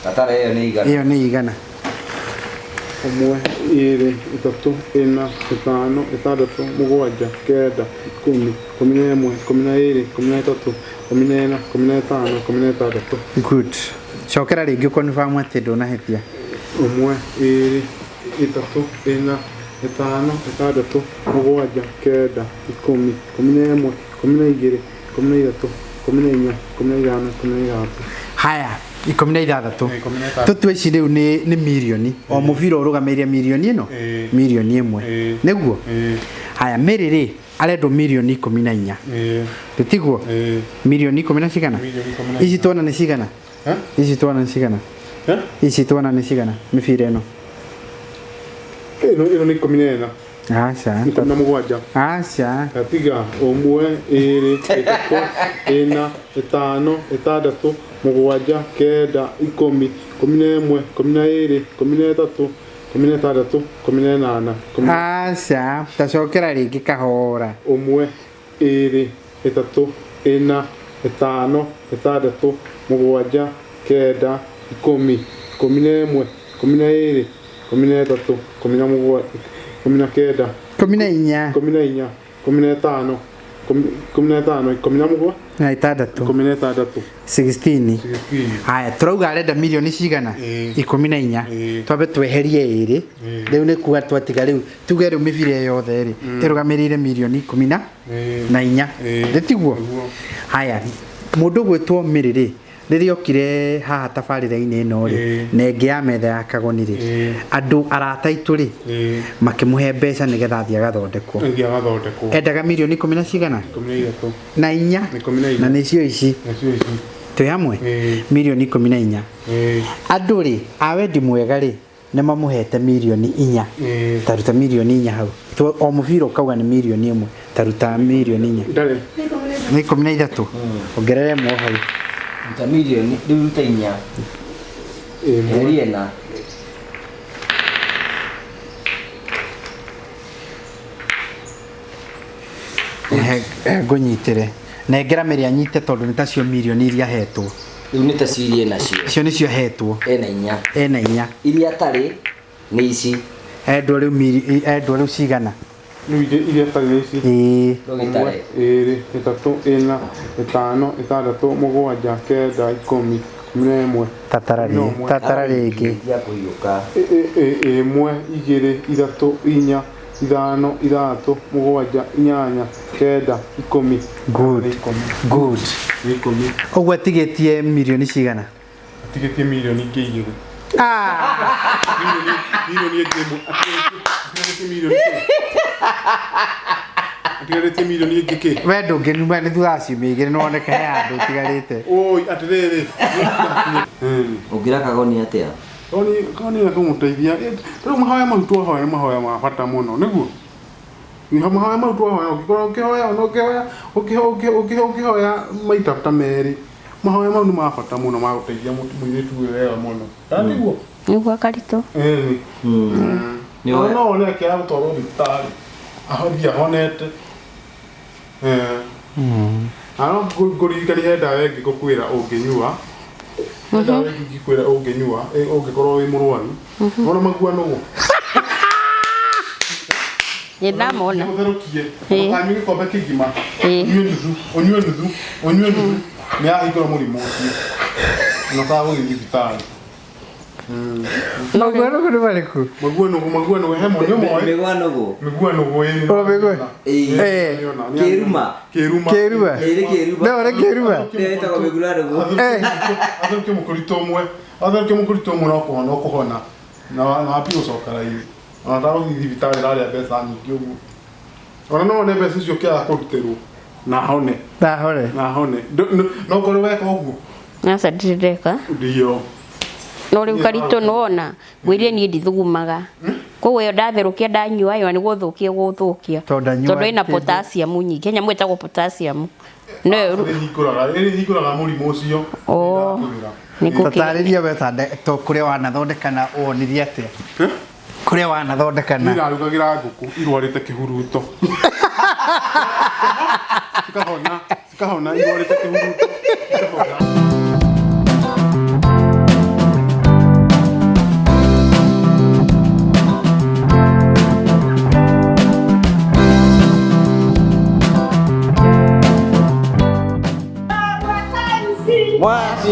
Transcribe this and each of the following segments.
Gatara ĩyo nĩ igana. Ĩyo nĩ igana. Ũmwe, ĩĩrĩ, ĩtatũ, ĩna, ĩtano, ĩtandatũ, mũgwanja, kenda, ikũmi, ikũmi na ĩmwe, ikũmi na ĩĩrĩ, ikũmi na ĩtatũ, ikũmi na ĩna, ikũmi na ĩtano, ikũmi na ĩtandatũ. Good. Cokera rĩngĩ confirm atĩ ndũnahĩtia. Ũmwe, ĩĩrĩ, ĩtatũ, ĩna, ĩtano, ĩtandatũ, mũgwanja, kenda, ikũmi, ikũmi na ĩmwe, ikũmi na igĩrĩ, ikũmi na ithatũ, ikũmi na inya, ikũmi na ithano, ikũmi na ithathatũ. Haya, 16. 16. Tũtue ici rĩu nĩ mirioni. O mũbira ũrũgamĩrĩire mirioni ĩno? Ĩĩ. Mirioni ĩmwe. Ĩĩ. Nĩguo? Ĩĩ. Haya, Mary rĩ, arendwo mirioni 14. Ĩĩ. Tĩtiguo? Ĩĩ. Mirioni ikũmi na cigana? Mirioni ikũmi na Ici inya. tuona nĩ cigana? Eh? Ici tuona nĩ cigana? Eh? Ici tuona nĩ cigana? Mĩbira ĩno. Ĩno ĩno nĩ 14. Aca. 17. Aca. Gatiga ũmwe, ĩĩrĩ, ĩtatũ, ĩna, ĩtano, ĩtandatũ, mũgwanja, kenda, ikũmi, ikũmi na ĩmwe, ikũmi na ĩĩrĩ, ikũmi na ĩtatũ, ikũmi na ĩtandatũ, ikũmi na ĩnana, ikũmi na Aca. Tacokera rĩngĩ kahora. Ũmwe, ĩĩrĩ, ĩtatũ, ĩna, ĩtano, ĩtandatũ, mũgwanja, kenda, ikũmi, ikũmi na ĩmwe, ikũmi na ĩĩrĩ, ikũmi na ĩtatũ, ikũmi na mũgwanja, ikũmi na kenda, 14. 14, 15, 15, ikũmi na mũgwanja, Na ĩtandatũ. 16. 16. 16. Haya, turauga arenda mirioni cigana? Ĩĩ. 14. Ĩĩ. Twambe tweherie ĩĩrĩ. Ĩĩ. Rĩu nĩ kuga twatiga rĩu tuge rĩu mĩbira ĩyo yothe rĩ ĩrũgamĩrĩire mirioni ikũmi na Ĩĩ. na inya. Ĩĩ. Nĩtiguo? Nĩguo. Haya, mũndũ ũgwĩtwo Mary rĩ, rĩrĩa okire haha tabarĩra-inĩ ĩno rĩ, Ĩĩ. na ĩngĩ ya metha ya Kagoni rĩ, Ĩĩ. andũ arata aitũ rĩ, Ĩĩ. makĩmũhe mbeca nĩgetha athiĩ agathondekwo. Athiĩ agathondekwo. Endaga mirioni ikũmi na cigana? 13. Na inya. 14. Na nĩcio ici. Nacio ici. Twĩ hamwe? Ĩĩ. Mirioni 14. Ĩĩ. Andũ rĩ, a wendi mwega rĩ, nĩ mamũhete mirioni 4. Ĩĩ. Taruta mirioni 4 hau. O mũbira ũkauga nĩ mirioni 1. Taruta mirioni 4. Ndarĩ. Nĩ 13. Ongerera ĩmwe hau. Ruta mirioni, rĩu ruta inya. Ĩmwe. Eheria ĩna. Ngũnyitĩre. Nengera mĩrĩ anyite tondũ nĩ tacio mirioni iria ahetwo. Rĩu nĩ tacio iria enacio. Icio nĩcio ahetwo. Ena inya. Ena inya. Iria atarĩ nĩ ici. Endwo rĩu endwo rĩu cigana? Rĩu iria atarĩ nĩ ici. Ĩĩ. Ũmwe, ĩĩrĩ, ĩtatũ, ĩna, ĩtano, ĩtandatũ, mũgwanja, kenda, ikũmi, ikũmi na ĩmwe. Tatara rĩngĩ. Tatara rĩngĩ. Ya kũhiũka. Ĩmwe, igĩrĩ, ithatũ, inya, ithano, ithathatũ, mũgwanja, inyanya, kenda, ikũmi. Good. Good. Nĩ ikũmi. Ũguo atigĩtie mirioni cigana? Atigĩtie mirioni ingĩ igĩrĩ. Mirioni ĩngĩ ĩmwe. Atigarĩtie mirioni kĩ? Atigarĩtie mirioni ĩngĩ kĩ? We ndũngĩnuma nĩ thutha wa ciumia igĩrĩ nĩ woneka he handũ ũtigarĩte. Oi, atĩrĩrĩ. Ũngĩra Kagoni atĩa? Kagoni nĩ kũmũteithia. Rĩu mahoya mau twahoya nĩ mahoya ma bata mũno, nĩguo? Mahoya mau twahoya ũngĩkorwo ũkĩhoya ona ũkĩhoya ũkĩhoya maita ta merĩ, mahoya mau nĩ ma bata mũno ma gũteithia mũirĩtu ũyũ wega mũno. Kana tiguo? Nĩguo Karitũ. Ĩni. No wone akĩaga gũtwarwo thibitarĩ, athiĩ ahonete. Na no ngũririkanie he ndawa ĩngĩ ngũkwĩra ũngĩnyua, he ndawa ĩngĩ ingĩkwĩra ũngĩnyua, ũngĩkorwo wĩ mũrwaru, wona magua nũgũ? Nĩ ndamona. Ũtherũkie, ndũkanyue gĩkombe kĩgima, ũnyue nuthu, ũnyue nuthu, ũnyue nuthu, nĩ yahingũra mũrimũ ũcio. Ona ũtagũthiĩ thibitarĩ. Magua nũgũ nĩ marĩkũ? Magua nũgũ, magua nũgũ, he nĩ ũmoĩ? Mĩgua nũgũ. Mĩgua nũgũ ĩĩ. O mĩgua. Ĩĩ. Kĩruma. Kĩruma. Kĩruma. Ĩĩ nĩ kĩruma. No nĩ kĩruma. Ĩyo ĩtagwo mĩgua nũgũ. Atherũkie mũkũritũ ũmwe. Atherũkie mũkũritũ ũmwe no kũhona ũkũhona. Na wambie gũcoka raithi. Ona ũtagũthiĩ thibitarĩ ĩrarĩa mbeca nyingĩ ũguo. Ona no wone mbeca icio ũkĩaga kũrutĩrwo na hone. Na hone. Na hone. No korwo weka ũguo. Aca ndirĩ ndeka. Ndio. No rĩu Karitũ nĩwona ngwĩrire niĩ ndithugumaga. Koguo ĩyo ndatherũkia ndanyua ĩyo nĩ gũthũkia gũthũkia. Tondũ ĩna potassium nyingĩ. He nyamũ ĩtagwo potassium. No ĩhingũraga ĩhingũraga mũrimũ ũcio. Oh. Tatarĩria we to kũrĩa wanathondeka na wonirie atĩa? Kũrĩa wanathondeka na. Niĩ ndarugagĩra ngũkũ irwarĩte kĩhuruto. Cikahona, cikahona irwarĩte kĩhuruto. Cikahona.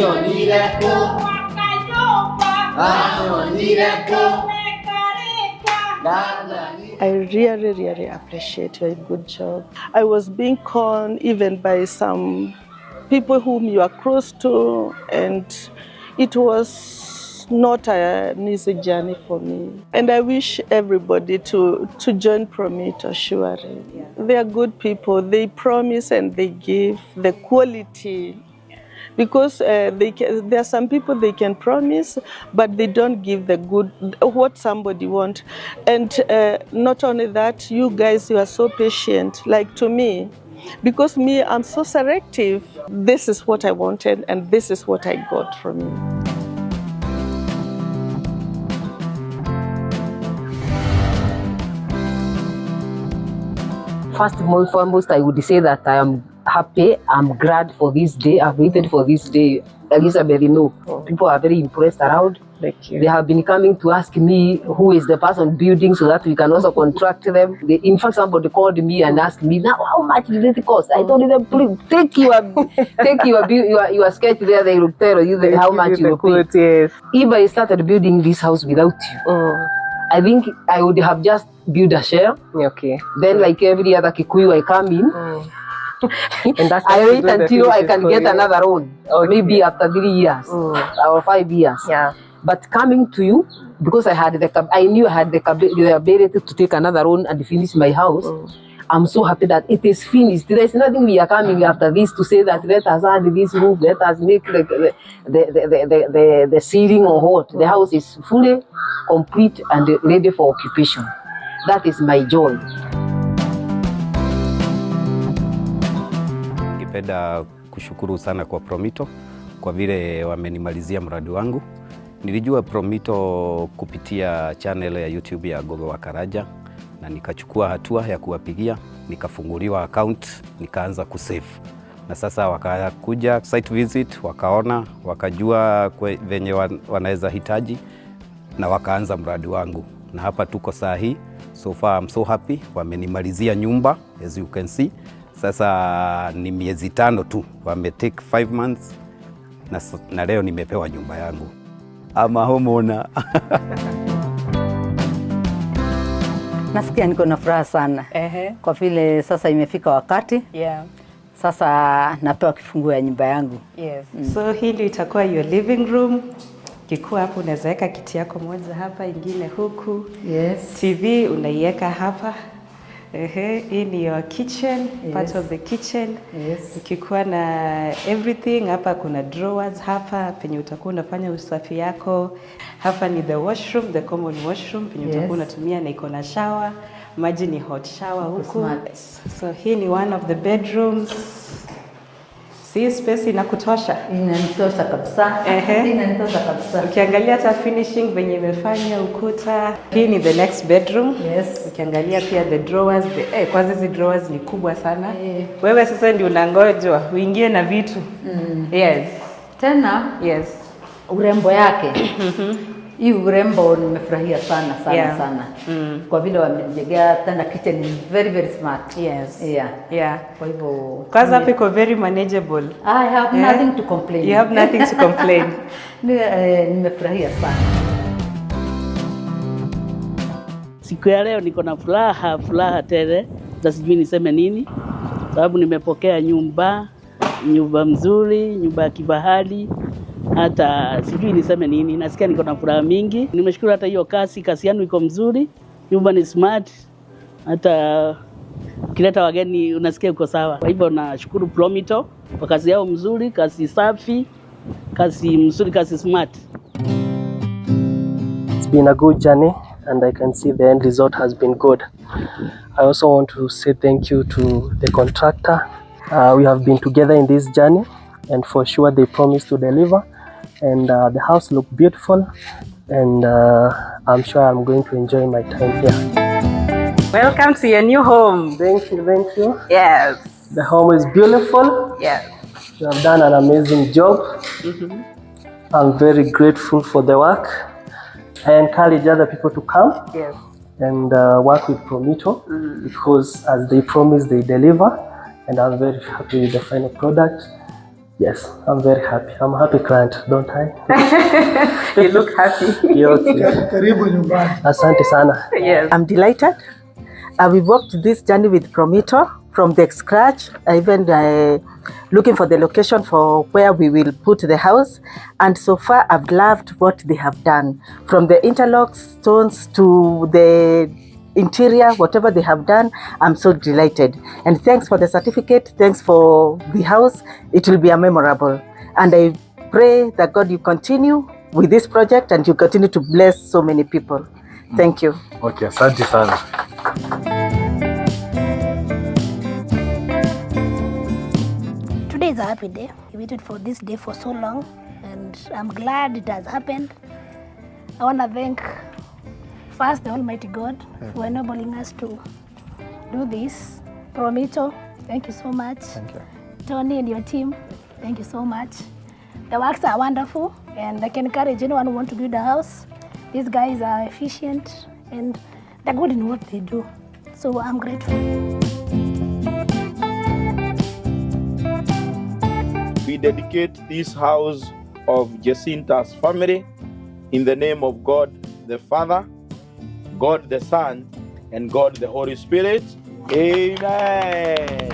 Amĩonire kũ? Amĩonire kũ? I really, really appreciate your good job. I was being conned even by some people whom you are close to, and it was not an easy journey for me. And I wish everybody to join Promito, surely. Yeah. They are good people. They promise and they give the quality. Because there are some people they can promise, but they don't give the good, what somebody want. And not only that, you guys, you are so patient. Like to me, because me, I'm so selective. This is what I wanted, and this is what I got from you. First and foremost, I would say that I am happy. I'm glad for this day. I've waited for this day. Elizabeth, you know, people are very impressed around. Thank you. They have been coming to ask me who is the person building so that we can also contract them. In fact, somebody called me and asked me, now how much did it cost? I told them, please take your sketch there. They will tell you how much you will pay. Yes. If I started building this house without you, I think I would have just built a shell. Okay. Then, like every other Kikuyu, I come in. And that's I wait until I can get you. Another loan, Okay. Maybe after 3 years or 5 years. Yeah. But coming to you, because I had I knew I had the ability to take another loan and finish my house. I'm so happy that it is finished. There is nothing we are coming after this to say that let us add this roof, let us make the ceiling or what. The house is fully complete and ready for occupation. That is my joy. Ningependa kushukuru sana kwa Promito kwa vile wamenimalizia mradi wangu. Nilijua Promito kupitia channel ya YouTube ya Gogo wa Karaja na nikachukua hatua ya kuwapigia, nikafunguliwa account, nikaanza kusave. Na sasa wakakuja site visit, wakaona, wakajua venye wanaweza hitaji na wakaanza mradi wangu. Na hapa tuko saa hii. So far I'm so happy, wamenimalizia nyumba as you can see. Sasa ni miezi 5 tu, wame take 5 months na leo nimepewa nyumba yangu. Ama homeowner. Nasikia niko na furaha sana. Kwa vile sasa imefika wakati. Yeah. Sasa napewa kifunguo ya nyumba yangu. Yes. So hii ndio itakuwa your living room. Kikuwa hapo unaweza weka kiti yako moja hapa, ingine huku. Yes. TV unaiweka hapa. Hii ni your kitchen, Yes. Part of the kitchen. Yes. Ukikuwa na everything hapa, kuna drawers hapa penye utakuwa unafanya usafi yako. Hapa ni the washroom, the common washroom penye Yes. utakuwa unatumia, na iko na shower. Maji ni hot shower huku. Smart. So hii ni one of the bedrooms. Si space inakutosha? Inanitosha kabisa. Inanitosha kabisa. Ukiangalia hata finishing venye imefanya ukuta. Hii ni the next bedroom. Yes. Ukiangalia pia the drawers, kwanza hizi drawers ni kubwa sana. Wewe sasa ndio unangojwa uingie na vitu. Yes. Tena yes. Urembo yake. Hii urembo nimefurahia sana sana. Yeah. Sana. Kwa vile wamejengea tena kitchen is very very smart. Yes. Yeah. Yeah. Kwa hivyo kwanza hapo iko very manageable. I have nothing to complain. You have nothing to complain. Nimefurahia sana. Siku ya leo niko na furaha tele, na sijui niseme nini, sababu nimepokea nyumba mzuri, nyumba ya kifahari. Hata sijui niseme nini, nasikia niko na furaha mingi. Nimeshukuru hata hiyo kasi yangu iko mzuri, nyumba ni smart, hata ukileta wageni unasikia uko sawa. Kwa hivyo nashukuru Promito kwa kazi yao mzuri, kazi safi, kazi mzuri, kazi smart. It's been a good journey and I can see the end result has been good. I also want to say thank you to the contractor. We have been together in this journey and for sure they promised to deliver, and the house looked beautiful, and I'm sure I'm going to enjoy my time here. Welcome to your new home. Thank you, thank you. Yes. The home is beautiful. Yes. You have done an amazing job. I'm very grateful for the work. I encourage other people to come. Yes. And work with Promito because as they promise, they deliver, and I'm very happy with the final product. Yes, I'm very happy. I'm a happy client, don't I? You look happy. Yes. Karibu nyumbani. Asante sana. Yes. I'm delighted. We walked this journey with Promito from the scratch, even looking for the location for where we will put the house. And so far, I've loved what they have done. From the interlock stones to the interior, whatever they have done, I'm so delighted. And thanks for the certificate. Thanks for the house. It will be a memorable. And I pray that God, you continue with this project and you continue to bless so many people. Thank you. Okay, asante sana. Today is a happy day. We waited for this day for so long, and I'm glad it has happened. I want to thank first the Almighty God for enabling us to do this. Promito, thank you so much. Thank you. Tony and your team, thank you so much. The works are wonderful, and I can encourage anyone who wants to build a house. These guys are efficient and they're good in what they do. So I'm grateful. We dedicate this house of Jecinta's family in the name of God the Father, God the Son, and God the Holy Spirit. Amen.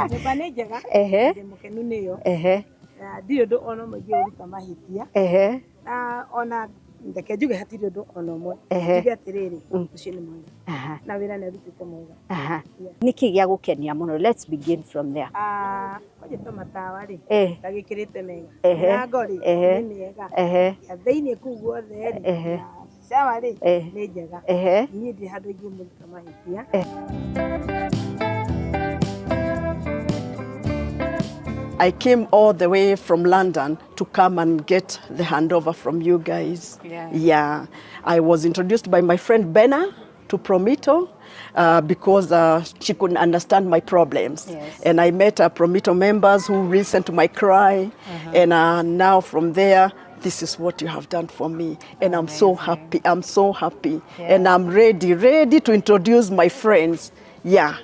Nyũmba nĩ njega. Ehe. Ndĩ mũkenu nĩyo. Ehe. Na ndirĩ ũndũ ona ũmwe ingĩũruta mahĩtia. Ehe. Na ona reke njuge hatirĩ ũndũ ona ũmwe. Ehe. Njuge atĩrĩrĩ, ũcio nĩ mwega. Aha. Na wĩra nĩ arutĩte mwega. Aha. Nĩkĩ gĩa gũkenia mũno? Let's begin from there. Ah, kwanja ta matawa rĩ, Eh. ndagĩkĩrĩte mega. Ehe. Mĩrango rĩ, Ehe. nĩ mĩega. Ehe. Ya thĩiniĩ kũu guothe rĩ, Ehe. na shower rĩ, Eh. nĩ njega. Ehe. Niĩ ndirĩ handũ ingĩmũruta mahĩtia. I came all the way from London to come and get the handover from you guys. Yeah. Yeah. I was introduced by my friend Benna to Promito because she couldn't understand my problems. Yes. And I met Promito members who listened to my cry. And now from there, this is what you have done for me. And I'm so happy. I'm so happy. Yeah. And I'm ready to introduce my friends. Yeah.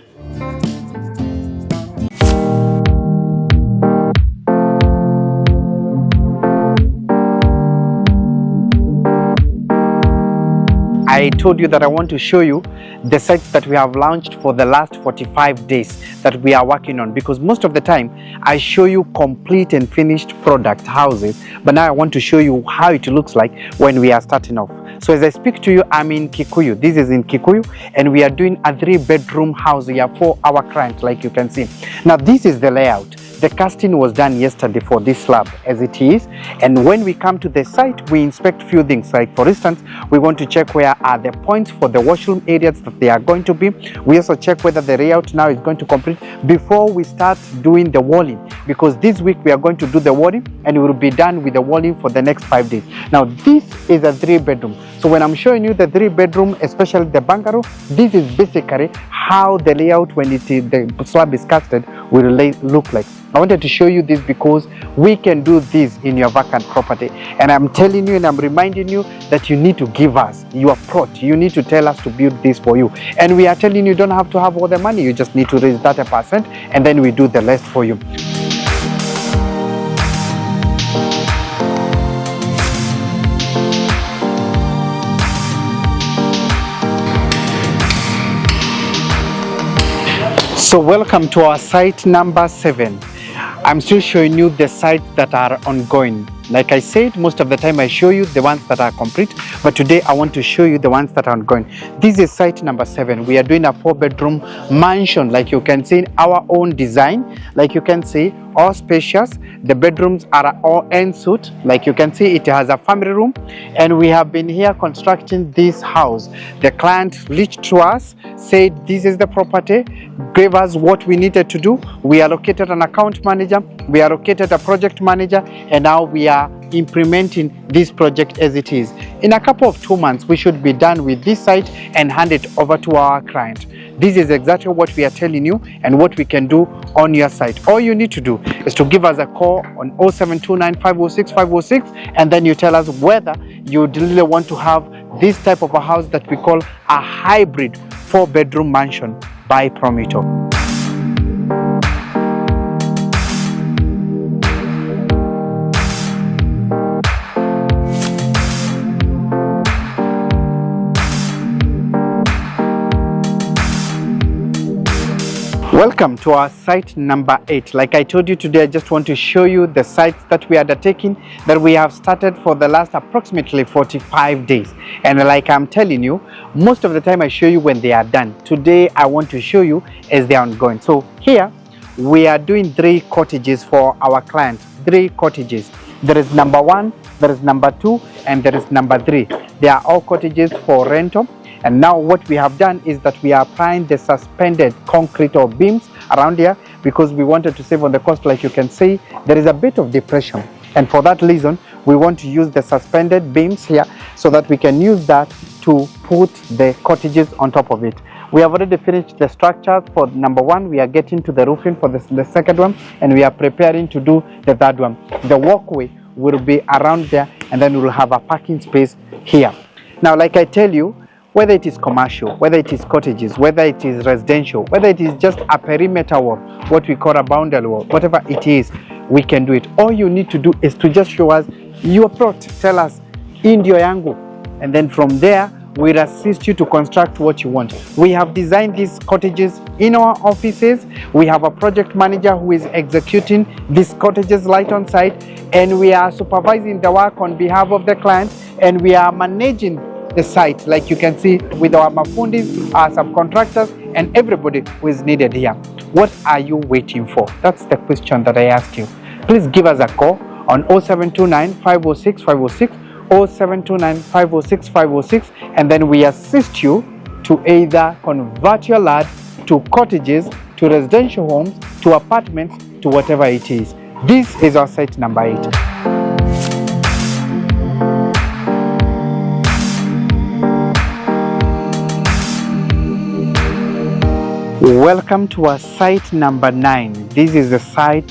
I told you that I want to show you the sites that we have launched for the last 45 days that we are working on, because most of the time I show you complete and finished product houses, but now I want to show you how it looks like when we are starting off. So as I speak to you, I'm in Kikuyu. This is in Kikuyu, and we are doing a 3-bedroom house here for our client, like you can see. Now this is the layout. The casting was done yesterday for this slab as it is, and when we come to the site, we inspect few things. Like for instance, we want to check where are the points for the washroom areas that they are going to be. We also check whether the layout now is going to complete before we start doing the walling, because this week we are going to do the walling and we will be done with the walling for the next 5 days. Now this is a 3-bedroom. So when I'm showing you the 3-bedroom, especially the bungalow, this is basically how the layout when it is, the slab is casted will look like. I wanted to show you this because we can do this in your vacant property. And I'm telling you and I'm reminding you that you need to give us your plot. You need to tell us to build this for you. And we are telling you, you don't have to have all the money. You just need to raise 30% and then we do the rest for you. So welcome to our site number 7. I'm still showing you the sites that are ongoing. Like I said, most of the time I show you the ones that are complete, but today I want to show you the ones that are ongoing. This is site number 7. We are doing a 4-bedroom mansion, like you can see, in our own design. Like you can see, all spacious. The bedrooms are all en suite. Like you can see, it has a family room, and we have been here constructing this house. The client reached to us, said this is the property, gave us what we needed to do. We allocated an account manager, we allocated a project manager, and now we are implementing this project as it is. In a couple of 2 months, we should be done with this site and hand it over to our client. This is exactly what we are telling you and what we can do on your site. All you need to do is to give us a call on 0729 506 506, and then you tell us whether you really want to have this type of a house that we call a hybrid 4-bedroom mansion by Promito. Welcome to our site number 8. Like I told you today, I just want to show you the sites that we are undertaking, that we have started for the last approximately 45 days. And like I'm telling you, most of the time I show you when they are done. Today, I want to show you as they are ongoing. So here, we are doing 3 cottages for our client. 3 cottages. There is number 1, there is number 2, and there is number 3. They are all cottages for rental. And now what we have done is that we are applying the suspended concrete or beams around here because we wanted to save on the cost. Like you can see, there is a bit of depression. And for that reason, we want to use the suspended beams here so that we can use that to put the cottages on top of it. We have already finished the structure for number 1. We are getting to the roofing for the second one, and we are preparing to do the third one. The walkway will be around there, and then we'll have a parking space here. Now, like I tell you, whether it is commercial, whether it is cottages, whether it is residential, whether it is just a perimeter wall, what we call a boundary wall, whatever it is, we can do it. All you need to do is to just show us your plot. Tell us, indio yangu. And then from there, we'll assist you to construct what you want. We have designed these cottages in our offices. We have a project manager who is executing these cottages right on site, and we are supervising the work on behalf of the client, and we are managing the site, like you can see, with our mafundis, our subcontractors, and everybody who is needed here. What are you waiting for? That's the question that I ask you. Please give us a call on 0729 506 506, 0729 506 506, and then we assist you to either convert your land to cottages, to residential homes, to apartments, to whatever it is. This is our site number 8. Welcome to our site number 9. This is the site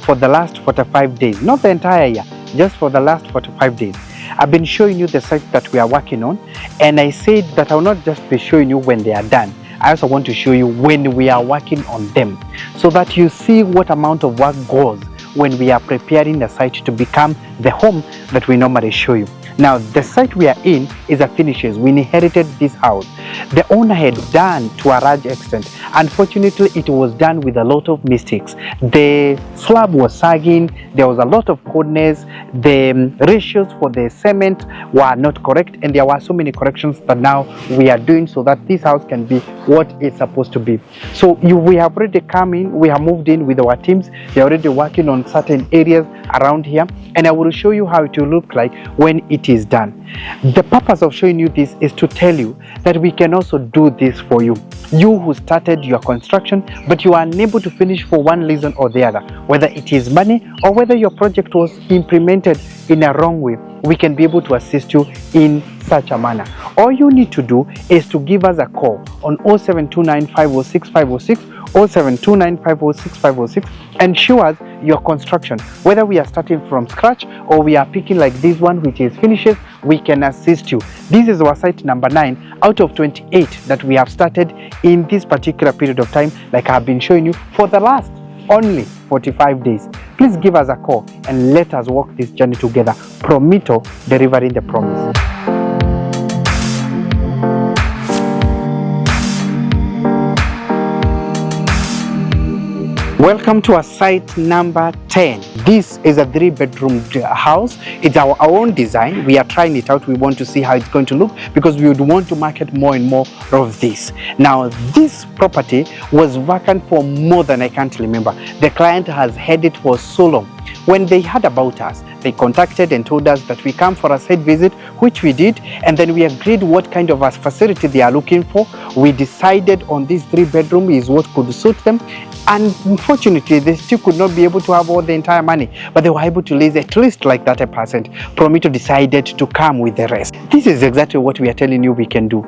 for the last 45 days, not the entire year, just for the last 45 days. I've been showing you the site that we are working on, and I said that I will not just be showing you when they are done. I also want to show you when we are working on them so that you see what amount of work goes when we are preparing the site to become the home that we normally show you. Now, the site we are in is a finishes. We inherited this house. The owner had done to a large extent. Unfortunately, it was done with a lot of mistakes. The slab was sagging. There was a lot of coldness. The ratios for the cement were not correct. And there were so many corrections that now we are doing so that this house can be what it's supposed to be. So we have already come in. We have moved in with our teams. They're already working on certain areas around here. And I will show you how it will look like when it is done. The purpose of showing you this is to tell you that we can also do this for you. You who started your construction but you are unable to finish for one reason or the other, whether it is money or whether your project was implemented in a wrong way, we can be able to assist you in such a manner. All you need to do is to give us a call on 0729 506 506, 0729 506 506, and show us your construction. Whether we are starting from scratch or we are picking like this one, which is finishes, we can assist you. This is our site number 9 out of 28 that we have started in this particular period of time, like I've been showing you for the last only 45 days. Please give us a call and let us walk this journey together. Promito, delivering the promise. Welcome to our site number 10. This is a 3-bedroom house. It's our own design. We are trying it out. We want to see how it's going to look because we would want to market more and more of this. Now, this property was vacant for more than I can't remember. The client has had it for so long. When they heard about us, they contacted and told us that we come for a site visit, which we did, and then we agreed what kind of a facility they are looking for. We decided on this 3-bedroom is what could suit them. And unfortunately, they still could not be able to have all the entire money, but they were able to raise at least like 30%. Promito decided to come with the rest. This is exactly what we are telling you we can do.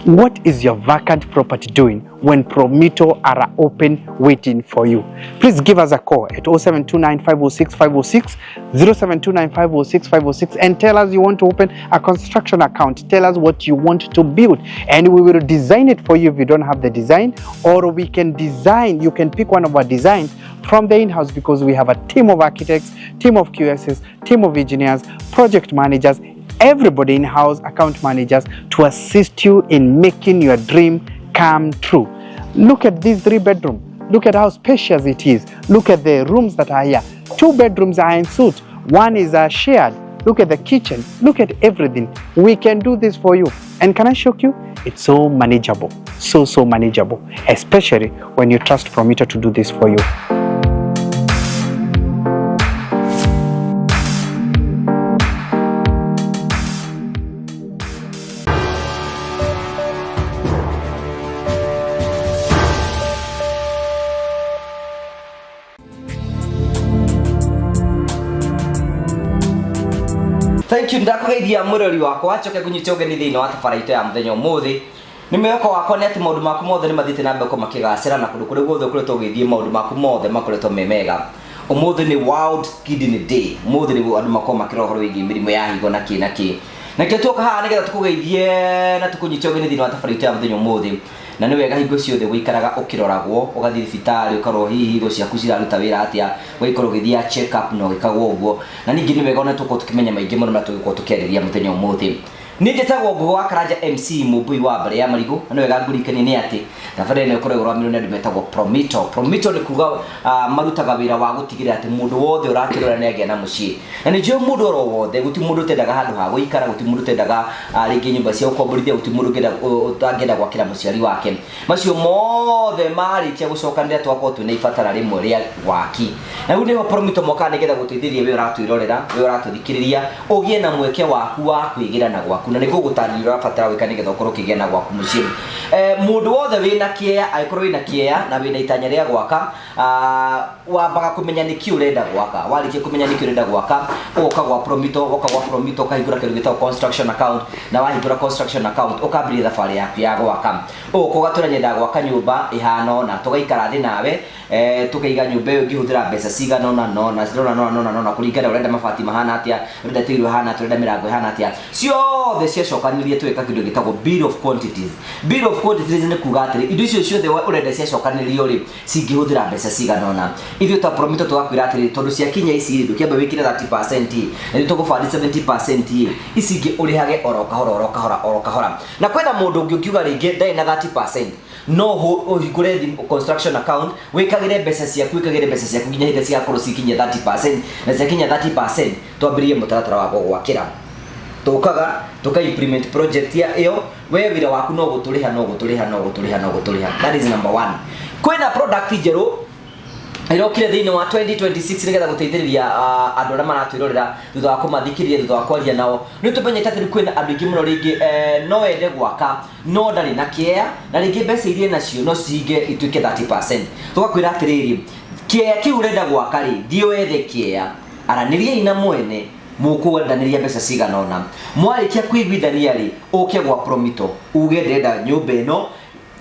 What is your vacant property doing when Promito are open waiting for you? Please give us a call at 0729 506 506, 0729 506 506, and tell us you want to open a construction account. Tell us what you want to build, and we will design it for you if you don't have the design, or we can design, you can pick one of our designs from the in-house, because we have a team of architects, team of QSs, team of engineers, project managers, everybody in-house, account managers, to assist you in making your dream come true. Look at this 3-bedroom. Look at how spacious it is. Look at the rooms that are here. 2 bedrooms are en suite. One is shared. Look at the kitchen. Look at everything. We can do this for you. And can I shock you? It's so manageable. So, so manageable. Especially when you trust Promito to do this for you. Thank you ndakugeithia murori wakwa njoke ngunyite ũgeni thĩinĩ wa tabara itũ ya mũthenya ũmũthĩ. Nĩ mwĩhoko wakwa nĩ atĩ maũndũ maku mothe nĩ mathiĩte na mbere gũkorwo makĩgacĩra na kũndũ kũrĩa guothe ũkoretwo ũgĩthiĩ maũndũ maku mothe makoretwo me mega. Ũmũthĩ nĩ World Kidney Day. Ũmũthĩ nĩguo andũ makorwo makĩrora ũhoro wĩgiĩ mĩrimũ ya higo na kĩ na kĩ. Na kĩo tuoka haha nĩgetha tũkũgeithie na tũkũnyite ũgeni thĩinĩ wa tabara itũ ya mũthenya ũmũthĩ. Na nĩ wega hingo ciothe gũikaraga ũkĩroragwo, ũgathiĩ thibitarĩ ũkarorwo hihi higo ciaku ciraruta wĩra atĩa, ũgaikorwo ũgĩthiĩ check up na ũgĩkagwo ũguo. Na ningĩ nĩ wega ona tũkorwo tũkĩmenya maingĩ mũno marĩa tũgĩkorwo tũkĩarĩria mũthenya ũmũthĩ. Niĩ njĩtagwo Ngũgĩ wa Karanja MC Mũmbui wa mbere ya marigũ, na nĩ wega ngũririkanie nĩ atĩ thabarĩ ĩno ĩkoragwo ĩrũgamĩrĩirwo nĩ andũ metagwo Promito. Promito nĩ kuga marutaga wĩra wa gũtigĩrĩra atĩ mũndũ wothe ũrakĩrora nĩ agĩa na mũciĩ. Na nĩ njũĩ mũndũ oro wothe, gũtirĩ mũndũ ũtendaga handũ ha gũikara, gũtirĩ mũndũ ũtendaga rĩngĩ nyũmba cia gũkomborithia, gũtirĩ mũndũ ũtangĩenda gwakĩra mũciari wake. Macio mothe marĩkia gũcokanĩrĩra twakorwo twĩna ibatara rĩmwe rĩa waki. Na rĩu nĩho Promito mokaga nĩgetha gũteithĩrĩria we ũratwĩrorera, we ũratũthikĩrĩria, ũgĩe na mweke waku wa kwĩgĩra na gwaku. Na nĩguo gũtarĩria ũrabatara gwĩka nĩgetha ũkorwo ũkĩgĩa na gwaku mũciĩ. Mũndũ wothe wĩna kĩea, angĩkorwo wĩna kĩea na wĩna itanya rĩa gwaka, wambaga kũmenya nĩkĩ ũrenda gwaka. Warĩkia kũmenya nĩkĩ ũrenda gwaka, ũgoka gwa Promito, woka gwa Promito ũkahingũra kĩndũ gĩtagwo construction account, na wahingũra construction account ũkambĩrĩria thabarĩ yaku ya gwaka. Ũgoka ũgatwĩra nyenda gwaka nyũmba ĩhana ũna, tũgaikara thĩ nawe, tũkaiga nyũmba ĩyo ĩngĩhũthĩra mbeca cigana ũna, nona, nona, nona, nona, kũringana ũrenda mabati mahana atĩa, ũrenda tĩri ũhana atĩa, ũrenda mĩrango ĩhana atĩa. Ciothe ciacokanĩria tweka kĩndũ gĩtagwo bill of quantities. Bill of quantities nĩ kuga atĩrĩ, indo icio ciothe ũrenda ciacokanĩrio rĩ, cingĩhũthĩra mbeca cigana ũna. Ithuĩ ta Promito tũgakwĩra atĩrĩ, tondũ ciakinya ici rĩ, ndũkĩambe wĩkĩre 30%, na ithuĩ tũgũbandi 70%, ici ingĩ ũrĩhage oro kahora, oro kahora, oro kahora. Na kwĩna mũndũ ũngĩ ũkiuga rĩngĩ ndarĩ na 30%, no ũhingũre construction account, wĩkagĩre mbeca ciaku, wĩkagĩre mbeca ciaku nginya hĩndĩ cigakorwo cikinyia 30%, na ciakinya 30% twambĩrĩrie mũtaratara wa gũgwakĩra. Tũkaga tuka implement project ya ĩyo, we wĩra waku no gũtũrĩha, no gũtũrĩha, no gũtũrĩha, no gũtũrĩha. That is number 1. Kwĩna product njerũ ĩrokire thĩinĩ wa 2026 nĩgetha gũteithĩrĩria andũ arĩa maratwĩrorera thutha wa kũmathikĩrĩria, thutha wa kwaria nao. Nĩ tũmenyete atĩ kwĩna andũ aingĩ mũno rĩngĩ no ende gwaka no ndarĩ na kĩea, na rĩngĩ mbeca iria nacio no cihinge ituĩke 30%. Tũgakwĩra atĩrĩrĩ, kĩea kĩu ũrenda gwaka rĩ, thiĩ wethe kĩea, aranĩriai na mwene, mũkwendanĩria mbeca cigana ũna. Mwarĩkia kũiguithania rĩ, ũke gwa Promito uge ndĩrenda nyũmba ĩno,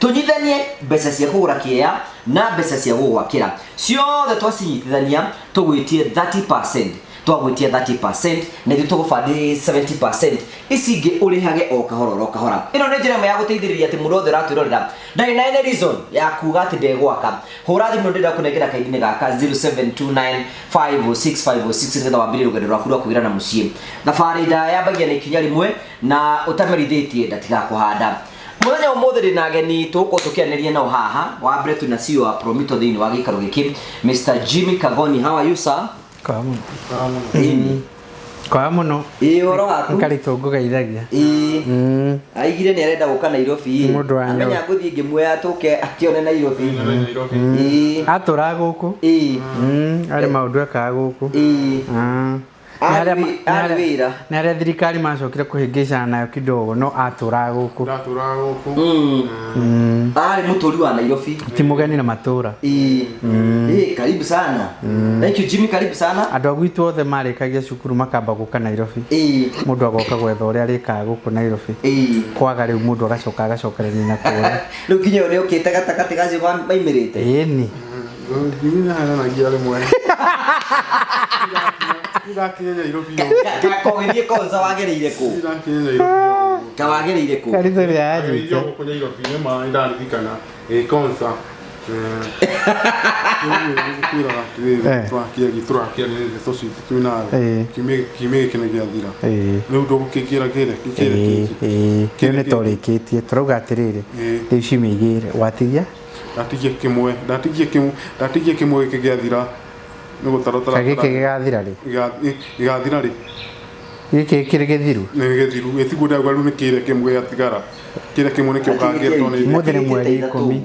tũnyithanie mbeca cia kũgũra kĩea na mbeca cia gũgwakĩra. Ciothe twacinyitithania tũgwĩtie 30%, twagwĩtia 30% na ithuĩ tũgũbandi 70%, ici ingĩ ũrĩhage o kahora oro kahora. Ĩno nĩ njĩra ĩmwe ya gũteithĩrĩria atĩ mũndũ wothe ũratwĩrorera ndarĩ na any reason ya kuga atĩ ndegwaka. Hũra thimũ, ndĩrenda kũnengera kaindi-inĩ gaka 0729506506 nĩgetha wambĩrĩrie rũgendo rwaku rwa kwĩgĩra na mũciĩ. Thabarĩ ndaya yambagia na ikinya rĩmwe na ũtamerithĩtie ndatigakũhanda. Mũthenya ũmũthĩ ndĩna ageni tũgũkorwo tũkĩaranĩria nao haha. Wa mbere twĩna CEO wa Promito thĩinĩ wa gĩikaro gĩkĩ, Mr. Jimmy Kagoni. How are you, sir? Kwa mũno. Kwa mũno. Ĩĩ, ũhoro waku? Nkarĩtwo ngũgeithagia. Ĩĩ. Aigire nĩ arenda gũka Nairobi. Mũndũ wa Amenya Nairobi. ngũthiĩ ngĩmuoya tũke akĩone Nairobi. Ĩĩ. Atũraga gũkũ. Ĩĩ. Arĩ maũndũ ekaga gũkũ. Ĩĩ. Arĩ wĩra. Nĩ arĩa thirikari macokire kũhĩngĩcana nayo kidogo, no atũraga gũkũ. Ndatũraga gũkũ. Arĩ mũtũri wa Nairobi. Ti mũgeni na matũra. Ĩĩ. Ĩĩ, karibu sana. Thank you Jimmy, karibu sana. Andũ a gwitũ othe marĩkagia cukuru makamba gũka Nairobi. Mũndũ agoka gwetha ũrĩa arĩkaga gũkũ Nairobi. Kwaga rĩu mũndũ agacoka agacokereria na kũrĩa. Rĩu nginya ũyũ nĩ ũkĩte gatagatĩ gacio maimĩrĩte. Ĩni. Jimmy nĩaheanagia rĩmwe. Ndakinya Nairobi. Kogithie konza wagereire kũ? Ndakinya Nairobi. Ka wagereire kũ? Karito rĩa anjĩte. Gũkũ Nairobi nĩ ma ndaririkana. Ĩ konza. Kwĩraga atĩrĩrĩ, tũrakĩaria ndeto citũ twĩ nawe. Kiumia gĩkĩ nĩ gĩathira. Rĩu ndũgũkĩngĩra kĩrĩa kĩrĩa Kĩu nĩ tũrĩkĩtie. Tũrauga atĩrĩrĩ, rĩu ciumia igĩrĩ watigia? Ndatigia kĩmwe, ndatigia kĩmwe, ndatigia kĩmwe gĩkĩ gĩathira. Nĩ gũtaratara. Ka gĩkĩ gĩgathira rĩ? Gĩgathira rĩ? Gĩkĩ kĩrĩ gĩthiru? Nĩ gĩthiru. Gĩtiguo ndauga rĩu nĩ kĩrĩa kĩmwe gĩatigara. Kĩrĩa kĩmwe nĩkĩo kangĩtwo nĩ Ũmũthĩ nĩ mweri ikũmi.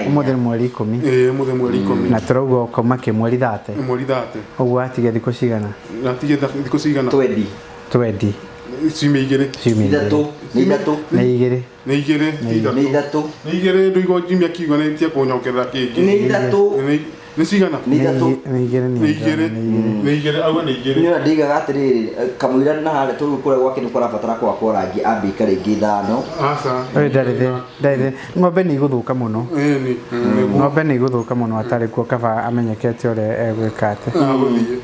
Ũmũthĩ nĩ mweri ikũmi. Ĩĩ, ũmũthĩ mweri ikũmi. Na tũrauga ũkoma kĩ mweri thate. Mweri thate. Ũguo watigia thikũ cigana? Ndatigia thikũ cigana? Twendi. Twendi. Ciumia igĩrĩ. Ciumia igĩrĩ. Ithatũ. Nĩ ithatũ. Nĩ igĩrĩ. Nĩ igĩrĩ. Ti ithatũ. Nĩ ithatũ. Nĩ igĩrĩ ndũigua njiumia kiuga nĩ tia kũnyongerera kĩngĩ. Nĩ ithatũ. Nĩ cigana? Nĩ ithatũ. Nĩ igĩrĩ. Nĩ igĩrĩ. Nĩ igĩrĩ. Auga nĩ igĩrĩ. Niĩ ona ndigaga atĩrĩrĩ kamũira na harĩa tũrĩu kũrĩa gwake nĩ kũrabatara kwakwo rangi ambe ikare ingĩ ithano. Aca. Ũyũ ndarĩ thĩ, ndarĩ thĩ. Ng'ombe nĩ igũthũka mũno. Ĩni. Ng'ombe nĩ igũthũka mũno atarĩ kuo kaba amenyekete ũrĩa egwĩka atĩ.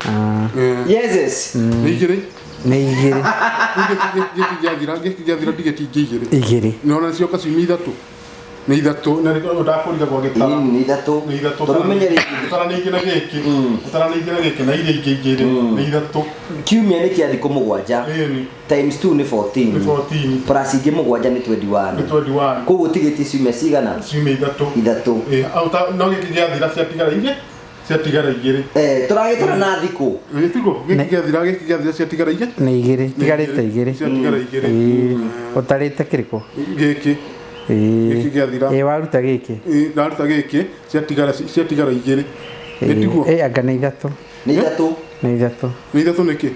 Ah. Yes. Nĩ igĩrĩ. Nĩ igĩrĩ. Gĩkĩ gĩathira, gĩkĩ gĩathira ndigĩtie ingĩ igĩrĩ. Igĩrĩ. Nĩwona cioka ciumia ithatũ. Nĩ ithatũ na nĩkĩo ndakũrigagwo gĩtara. Nĩ ithatũ. Nĩ ithatũ. Tondũ ũmenye rĩngĩ- Ũtaranĩirie na gĩkĩ. Ũtaranĩirie na gĩkĩ na iria ingĩ igĩrĩ. Nĩ ithatũ. Kiumia nĩ kĩa thikũ mũgwanja. Times 2 nĩ 14. Nĩ 14. Plus ingĩ mũgwanja nĩ 21. Nĩ 21. Koguo ũtigĩtie ciumia cigana? Ciumia ithatũ. Ithatũ. Ĩĩ, au ta no gĩkĩ gĩathira ciatigara igĩrĩ. Ciatigara igĩrĩ. Eh, tũragĩtara na thikũ. Ĩĩ, tiguo gĩkĩ gĩathira gĩkĩ gĩathira ciatigara igĩrĩ. Nĩ igĩrĩ. Tigarĩte igĩrĩ. Ciatigara igĩrĩ. Ĩĩ. Ũtarĩte kĩrĩkũ? Gĩkĩ. Ĩĩ. Gĩkĩ gĩathira. Ĩĩ waruta gĩkĩ. Ĩĩ, ndaruta gĩkĩ ciatigara ciatigara igĩrĩ. Ĩĩ. Tiguo. Ĩĩ anga nĩ ithatũ. Nĩ ithatũ. Nĩ ithatũ. Nĩ ithatũ nĩkĩ?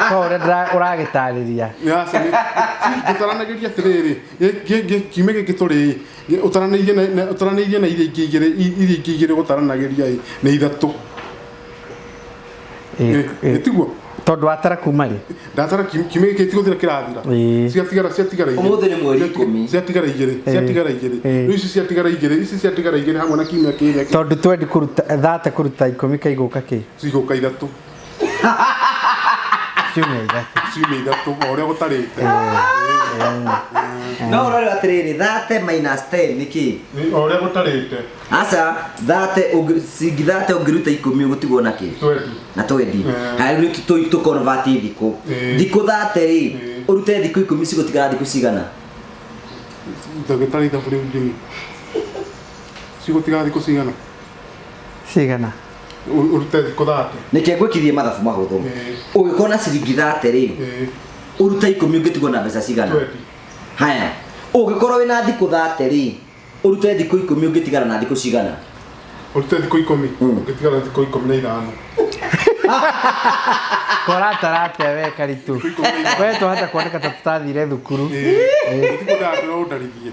Ko ũrĩa ũragĩtarĩria. Aca nĩ gũtaranagĩria atĩrĩrĩ kiumia gĩkĩ tũrĩ ĩ ũtaranĩirie na ũtaranĩirie na iria ingĩ igĩrĩ iria ingĩ igĩrĩ gũtaranagĩria ĩ nĩ ithatũ. Ĩĩ tiguo. Tondũ watara kuma rĩ? Ndatara kiumia gĩkĩ tigũthira kĩrathira. Ciatigara ciatigara igĩrĩ. Ũmũthĩ nĩ mweri ikũmi. Ciatigara igĩrĩ. Ciatigara igĩrĩ. Rĩu ici ciatigara igĩrĩ. Ici ciatigara igĩrĩ hamwe na kiumia kĩrĩa. Tondũ twendi kũruta thate kũruta ikũmi kaigũka kĩ? Cigũka ithatũ. Ciumia ithatũ. Ciumia ithatũ o ũrĩa gũtarĩte. No ũrore atĩrĩrĩ 30 minus 10 nĩ kĩ? O ũrĩa gũtarĩte. Aca 30 ciringi 30 ũngĩruta ikũmi ũgũtigwo na kĩ? Twendi. Na twendi. Haya rĩu nĩ tũ convert thikũ. Thikũ 30 rĩ ũrute thikũ ikũmi cigũtigara thikũ cigana? Ndagĩtarĩ ithabu rĩu Jimmy. Cigũtigara thikũ cigana? Cigana? Ũrute thikũ 30. Nĩkĩ ngwĩkithie mathabu mahũthũ. Ũngĩkorwo na ciringi 30 rĩ ũrute ikũmi ũngĩtigwo na mbeca cigana? Haya, ũngĩkorwo wĩna thikũ 30 rĩ ũrute thikũ ikũmi ũngĩtigara na thikũ cigana? Ũrute thikũ ikũmi ũngĩtigara thikũ ikũmi na ithano. Koratara atĩa we Karitũ? We twahota kuoneka ta tũtathire thukuru. Tiguo ndĩrakwĩra ũndarithie.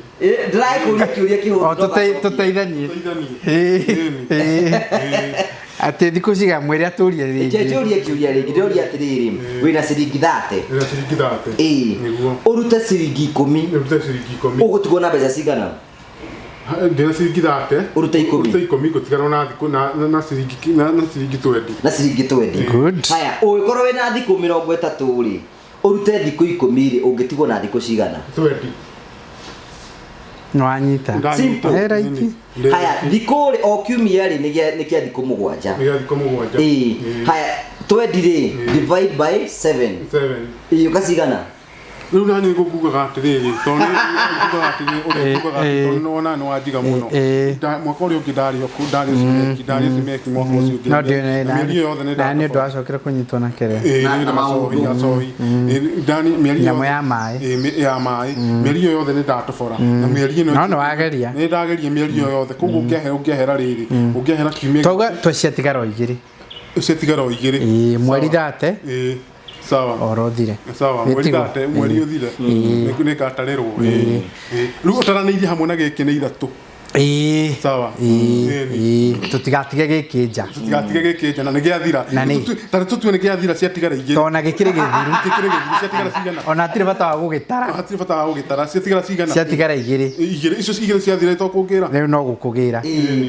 Ndĩrakũria kĩũria kĩhũthũ. O tũteithanie. Atĩ thikũ cigana mwĩre atũrie Reke rĩngĩ. njũrie kĩũria rĩngĩ ndĩroria atĩrĩrĩ wĩna ciringi 30. Wĩna ciringi 30. Ĩĩ. Nĩguo. Ũrute ciringi ikũmi. Ũrute ciringi ikũmi. Ũgũtigwo na mbeca cigana? Ndĩna ciringi 30. Ũrute ikũmi. Ũrute ikũmi ngũtigara na thikũ na na ciringi na ciringi 20. Na ciringi 20. Good. Haya, ũngĩkorwo wĩna thikũ mĩrongo ĩtatũ rĩ ũrute thikũ ikũmi rĩ ũngĩtigwo na thikũ cigana? 20. Nĩwanyita. Simple. He raithi. Haya, thikũ rĩ o kiumia rĩ nĩ kĩa thikũ mũgwanja. Nĩ gĩa thikũ mũgwanja. Ĩĩ. Haya, 20 rĩ divide by 7. 7. Ĩĩ ũkacigana? Rĩu nani ngũkugaga atĩrĩrĩ tondũ nĩ ngugaga atĩrĩrĩ ũrĩa ngugaga atĩ tondũ nĩwona nĩ wanjiga mũno. Mwaka ũrĩa ũngĩ ndarĩ o ndarĩ Cimeki ndarĩ Cimeki mwaka ũcio ũngĩ. No ndiũĩ Na mĩeri ĩyo yothe nĩ na nĩ ũndũ wacokire kũnyitwo na kĩrĩa. Ĩĩ nĩ macohi acohi. Ndani mĩeri Nyamũ ya maĩ. Ĩĩ ya maĩ. Mĩeri ĩyo yothe nĩ ndatobora. Na mĩeri ĩno No nĩ wageria. Nĩ ndageria mĩeri ĩyo yothe. Koguo ũngĩehera rĩrĩ ũngĩehera kiumia. Twauga twaciatigara o igĩrĩ. Ciatigara o igĩrĩ. Ĩĩ mweri thate. Ĩĩ. Sawa. Oro ũthire. Sawa, mweri thate, mweri ũthire. Nĩ ngatarĩrwo. Ĩĩ. Rĩu ũtaranĩirie hamwe na gĩkĩ nĩ ithatũ. Ĩĩ. Sawa. Ĩĩ. Tũtigatige gĩkĩ nja. Tũtigatige gĩkĩ nja na nĩ gĩathira. Na nĩ. Ta tũtue nĩ gĩathira ciatigara igĩrĩ. Tondũ ona gĩkĩrĩ gĩthiru. Gĩkĩrĩ gĩthiru ciatigara cigana. Ona hatirĩ bata wa gũgĩtara. Hatirĩ bata wa gũgĩtara ciatigara cigana. Ciatigara igĩrĩ. Igĩrĩ icio igĩrĩ ciathira to kũngĩra. Rĩu no gũkũgĩra.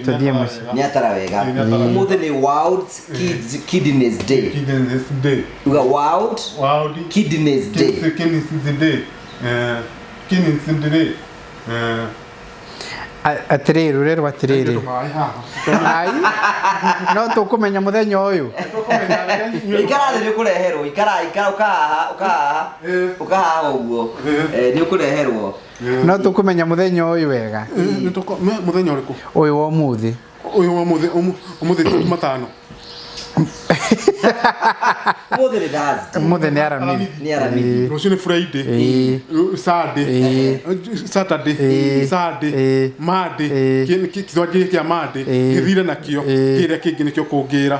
Tũthiĩ mũciĩ. Nĩ atara wega. Ũmũthĩ nĩ World Kidneys Day. Kidneys Day. Uga World Kidneys Day. Kidneys Day. Kidneys Day. Atĩrĩrĩ, ũrerwo atĩrĩrĩ, Maĩ haha. Ai, no tũkũmenya mũthenya ũyũ. Ikara thĩ, nĩ ũkũreherwo. Ikara, ikara, ũkahaha, ũkahaha, ũkahaha ũguo. Nĩ ũkũreherwo. No tũkũmenya mũthenya ũyũ wega. Mũthenya ũrĩkũ? Ũyũ wa ũmũthĩ. Ũyũ wa ũmũthĩ, ũmũthĩ ti Jumatano. Ũmũthĩ nĩ Thursday. Ũmũthĩ nĩ Aramithi. Nĩ Aramithi. Rũciũ nĩ Friday. Sunday. Saturday. Sunday. Monday. Kĩthwanjĩrie kĩa Monday. Gĩthire nakĩo. Kĩrĩa kĩngĩ nĩkĩo kũngĩra.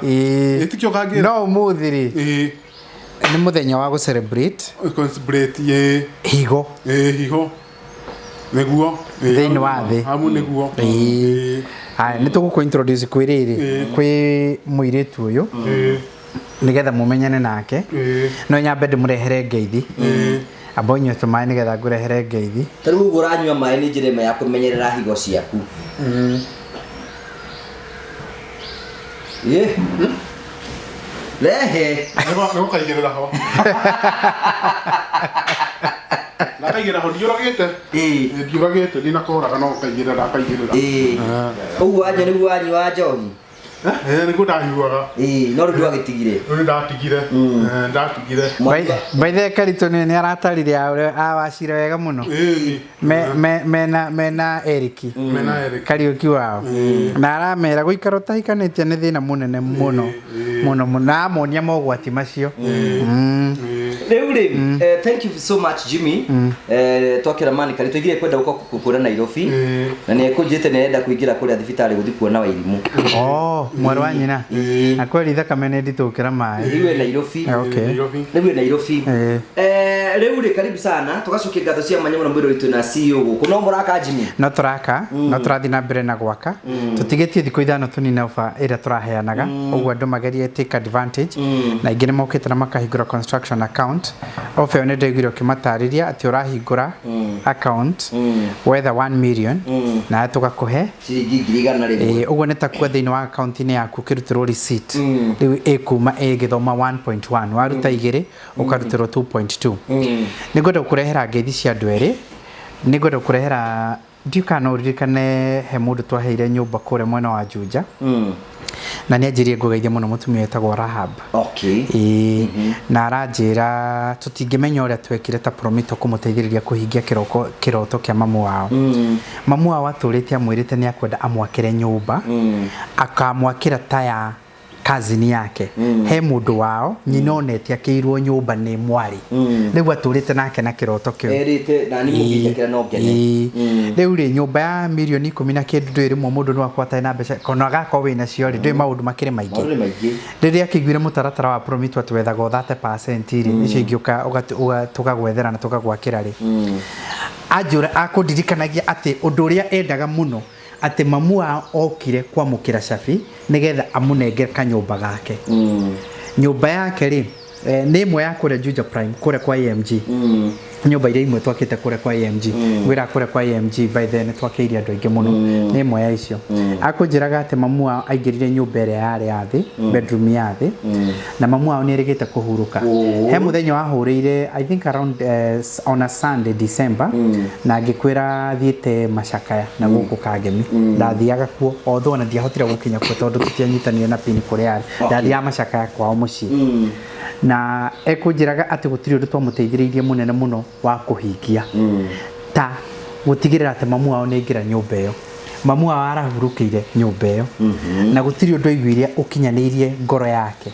Ĩtikĩo kangĩra. No ũmũthĩ rĩ, nĩ mũthenya wa gũ celebrate. Celebrate, ĩĩ. Higo. Ĩĩ, higo. Nĩguo. Thĩinĩ wa thĩ. Amu nĩguo. Ĩĩ. Haya, nĩ tũgũkũ introduce kwĩ rĩrĩ, kwĩ mũirĩtu ũyũ nĩgetha mũmenyane nake. No nyambe ndĩmũrehere ngeithi. Amba ũnyue tũmaĩ nĩgetha ngũrehere ngeithi. Ta rĩu ũguo ũranyua maĩ nĩ njĩra ĩmwe ya kũmenyerera higo ciaku. Ĩ. Rehe. Nĩgũkaigĩrĩra ho. Ndakaigĩrĩra ho, ndiũragĩte. Ndiũragĩte, ndinakoraga, no ngaigĩrĩra, ndakaigĩrĩra. Ũguo wanyua nĩguo wanyua njohi? Nĩguo ndanyuaga. No rĩu ndwagĩtigire? Rĩu nĩndatigire. Ndatigire. By the way, Karitũ nĩ aratarire awacire wega mũno. Mena Eric. Mena Eric. Kariũki wao. Na aramera gũikara ũtahikanĩtie nĩ thĩna mũnene mũno mũno mũno, na amonia mogwati macio. Rĩu rĩ, thank you so much, Jimmy. Twakĩra mani Karitũ igire kwenda gũka kũra Nairobi, na nĩ ekũnjĩte nĩ arenda kũingĩra kũrĩa thibitarĩ gũthiĩ kuona Wairimũ. Oh, mwarĩ wa nyina. Na kweri thakame nĩ nditũkĩra maĩ. Rĩu e Nairobi. Okay. Rĩu e Nairobi. Rĩu rĩ, karibu sana, tũgacokia ngatho cia mwanya mũno mwĩrĩ witũ na CEO gũkũ. No mũraka, Jimmy? No tũraka, no tũrathiĩ na mbere na gwaka. Tũtigĩtie thikũ 5 tũnine ofa ĩrĩa tũraheanaga, ũguo andũ magerie take advantage, na aingĩ nĩ mokĩte na makahingũra construction account. Ofa ĩyo nĩ ndaiguire ũkĩmatarĩria atĩ ũrahingũra account wetha 1 million na tũgakũhe ciringi 100,000. Ĩĩ, ũguo nĩ ta kuo thĩinĩ wa akaunti-inĩ yaku ũkĩrutĩrwo receipt rĩu ĩkuma ĩgĩthoma 1.1, waruta igĩrĩ ũkarutĩrwo 2.2. Nĩ ngwenda gũkũrehera ngeithi cia andũ erĩ. Nĩ ngwenda gũkũrehera, ndiũ kana no ũririkane, he mũndũ twaheire nyũmba kũrĩa mwena wa Juja, na nĩ anjĩrie ngũgeithie mũno, mũtumia wĩtagwo Rahab. Ĩĩ, na aranjĩra tũtingĩmenya ũrĩa twekire ta Promito kũmũteithĩrĩria kũhingia kĩroko kĩroto kĩa mamu wao. Mamu wao atũrĩte amwĩrĩte nĩ akwenda amwakĩre nyũmba, akamwakĩra ta ya cousin yake. He mũndũ wao nyina onete akĩirwo nyũmba nĩ mwarĩ, rĩu atũrĩte nake na kĩroto kĩu. Erĩte nani mũngĩnjakĩra no ngene. Ĩĩ. Rĩu rĩ, nyũmba ya mirioni 10 na kĩndũ ndũĩ rĩmwe mũndũ no akorwo atarĩ na mbeca, kana agakorwo wĩna cio rĩ, ndũĩ maũndũ makĩrĩ maingĩ. Maũndũ nĩ maingĩ. Rĩrĩa akĩiguire mũtaratara wa Promito atĩ wethaga o 30% rĩ, icio ingĩ tũkagwethera na tũkagwakĩra rĩ, anjũra akũndirikanagia atĩ ũndũ ũrĩa endaga mũno atĩ mamu wao okire kwamũkĩra cabi nĩgetha amũnengere kanyũmba gake. Nyũmba yake rĩ, nĩ ĩmwe ya kũrĩa Juja Prime, kũrĩa kwa AMG, nyũmba iria imwe twakĩte kũrĩa kwa AMG. Ngwĩra kũrĩa kwa AMG by then nĩ twakĩire andũ aingĩ mũno, nĩ ĩmwe ya icio. Akũnjĩraga atĩ mamu wao aingĩrire nyũmba ĩrĩa yarĩ ya thĩ, bedroom ya thĩ, na mamu wao nĩ erĩgĩte kũhurũka. He mũthenya wahũrĩire, I think around on a Sunday, December, na ngĩkwĩra thiĩte macakaya na gũkũ Kangemi. Ndathiaga kuo, although ona ndiahotire gũkinya kuo tondũ tũtianyitanire na pin kũrĩa arĩ. Ndathiaga macakaya kwao mũciĩ, na ekũnjĩraga atĩ gũtirĩ ũndũ twamũteithĩrĩirie mũnene mũno wa kũhingia ta gũtigĩrĩra atĩ mamu wao nĩ aingĩra nyũmba ĩyo. Mamu wao arahurũkĩire nyũmba ĩyo, na gũtirĩ ũndũ aiguire ũkinyanĩirie ngoro yake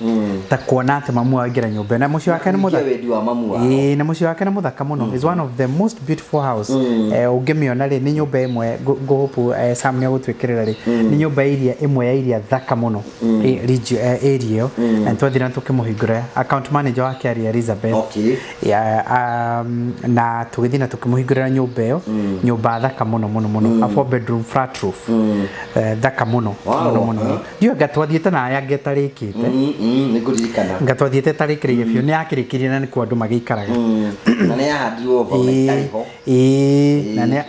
ta kuona atĩ mamu wao aingĩra nyũmba ĩyo, na mũciĩ wake nĩ Kũhingia mũthaka. Wendi wa mamu wao. Ĩĩ, na mũciĩ wake nĩ mũthaka mũno, is one of the most beautiful house. Ũngĩmĩona rĩ, nĩ nyũmba ĩmwe ngũhope Sam nĩ agũtwĩkĩrĩra rĩ, nĩ nyũmba iria ĩmwe ya iria thaka mũno area ĩyo, na nĩtwathire na tũkĩmũhingũra. Account manager wake arĩ Elizabeth. Yeah, na tũgĩthiĩ na tũkĩmũhingũrĩra nyũmba ĩyo, nyũmba thaka mũno mũno mũno, a four bedroom flat roof, thaka mũno mũno mũno mũno. Ndiũĩ anga twathiĩte na anga ĩtarĩkĩte. Nĩ ngũririkana. Anga twathiĩte ĩtarĩkĩrĩire biũ, nĩ yakĩrĩkirie na nĩkuo andũ magĩikaraga. Na nĩ yahandirwo over, ona ĩtarĩ ho. Ĩĩ, na nĩ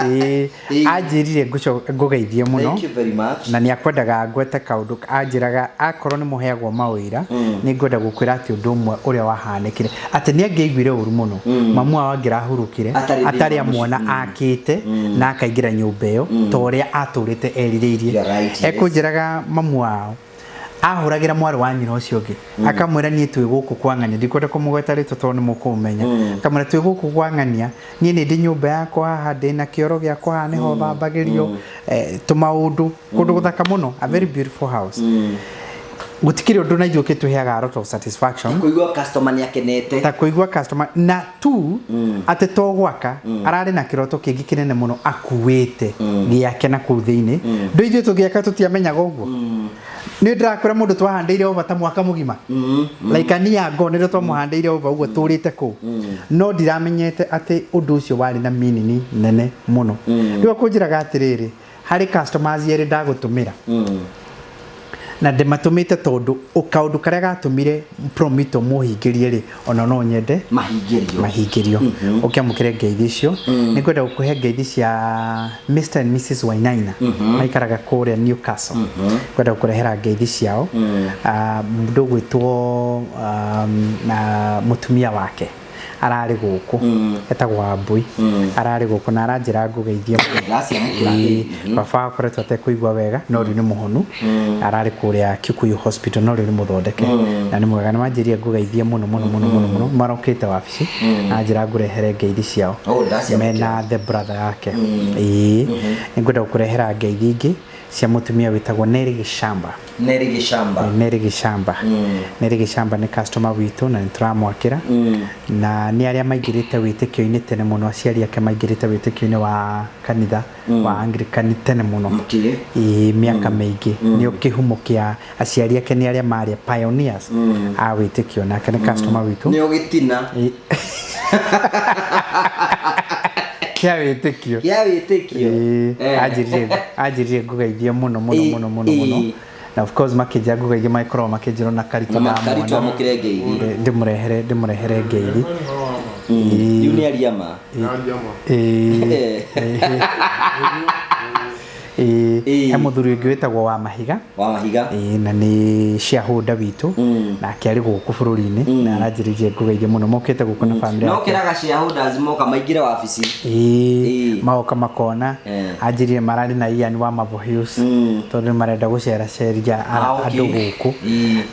Ĩĩ, anjĩrire ngũgeithie mũno. Thank you very much. Na nĩ akwendaga ngwete kaũndũ, anjĩraga akorwo nĩ mũheagwo mawĩra, nĩ ngwenda gũkwĩra atĩ ũndũ ũmwe ũrĩa wahanĩkire atĩ nĩ angĩaiguire ũru mũno mamu wao angĩrahurũkire Atarĩ thĩinĩ atarĩ wa amuona akĩte na akaingĩra nyũmba ĩyo ta ũrĩa atũrĩte erirĩirie. You are right, yes. Ekũnjĩraga mamu wao ahũragĩra mwarĩ wa nyina ũcio ũngĩ, akamwĩra niĩ twĩ gũkũ kwa ng'ania, ndikwenda kũmũgweta rĩtwa tondũ nĩ mũkũmũmenya, akamwĩra twĩ gũkũ kwa ng'ania, niĩ nĩ ndĩ nyũmba yakwa haha, ndĩ na kĩoro gĩakwa haha nĩho thambagĩrio, tũmaũndũ kũndũ gũthaka mũno, a very beautiful house. Gũtikĩrĩ ũndũ na ithuĩ ũkĩtũheaga a lot of satisfaction kũigua customer nĩ akenete, ta kũigua customer na tu atĩ to gwaka ararĩ na kĩroto kĩngĩ kĩnene mũno akuĩte gĩake na kũu thĩinĩ. Ndũ ithuĩ tũgĩaka tũtiamenyaga ũguo. Nĩ ndĩrakwĩra mũndũ twahandĩire over ta mwaka mũgima, like a year ago nĩrĩo twamũhandĩire over ũguo tũrĩte kũu, no ndiramenyete atĩ ũndũ ũcio warĩ na meaning nene mũno. Rĩu akũnjĩraga atĩrĩrĩ, harĩ customers erĩ ndagũtũmĩra na ndĩmatũmĩte tondũ kaũndũ karĩa gatũmire Promito mũhingĩrie rĩ, ona no nyende mahingĩrio. Mahingĩrio. Ũkĩamũkĩre ngeithi icio, nĩ ngwenda gũkũhe ngeithi cia Mr and Mrs Wainaina, maikaraga kũrĩa Newcastle. Ngwenda gũkũrehera ngeithi ciao. Ah, mũndũ ũgwĩtwo na mũtumia wake ararĩ gũkũ, etagwo Wambui, ararĩ gũkũ na aranjĩra ngũgeithie mũno. Ndaciamũkĩra. Ĩĩ, baba akoretwo atekũigua wega no rĩu nĩ mũhonu, ararĩ kũrĩa Kikuyu Hospital no rĩu nĩ mũthondeke na nĩ mwega. Nĩ manjĩrire ngũgeithie mũno mũno mũno mũno mũno. Marokĩte wabici na njĩra ngũrehere ngeithi ciao. Oh, ndaciamũkĩra. Mena the brother yake. Ĩĩ, nĩ ngwenda gũkũrehera ngeithi ingĩ cia mũtumia wĩtagwo Neri Gĩcamba. Neri Gĩcamba. Neri Gĩcamba. Neri Gĩcamba nĩ customer witũ na nĩ tũramwakĩra, na nĩ arĩa maingĩrĩte wĩtĩkio-inĩ tene mũno. Aciari ake maingĩrĩte wĩtĩkio-inĩ wa kanitha wa Anglican tene mũno. Ĩĩ, mĩaka mĩingĩ. Nĩo kĩhumo kĩa aciari ake, nĩ arĩa marĩ pioneers a wĩtĩkio, nake nĩ customer witũ. Nĩo gĩtina kĩa wĩtĩkio. Kĩa wĩtĩkio. Ĩĩ, anjĩrire ngũgeithie mũno mũno mũno mũno mũno, na of course makĩnjĩra ngũgeithie magĩkorwo makĩnjĩra na Karitũ. Na Karitũ amũkĩre ngeithi. Ndĩmũrehere ngeithi. Rĩu nĩ aria ma. Ĩĩ. Ĩĩ, he mũthuri ũngĩ wĩtagwo wa Mahiga. Wa Mahiga. Ĩĩ, na nĩ shareholder witũ, nake arĩ gũkũ bũrũri-inĩ na aranjĩrĩria ngũgeithie mũno. Mokĩte gũkũ na family No yake. kĩraga shareholders moka maingĩre wabici. Ĩĩ, magoka makona. Anjĩrire mararĩ na Ian wa Mavo Hills tondũ nĩ marenda gũceraceria andũ gũkũ,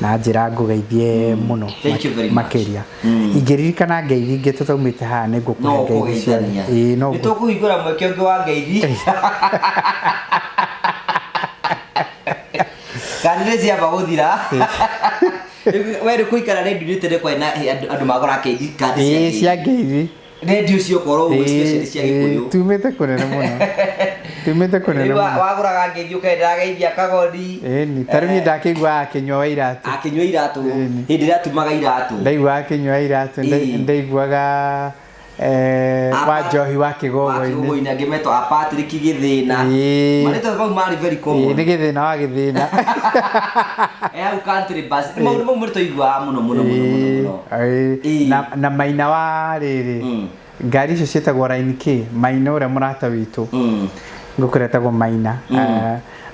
na njĩra ngũgeithie mũno. Thank you very much. Makĩria ingĩririkana ngeithi ingĩ tũtaumĩte haha nĩ ngũkũhe No ngeithi ciothe. ũkũgeithania. Ĩĩ, no Nĩ tũkũhingũra mweke ũngĩ wa ngeithi. Kandi nĩ ciamba gũthira. We rĩ kũikara rendio-inĩ tene kwarĩ na andũ magũraga kandi ĩĩ, cia ngeithi. Rendio ciokorwo ũguo, especially cia Gĩkũyũ. Tumĩte kũnene mũno, tumĩte kũnene Rĩu mũno. Wagũraga ngeithi ũkenda geithia kagoni. Ĩni, ta rĩu niĩ ndakĩigua akĩnyua wa iratũ. Akĩnyua iratũ hĩndĩ ĩrĩa atumaga iratũ. Ndaigua akĩnyua iratũ, ndaiguaga wa njohi wa kĩgogo-inĩ. Kĩgogo-inĩ angĩ metwo a Patrick Gĩthĩna. Marĩtwa mau marĩ very common. Ĩĩ, nĩ gĩthĩna wa gĩthĩna. Hau country bus maũndũ mau nĩ tũiguaga mũno mũno mũno mũno mũno. Ĩĩ, na maina wa rĩrĩ ngari icio ciĩtagwo Line K, maina ũrĩa mũrata witũ ngũkwĩra etagwo maina,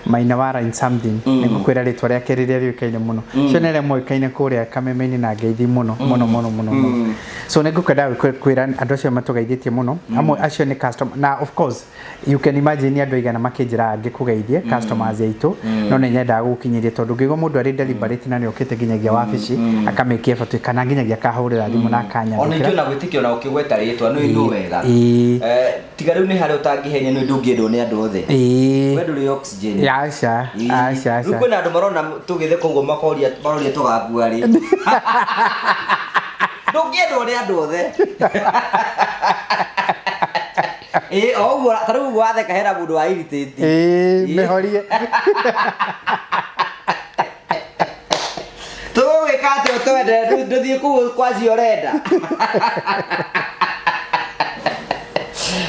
maina wa Line something, nĩ ngũkwĩra rĩtwa rĩake rĩrĩa rĩũĩkaine mũno. Cio nĩ arĩa moĩkaine kũrĩa Kameme-inĩ na ngeithi mũno mũno mũno mũno mũno. So nĩ ngũkwenda kwĩra andũ acio matũgeithĩtie mũno. Amwe acio nĩ customer, na of course you can imagine nĩ andũ aigana makĩnjĩra ngĩkũgeithie, customers aitũ, no nĩ nyendaga gũgũkinyĩria tondũ ngĩigua mũndũ arĩ deliberate na nĩ okĩte nginyagia wabici akamĩkia effort kana nginyagia akahũrĩra thimũ na Ona akanyandĩkĩra. ingĩ ona gwĩtĩkio na ũkĩgweta rĩtwa nĩ nũ wega. Tiga rĩu nĩ harĩa ũtangĩhenya nĩ ndũngĩendwo nĩ andũ othe. We ndũrĩ oxygen. Aca, aca. Rĩu Aca. Kwĩna andũ marona tũgĩtheka ũguo makoria maroria tũgakua rĩ. Ndũngĩendwo nĩ andũ othe. Ĩĩ, o ũguo ta rĩu ũguo watheka hena mũndũ wa irritate. Ĩĩ, mĩhorie. Tũgũgĩka atĩa ũtwende ndũthiĩ kũu kwa acio ũrenda.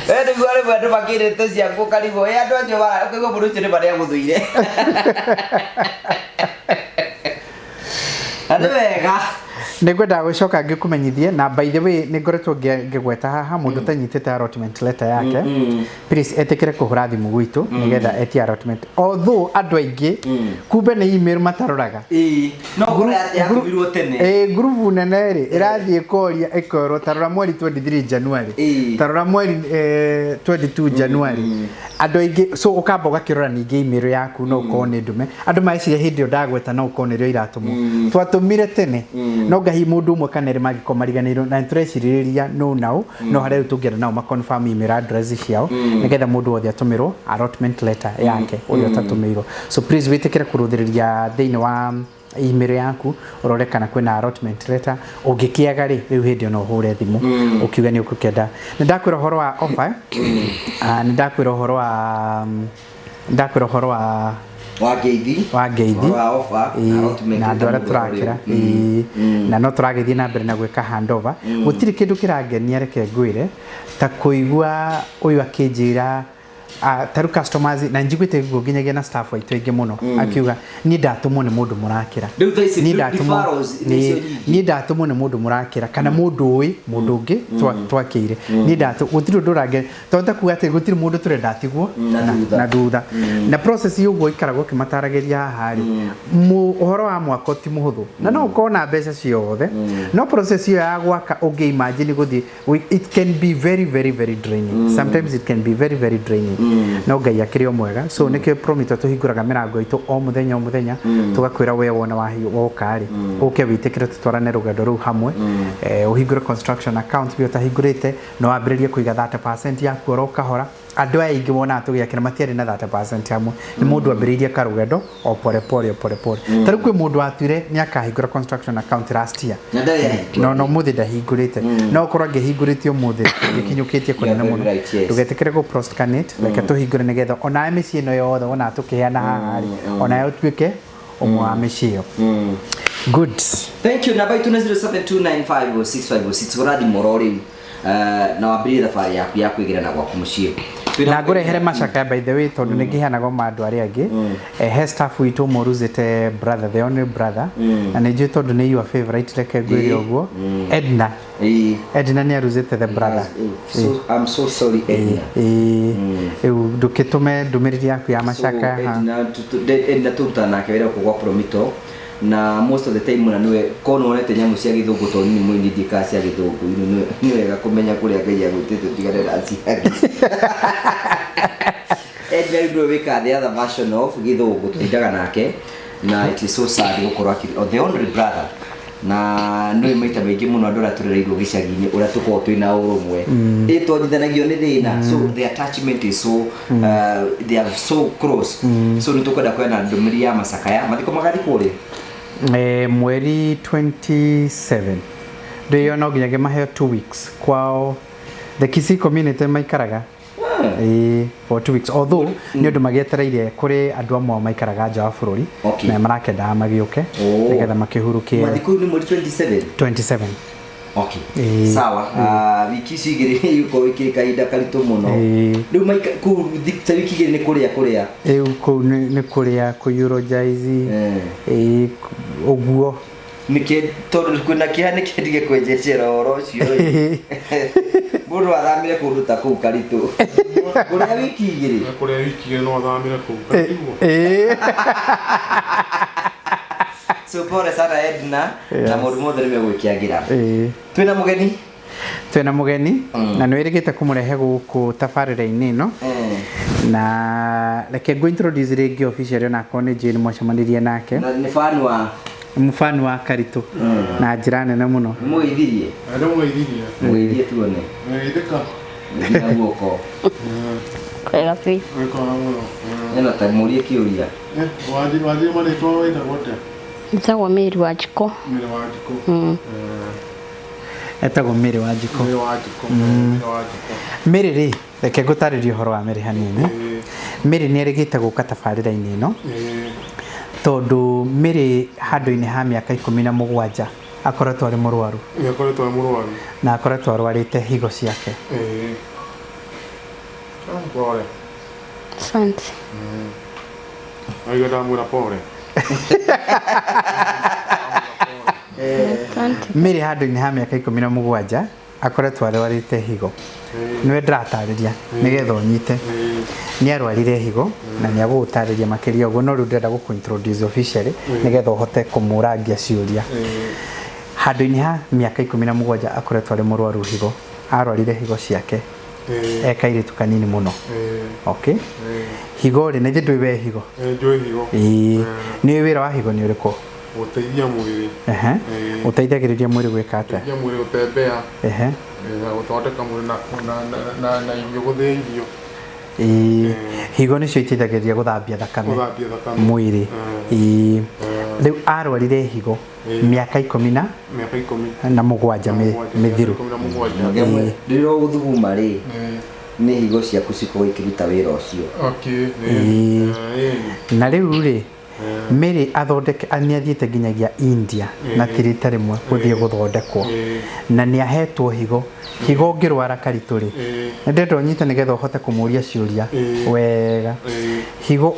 We nĩguo rĩmwe andũ makĩrĩte ciaku ũkarigwo ĩ andũ acio ũkaigua mũndũ ũcio nĩ ma nĩagũthũire. Na nĩ wega. Nĩ ngwendaga gũcoka ngĩkũmenyithie, na by the way nĩ ngoretwo ngĩgweta haha mũndũ ũtanyitĩte allotment letter yake, please etĩkĩre kũhũra thimũ gwitũ nĩgetha etie allotment, although andũ aingĩ kumbe nĩ email mataroraga. No ngoro yatũmirwo tene. Ĩ, ngurubu nene rĩ ĩrathiĩ koria ĩkorwo tarora mweri 23 January, tarora mweri 22 January, andũ aingĩ. So ũkamba ũgakĩrora ningĩ email yaku, no ũkorwo nĩ ndume. Andũ mareciria hĩndĩ ĩyo ndagweta no ũkorwo nĩrĩo iratũmwo. Twatũmire tene, no ngahi mũndũ ũmwe kana erĩ mangĩkorwo mariganĩirwo, na nĩtũrecirĩrĩria no nao no harĩa rĩu tũngĩenda nao ma confirm email address ciao nĩgetha mũndũ wothe atũmĩrwo allotment letter yake, ũrĩa ũtatũmĩirwo. So please wĩtĩkĩre kũrũthĩrĩria thĩinĩ wa email yaku ũrore kana kwĩna allotment letter. Ũngĩkĩaga rĩ, rĩu hĩndĩ ĩyo no ũhũre thimũ ũkiuge nĩ ũgũkĩenda. Nĩ ndakwĩra ũhoro wa offer. Nĩ ndakwĩra ũhoro wa ndakwĩra ũhoro wa wa ngeithi. Wa ngeithi. Ũhoro wa offer, allotment. Na andũ arĩa tũrakĩra. Ĩĩ. Na no tũragĩthiĩ na mbere na gwĩka handover. Gũtirĩ kĩndũ kĩrangenia, reke ngwĩre, ta kũigua ũyũ akĩnjĩra, ta rĩu customers, na njiguĩte guo nginyagia na staff aitũ aingĩ mũno, akiuga niĩ ndatũmwo nĩ mũndũ mũrakĩra. Rĩu thaa ici Niĩ ndatũmwo referrals nĩcio nyingĩ. Niĩ ndatũmwo nĩ mũndũ mũrakĩra kana mũndũ ũĩ mũndũ ũngĩ twakĩire. Niĩ ndatũ gũtirĩ ũndũ ũrange tondũ ta kuga atĩ gũtirĩ mũndũ tũrenda atigwo na thutha. Na thutha. Na process ũguo ikaragwo ũkĩmataragĩria haha rĩ, ũhoro wa mwako ti mũhũthũ, na no ũkorwo na mbeca ciothe, no process ĩyo ya gwaka, ũngĩ imagine gũthiĩ it can be very very very draining. Sometimes it can be very very draining, no Ngai akĩrĩ o mwega. So nĩkĩo Promito tũhingũraga mĩrango itũ o mũthenya o mũthenya, tũgakwĩra we wona woka rĩ, ũke wĩtĩkĩre tũtwarane rũgendo rũu hamwe. Ũhingũre construction account we ũtahingũrĩte, na wambĩrĩrie kũiga 30% yaku oro kahora. Andũ aya aingĩ wonaga tũgĩakĩra matiarĩ na 30% hamwe, nĩ mũndũ ambĩrĩirie karũgendo o pore pore o pore pore. Ta rĩu kwĩ mũndũ watuire nĩ akahingũra construction account last year. Na ndarĩ ahingũra. No ũmũthĩ ndahingũrĩte. No ũkorwo angĩhingũrĩte ũmũthĩ, gĩkinyũkĩtie kũnene very mũno. right, yes. Ndũgetĩkĩre gũ procrastinate, reke tũhingũre nĩgetha onawe mĩciĩ ĩno yothe wonaga tũkĩheana haha rĩ, onawe ũtuĩke ũmwe wa mĩciĩ ĩyo. Good. Thank you. Namba itũ nĩ 0729506506. Hũra thimũ oro rĩu na wambĩrĩrie thabarĩ yaku ya kwĩgĩra na gwaku mũciĩ. Na ngũrehere macakaya, by the way, tondũ nĩ ngĩheanaga ma andũ arĩa angĩ. He staff witũ ũmwe ũruzĩte brother, the only brother, na nĩ njũĩ tondũ nĩ your favorite, reke ngwĩre ũguo, Edna. Edna nĩ aruzĩte the brother. So, I'm so sorry, Edna. Ĩĩ, rĩu ndũkĩtũme ndũmĩrĩri yaku ya macakaya So, ha. Edna, Edna tũrutaga nake wĩra gũkũ gwa Promito, na most of the time na niwe ko nĩwonete nyamũ cia gĩthũngũ, tondũ niĩ mũini ndiĩkaga cia gĩthũngũ. Nĩ wega kũmenya kũrĩa Ngai agwĩtĩte ũtigane na ciangĩ. Edna rĩu nĩwe wĩkaga the other version of gĩthũngũ, tũtindaga nake, na it is so sad gũkorwo akĩ oh, the only brother, na nĩ maita maingĩ mũno andũ arĩa tũrereirwo gĩcagi-inĩ ũrĩa tũkoragwo twĩna ũrũmwe, ĩ twanyithanagio nĩ thĩna. So the attachment is so they are so close. So nĩ tũkwenda kuona ndũmĩrĩri ya macakaya. Mathiko magathikwo rĩ? Mweri 27 ndĩyo no nginyagia maheo 2 weeks kwao, the Kisii community maikaraga. Ĩĩ, for 2 weeks, although nĩ ũndũ magĩetereire kũrĩ andũ amwe ao maikaraga nja wa bũrũri na marakendaga magĩũke nĩgetha makĩhurũkie. Mathiko nĩ mweri 27? 27. Okay. Ĩĩ. Sawa. Wiki ici igĩrĩ igũkorwo ikĩrĩ kahinda karitũ mũno. Rĩu maika kũu ta wiki igĩrĩ nĩ kũrĩa kũrĩa. Rĩu kũu nĩ kũrĩa kũ-eulogize, ĩĩ, ũguo. Nĩkĩ tondũ kwĩna kĩeha nĩkĩ ndige kwenjecera ũhoro ũcio ĩ. Mũndũ athamire kũndũ ta kũu karitũ kũrĩa wiki igĩrĩ. Kũrĩa wiki igĩrĩ no athamire kũu katigwo. So pole sana, Edna, na maũndũ mothe nĩ megwĩkĩangĩra. Twĩna mũgeni. Twĩna mũgeni, na nĩ wĩrĩgĩte kũmũrehe gũkũ tabarĩra-inĩ ĩno, na reke ngũ introduce rĩngĩ officially, onakorwo nĩ njũĩ nĩ mwacemanirie nake. Na nĩ fan wa Mũbani wa Karitũ na njĩra nene mũno. Nĩ mũgeithirie? Nĩ mũgeithirie. Mũgeithie tuone. Mũgeithĩka. Na guoko. Kwega biũ. Wĩkaga mũno. Ĩno ta mũrie kĩũria. Wanjie marĩtwa, wĩtagwo atĩa? Njĩtagwo Mary Wanjikũ. Mary Wanjikũ. Etagwo Mary Wanjikũ. Mary Wanjikũ. Mary Wanjikũ. Mary rĩ, reke ngũtarĩrie ũhoro wa Mary hanini. Mary nĩ erĩgĩte gũka tabarĩra-inĩ ĩno tondũ Mary handũ-inĩ ha mĩaka 17 akoretwo arĩ mũrwaru. Nĩ akoretwo arĩ mũrwaru. Na akoretwo arwarĩte higo ciake. Ĩĩ. Ah, pole. Asante. Aiga ndamwĩra pole. Mary handũ-inĩ ha mĩaka 17 akoretwo arwarĩte higo. Nĩwe ndĩratarĩria nĩgetha ũnyite. Nĩ arwarire higo na nĩ agũgũtarĩria makĩria ũguo, no rĩu ndĩrenda gũkũ introduce officially nĩgetha ũhote kũmũrangia ciũria. Handũ-inĩ ha mĩaka 17 akoretwo arĩ mũrwaru higo. Arwarire higo ciake e kairĩtu kanini mũno. Okay. Higo rĩ, na ithe ndũĩ we higo? Njũĩ higo. Ĩĩ. Nĩ wĩra wa higo nĩ ũrĩkũ? Gũteithia mwĩrĩ. Ehe. Ũteithagĩrĩria mwĩrĩ gwĩka atĩa? Gũteithia mwĩrĩ gũtembea. Ehe. Na gũthondeka mwĩrĩ na irio, gũthĩa irio. Ĩĩ. Higo nĩcio iteithagĩrĩria gũthambia thakame. Gũthambia thakame. Mwĩrĩ. Ĩĩ. Rĩu arwarire higo mĩaka ikũmi na mĩaka ikũmi na mũgwanja mĩthiru. 17. Rĩrĩa ũgũthuguma rĩ, nĩ higo ciaku cikorwo ikĩruta wĩra ũcio. Okay. Ĩĩ. Na rĩu rĩ, Mary athondeke nĩ athiĩte nginyagia India na ti rita rĩmwe gũthiĩ gũthondekwo, na nĩ ahetwo higo. Higo ũngĩrwara karitũ rĩ, nĩ ndĩrenda ũnyite nĩgetha ũhote kũmũria ciũria wega. Higo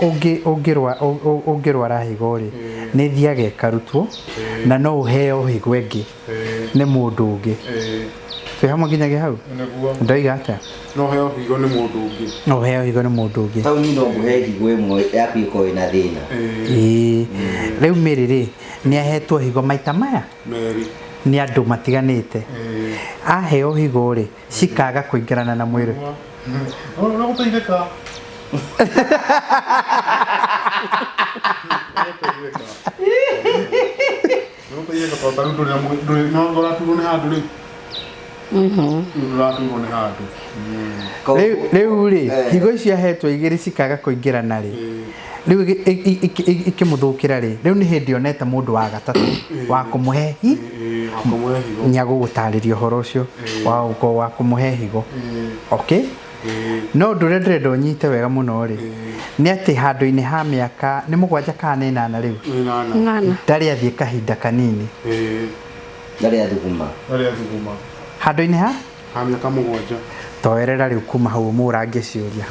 ũngĩrwara higo rĩ, nĩ ĩthiaga ĩkarutwo na no ũheo higo ĩngĩ nĩ mũndũ ũngĩ. Twĩ hamwe nginyagia hau? Nĩguo. Ndoiga atĩa? No heo higo nĩ mũndũ ũngĩ. No ũheo higo nĩ mũndũ ũngĩ. Tau niĩ no ngũhe higo ĩmwe yaku ĩkorwo ĩna thĩna. Ĩĩ. Rĩu Mary rĩ, nĩ ahetwo higo maita maya Merĩ. nĩ andũ matiganĩte. Aheo higo rĩ, cikaga kũingĩrana na mwĩrĩ. No gũteithĩka. No gũteithĩka tondũ ta rĩu ndũrĩ na ndũrĩ no ũraturwo nĩ handũ rĩu. Ũraturwo nĩ handũ. Rĩu rĩ, higo icio ahetwo igĩrĩ cikaga kũingĩrana rĩ, rĩu ikĩmũthũkĩra rĩ, rĩu nĩ hĩndĩ onete mũndũ wa gatatũ wa kũmũhe hi Wa kũmũhe higo. nĩ agũgũtarĩria ũhoro ũcio wa gũkorwo wa kũmũhe higo. Okay? No ũndũ ũrĩa ndĩrenda ũnyite wega mũno rĩ, nĩ atĩ handũ-inĩ ha mĩaka nĩ 7 kana nĩ 8 rĩu, 8, ndarĩ athiĩ kahinda kanini. Ndarĩ athuguma. Ndarĩ athuguma. Handũ-inĩ ha Ha mĩaka 7. Toerera rĩu kuma hau ũmũrangie ciũria.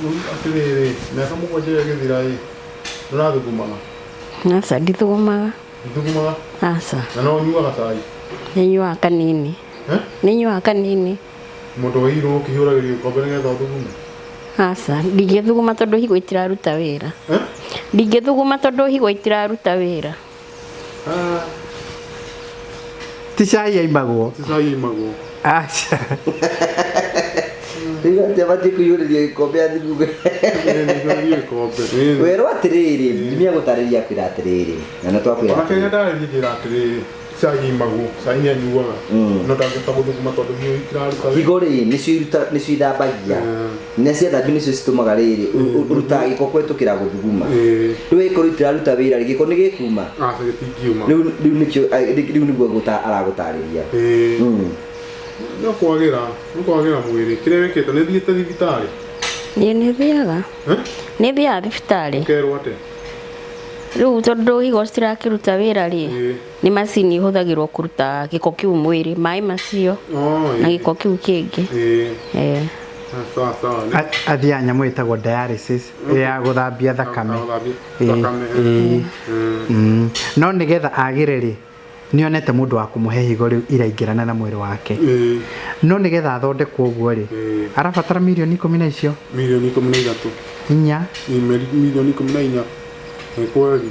Rĩu atĩrĩrĩ, mĩaka 7 ĩgĩthira ĩ, ndũrathugumaga? Aca, ndithugumaga. Nduthugumaga? Aca. Na no ũnyuaga cai? Nĩnyuaga kanini. Nĩnyuaga kanini. Mũndũ wairwo ũkĩhiũragĩrio gĩkombe nĩgetha ũthugume? Aca, ndingĩthuguma tondũ higo itiraruta wĩra. Ndingĩthuguma tondũ higo itiraruta wĩra. Ti cai aimagwo. Ti cai aimagwo. Aca. Rĩu atĩ abatiĩ kũiyũrĩrio gĩkombe athugume. Werwo atĩrĩrĩ, nĩ agũtarĩria akwĩra atĩrĩrĩ, na nĩ twakwĩra. Ona kĩrĩa ndarĩria njĩra atĩrĩrĩ, cai aimagwo, cai nĩ anyuaga. No ndangĩhota gũthuguma tondũ higo itiraruta wĩra. Higo rĩ, nĩcio iruta, nĩcio ithambagia. Na ciathambio nĩcio citũmaga rĩrĩ, ũrutaga gĩko kũhetũkĩra gũthuguma. Rĩu angĩkorwo itiraruta wĩra rĩ, gĩko nĩ gĩkuma? Aca, gĩtingiuma. Rĩu nĩkĩo, rĩu nĩguo aragũtarĩria. No kwagĩra, no kwagĩra mwĩrĩ. Kĩrĩa wĩkĩte, nĩ ũthiĩte thibitarĩ? Ĩĩ nĩ thiaga. Nĩ thiaga thibitarĩ. Ũkerwo atĩa? Rĩu tondũ higo citirakĩruta wĩra rĩ, nĩ macini ihũthagĩrwo kũruta gĩko kĩu mwĩrĩ, maĩ macio na gĩko kĩu kĩngĩ. Sawa sawa. Athiaga nyamũ ĩtagwo dialysis ya gũthambia thakame. No nĩgetha agĩre rĩ, nĩ onete mũndũ wa kũmũhe higo rĩu iraingĩrana na mwĩrĩ wake. No nĩgetha athondekwo ũguo rĩ, arabatara mirioni 10 na icio? Mirioni 13. Inya. Mirioni 14. Nĩ kweli.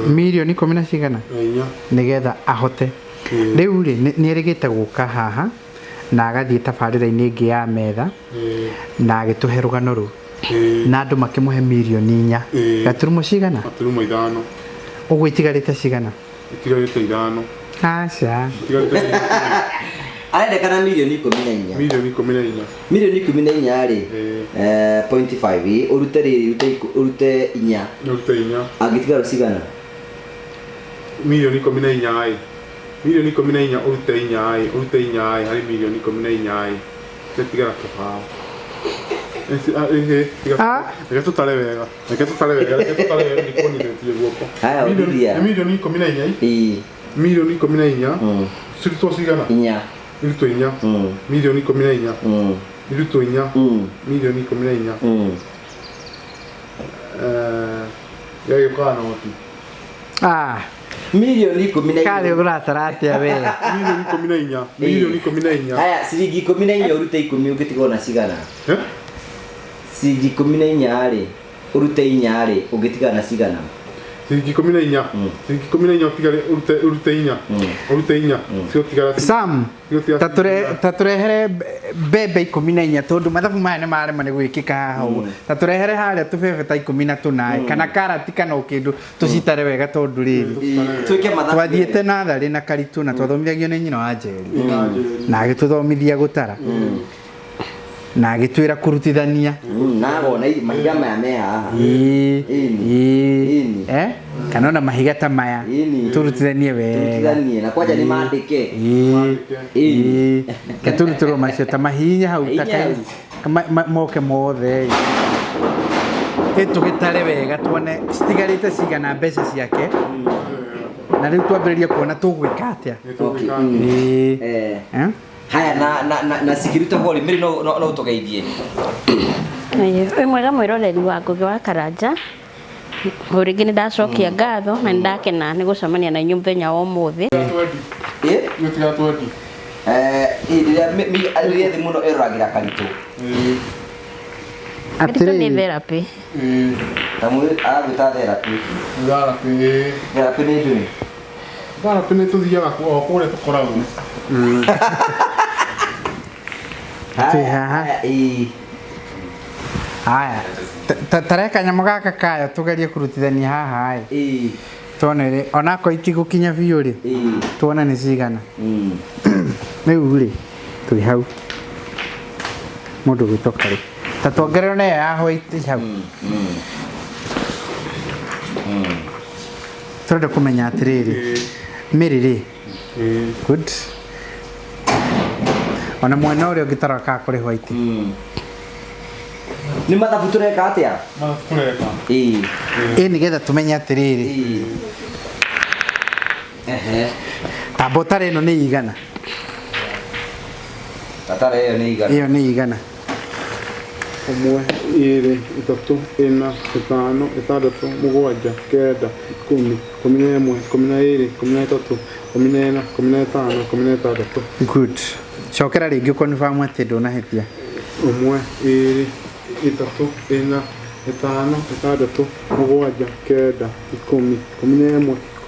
Mirioni 10 na cigana? Na inya. Nĩgetha ahote. Rĩu rĩ, nĩ erĩgĩte gũka haha na agathiĩ tabarĩra-inĩ ĩngĩ ya metha na agĩtũhe rũgano rũu. Na andũ makĩmũhe mirioni 4. Gaturumo cigana? Gaturumo 5. Ũguo itigarĩte cigana? Itigarĩte 5. Aca. Itigarĩte Arendekana mirioni 14. Mirioni 14. Mirioni 14 rĩ, 0.5 ũrute rĩrĩ, ũrute inya. Ũrute inya. Angĩtigara cigana? Mirioni 14 ĩ. Mirioni 14 ũrute inya ĩ, ũrute inya ĩ, harĩ mirioni 14 ĩ. Tigara kĩbaũ. Reke tũtare wega. Reke tũtare wega, reke tũtare wega ndikuonithĩtie guoko. Haya, ũthithia. Mirioni 14 ĩ. Mirioni 14. Cirutwo cigana? Inya. Irutwo inya. Mirioni 14. Irutwo inya. Mirioni 14. Gagĩũkaga noti. Milioni 14. Karĩ ũratara atĩa we? Milioni 14. Milioni 14. Haya, ciringi 14 ũrute 10 ũngĩtigwo na cigana? Ciringi 14 rĩ, ũrute 4 rĩ, ũngĩtigana na cigana? Ciringi 14. Ciringi 14 ũtigare ũrute 4. Ũrute 4. Cigũtigara. Sam, ta tũrehere mbembe 14 tondũ mathabu maya nĩ marema nĩ gwĩkĩka haha ũguo. Ta tũrehere harĩa tũbebe ta 14 kana karati kana o kĩndũ tũcitare wega tondũ rĩrĩ. Twĩke mathabu. Twathiĩte natharĩ na Karitũ na twathomithagio nĩ nyina wa Njeri na agĩtũthomithia gũtara na agĩtwĩra kũrutithania. Nagona mahiga maya me haha. Ĩĩ. Eh? Kana ona mahiga ta maya tũrutithanie wega. Tũrutithanie na kwanja nĩ mandĩke. Ĩĩ. Ke tũrutĩrwo macio ta mahinya hau ta moke mothe. Ĩ tũgĩtare wega tuone citigarĩte cigana mbeca ciake. Na rĩu twambĩrĩrie kuona tũgwĩka atĩa. Ĩĩ. Haya na cikiruta hori mĩrĩ no ũtũgeithie. Wĩ mwega mwĩroreri wa Ngũgĩ wa Karanja. O rĩngĩ nĩ ndacokia ngatho na nĩ ndakena nĩ gũcemania na inyuĩ mũthenya wa ũmũthĩ. Rĩrĩa thĩ mũno ĩroragĩra Karitũ. Karitũ nĩ therapy. Aragwĩta therapy. Therapy. Therapy nĩ ndũĩ? Therapy nĩ tũthiaga o kũrĩa tũkoragwo. Twĩ haha. Haya, tareka kanyamũ gaka kayo tũgerie kũrutithania haha ĩ. Tuone rĩ, onakorwo itigũkinya biũ rĩ, tuone nĩ cigana. Rĩu rĩ, twĩ hau. Mũndũ gwĩtwo Karĩ. Ta tuongerere na ĩyo ya white hau. Tũrenda kũmenya atĩrĩrĩ, Mary rĩ, good. Ona mwena ũrĩa ũngĩ tarora kana kũrĩ white. Nĩ mathabu tũreka atĩa? Mathabu tũreka. Ĩĩ. Ĩ nĩgetha tũmenye atĩrĩrĩ. Tamba ũtare ĩno nĩ igana. Tatara ĩyo nĩ igana. Ĩyo nĩ igana. 1 2 3 4 5 6 7 9 10 11 12 13 14 15 16. Good. Cokera rĩngĩ ũkonfirm atĩ ndũnahĩtia. 1 2 3 4 5 6 7 9 10 11 12 13 14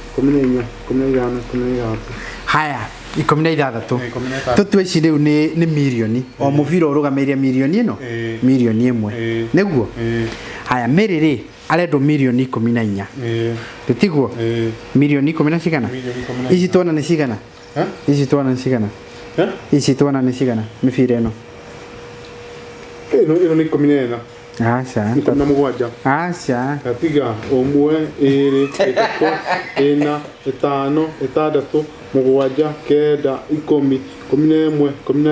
15 16. Haya, 16. Tũtue ici rĩu nĩ mirioni. O mũbira ũrũgamĩrĩire mirioni ĩno? Mirioni 1. Nĩguo? Haya, Mary rĩ, arendwo mirioni 14. Tĩtiguo? Mirioni 10 na cigana? Ici tuona nĩ cigana? Ici tuona nĩ cigana? Ici tuona nĩ cigana mĩbira ĩno? Ĩno nĩ 14. Aca. 17. Aca. Gatiga 1 2 3 4 5 6 7 9 10 11 12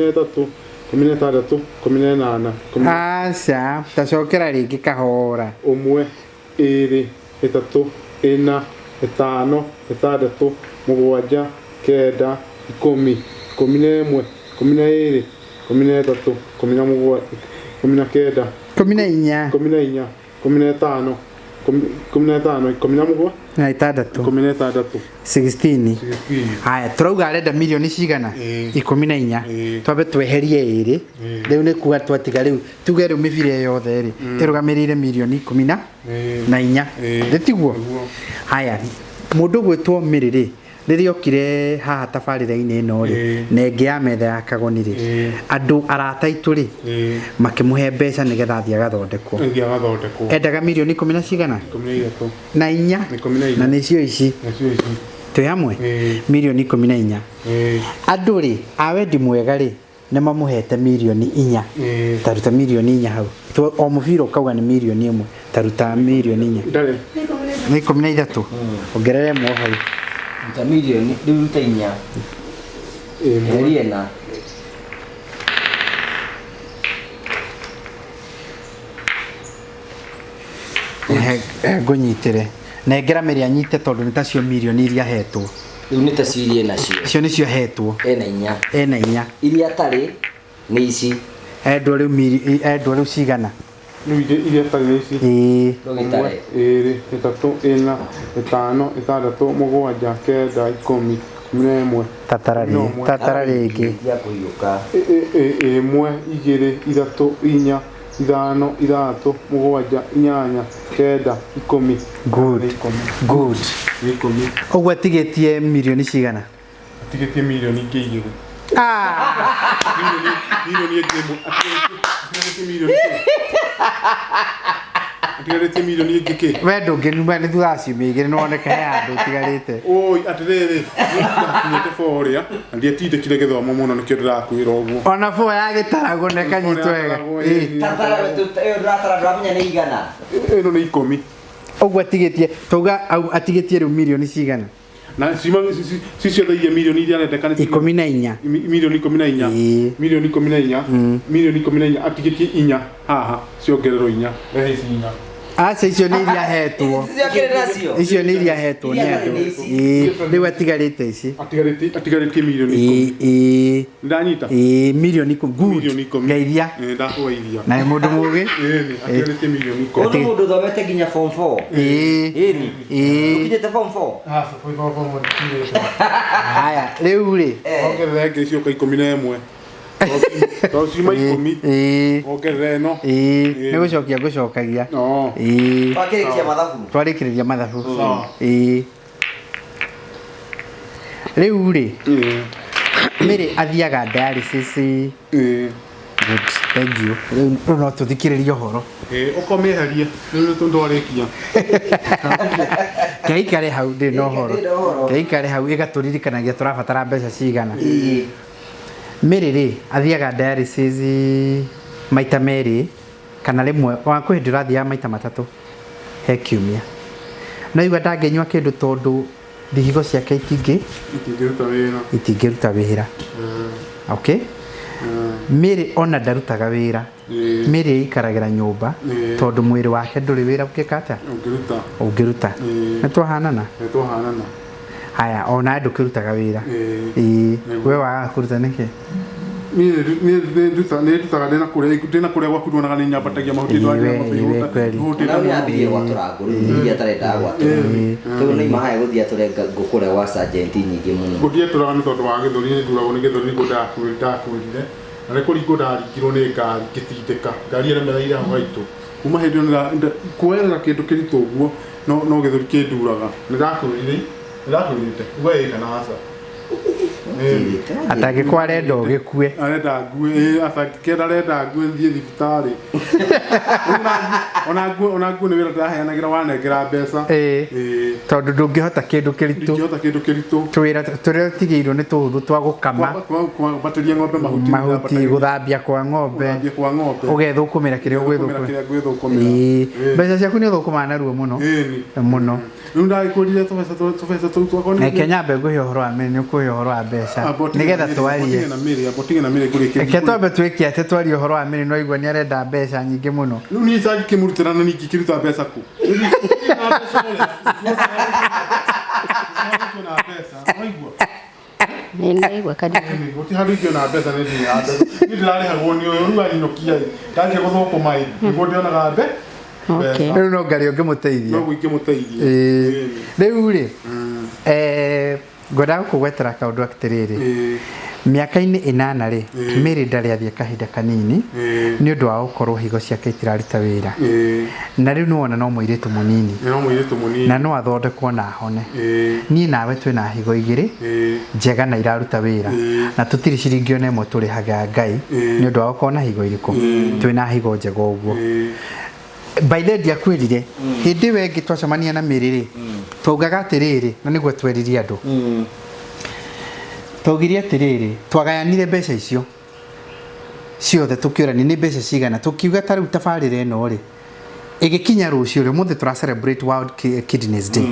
13 16 18. Aca, tacokera rĩngĩ kahora. 1 2 3 4 5 6 7 9 10 11 12 13 17 19 14 14 15 15 17 na 6 16 16. Haya, turauga arenda milioni cigana? 14. Twambe tweherie ĩrĩ. Rĩu nĩ kuga twatiga rĩu tuge rĩu mĩbira yothe rĩ ĩrũgamĩrĩire milioni 14. Ndĩtiguo? Haya, mũndũ gwĩtwo Mary rĩ, rĩrĩa okire haha tabarĩra-inĩ ĩno rĩ, na ĩngĩ ya metha ya Kagoni rĩ, andũ arata aitũ rĩ, makĩmũhe mbeca nĩgetha athiĩ agathondekwo. Endaga milioni 10 na cigana? 13. Na inya. Na nĩcio ici. Twĩ hamwe? Milioni 14. Andũ rĩ, a wendi mwega rĩ, nĩ mamũhete milioni 4. Taruta milioni 4 hau. O mũbira ũkauga nĩ milioni 1. Taruta milioni 4. Nĩ 13. Ongerere ĩmwe hau. Ruta milioni, rĩu ruta 4. Eheria ĩna. Ngũnyitĩre. Nengera Mary anyite tondũ nĩ tacio milioni iria ahetwo. Rĩu nĩ tacio iria enacio. Icio nĩcio ahetwo. Ena 4. Ena 4. Iria atarĩ nĩ ici. Endwo rĩu endwo rĩu cigana? Rĩu iria itarĩ nĩ ici. Ĩĩ. Ĩmwe, ĩĩrĩ, ĩtatũ, ĩna, ĩtano, ĩtandatũ, mũgwanja, kenda, ikũmi, ikũmi na ĩmwe. Tatara ikũmi na ũmwe. Tatara rĩngĩ. Ĩmwe, igĩrĩ, ithatũ, inya, ithano, ithathatũ, mũgwanja, inyanya, kenda, ikũmi. Good. Nĩ ikũmi. Good. Nĩ ikũmi. Ũguo atigĩtie mirioni cigana? Atigĩtie mirioni ingĩ igĩrĩ. Mirioni ĩngĩ ĩmwe. Atigarĩtie mirioni atigarĩtie mirioni ĩngĩ kĩ? We ndũngĩnuma nĩ thutha wa ciumia igĩrĩ nĩ woneke he handũ ũtigarĩte. Oi, atĩrĩrĩ, ndakinyĩte borĩa na ndiatindĩkire gĩthomo mũno nĩkĩo ndĩrakwĩra ũguo. Ona bũa ya gĩtaragwo na ĩkanyitwo wega. Ĩĩ. Tatara ĩyo ndũratara ndũramenya nĩ igana. Ĩno nĩ ikũmi. Ũguo atigĩtie tauga atigĩtie rĩu mirioni cigana? Na cima ci ciothe iria mirioni iria arendeka nĩ 14. Mirioni 14. Mirioni 14. Mirioni 14 atigĩtie inya haha ciongererwo inya. Rehe ici inya. Aca icio nĩ iria ahetwo. Icio nĩ iria ahetwo nĩ andũ. Ĩĩ, rĩu atigarĩte ici. Atigarĩtie atigarĩtie mirioni ikũmi. Ĩĩ. Ndanyita. Ĩĩ, mirioni ikũmi. Good. Mirioni ikũmi. Ngeithia. Ĩĩ, ndakũgeithia. Na nĩ mũndũ mũgĩ. Ĩĩ, atigarĩtie mirioni ikũmi. Ũyũ nĩ mũndũ ũthomete nginya form 4. Ĩĩ. Ĩni. Ĩĩ. Ũkinyĩte form 4? Aca, form 4 ndikinyĩte. Haya, rĩu rĩ. Ongerera ĩngĩ cioka 11. Tondũ ciuma ikũmi. Ongerera ĩno. Ĩĩ, nĩ gũcokia ngũcokagia. Ĩĩ. Twakĩrĩkia mathabu. Twarĩkĩrĩria mathabu. Sawa. Ĩĩ. Rĩu rĩ, Mary athiaga dialysis. Good, thank you. Rĩu rĩu no tũthikĩrĩrie ũhoro. Ĩĩ, ũkomĩeherie rĩu nĩ tondũ warĩkia. Keikare hau ndĩ na ũhoro. Keikare hau ĩgatũririkanagia tũrabatara mbeca cigana. Mary rĩ, athiaga dialysis maita merĩ kana rĩmwe, ona kwĩ hĩndĩ ũrathiaga maita matatũ he kiumia. No igua ndangĩnyua kĩndũ tondũ higo ciake itingĩ Itingĩruta wĩra. itingĩruta wĩra. Okay? Mary ona ndarutaga wĩra. Ĩĩ. Mary ĩikaragĩra nyũmba Ĩĩ. tondũ mwĩrĩ wake ndũrĩ wĩra ũngĩka atĩa? Ũngĩruta. Ũngĩruta. Ĩĩ. Nĩ twahanana? Nĩ twahanana. Haya, ona ndũkĩrutaga wĩra. Ĩĩ. Ĩĩ. Nĩguo. We wagaga kũruta nĩkĩ? Niĩ nĩ ndutaga ndĩna kũrĩa ndĩna kũrĩa gwaku ndonaga nĩ nyambatagia mahuti Ĩĩ, we- ĩĩ, we kweli. Na rĩu nĩambirie gwatũra ngũ rĩu nĩ iria atarendaga gwatũra. Rĩu nĩ imahaya gũthiĩ atũre ngũ kũrĩa gwa sergeant nyingĩ mũno. Ngũndiatũraga nĩ tondũ wa gĩthũri nĩ nduragwo nĩ gĩthũri nĩguo ndakwĩrire na nĩ kũringwo ndaringirwo nĩ ngari ngĩtindĩka ngari ĩremereire hau haitũ kuma hĩndĩ ĩyo kuoerera kĩndũ kĩritũ ũguo no no gĩthũri kĩnduraga nĩ ndakwĩrire nĩ ndakwĩrĩte uga ĩĩ kana aca. Atangĩkorwo arenda ũgĩkue. Arenda ngue ĩĩ atangĩkenda arenda ngue thiĩ thibitarĩ. Ona ngue ona ngue nĩ wĩra ndĩraheanagĩra wanengera mbeca. Ĩĩ. Tondũ ndũngĩhota kĩndũ kĩritũ. Ndingĩhota kĩndũ kĩritũ. Tũwĩra tũrĩa ũtigĩirwo nĩ tũhũthũ twa gũkama. Kwambatĩria ng'ombe mahuti. Mahuti, gũthambia kwa ng'ombe. Gũthambia kwa ng'ombe. Ũgethũkũmĩra kĩrĩa Ũgethũkũmĩra kĩrĩa ngwĩthũkũmĩra. Ĩĩ. Mbeca ciaku nĩ ũthũkũmaga narua mũno. Mũno. Rĩu ndagĩkwĩrire tũbeca tũbeca tũu twakwa nĩ Reke nyambe ngũhe ũhoro wa mĩrĩ, nĩ ũkũhe ũhoro wa mbeca. Nĩgetha twarie. na mĩrĩ amba ũtige na mĩrĩ ngũrĩkie. Reke twambe twĩke atĩ twarie ũhoro wa mĩrĩ no igua nĩ arenda mbeca nyingĩ mũno. Rĩu niĩ itangĩkĩmũrutĩra na ningĩ kĩruta mbeca kũ? Nĩ ndaigua kanini. Gũtirĩ handũ ingĩona mbeca nĩ ndirĩ na mbeca. Niĩ ndĩrarĩhagwo nĩ ũyũ rĩu anyinũkia ĩ. Ndarĩkia gũthũkũma ĩ nĩguo ndĩonaga mbeca. Rĩu no ngarĩ ũngĩmũteithia. Noguo ingĩmũteithia. Ĩĩ. Rĩu rĩ, ngwendaga gũkũgwetera kaũndũ atĩrĩrĩ. Mĩaka-inĩ ĩnana rĩ, Mary ndarĩ athiĩ kahinda kanini nĩ ũndũ wa gũkorwo higo ciake itiraruta wĩra. Na rĩu nĩwona no mũirĩtu mũnini. No mũirĩtu mũnini. Na no athondekwo na ahone. Niĩ nawe twĩna higo igĩrĩ njega na iraruta wĩra. Na tũtirĩ ciringi ona ĩmwe tũrĩhaga Ngai nĩ ũndũ wa gũkorwo na higo irĩkũ. Twĩna higo njega ũguo. By the way ndiakwĩrire hĩndĩ ĩyo ĩngĩ twacemania na Mary rĩ twaugaga atĩrĩrĩ na nĩguo tweririe andũ twaugire atĩrĩrĩ twagayanire mbeca icio ciothe tũkĩũrania nĩ mbeca cigana tũkiuga ta rĩu tabarĩra ĩno rĩ ĩgĩkinya rũciũ rĩ ũmũthĩ tũra celebrate World Kidneys Day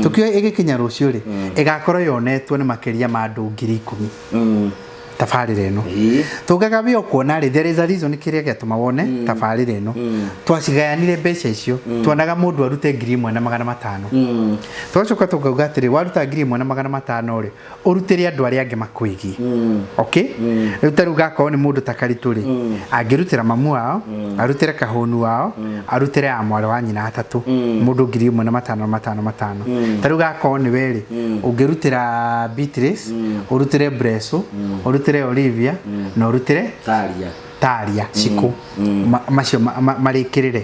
tũkiuga ĩgĩkinya rũciũ rĩ ĩgakorwo yonetwo nĩ makĩria ma andũ 10,000. Tabarĩra ĩno tũngaga we ũkuona rĩ, there is a reason kĩrĩa gĩatũma wone tabarĩra ĩno. Twacigayanire mbeca icio, tuonaga mũndũ arute 1500. Twacoka tũkauga atĩrĩ, waruta 1500 rĩ, ũrutĩre andũ arĩa angĩ makwĩgiĩ. Okay, rĩu ta rĩu gakorwo nĩ mũndũ ta Karitũ rĩ, angĩrutĩra mamu wao, arutĩre kahũnu wao, arutĩre a mwarĩ wa nyina atatũ, mũndũ 1500 5 5. Ta rĩu gakorwo nĩ we rĩ, ũngĩrutĩra Beatrice, ũrutĩre Breso, ũrutĩre Olivia na ũrutĩre Taria. Taria Cikũ. Macio marĩkĩrĩre.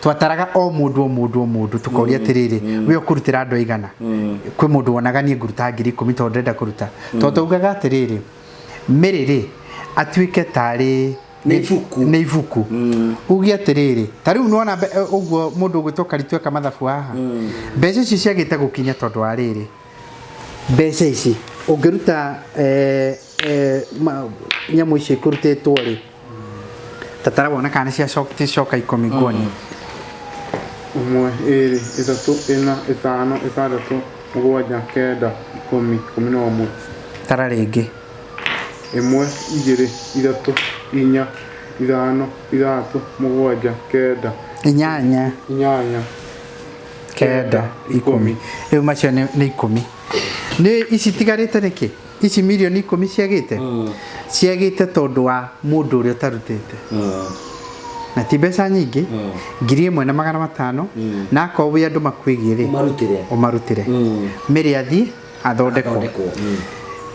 Twataraga o mũndũ o mũndũ o mũndũ, tũkoria atĩrĩrĩ, we ũkũrutĩra andũ aigana? Kwĩ mũndũ wonaga niĩ ngũruta 10,000 tondũ ndĩrenda kũruta. Tondũ twaugaga atĩrĩrĩ, Mary rĩ, atuĩke tarĩ Nĩ ibuku. Nĩ ibuku. Uge atĩrĩrĩ, ta rĩu nĩwona ũguo mũndũ ũgwĩtwo Karitũ eka mathabu haha, mbeca ici ciagĩte gũkinya tondũ wa rĩrĩ, mbeca ici ũngĩruta nyamũ ici ikũrutĩtwo rĩ, tatara wona kana nĩ ciacoka 10 nguoni. 1, 2, 3, 4, 5, 6, 7, 9, 10, 11. Tara rĩngĩ. 1, 2, 3, 4, 5, 6, 7, 9. 8. 8. 9, 10. Rĩu macio nĩ 10. Nĩ ici itigarĩte nĩkĩ? Ici mirioni 10 ciagĩte? Ciagĩte tondũ wa mũndũ ũrĩa ũtarutĩte. Na ti mbeca nyingĩ, 1500, na akorwo wĩ andũ makwĩgiĩ rĩ, Ũmarutĩre. Ũmarutĩre. Mĩrĩ athiĩ athondekwo. Athondekwo.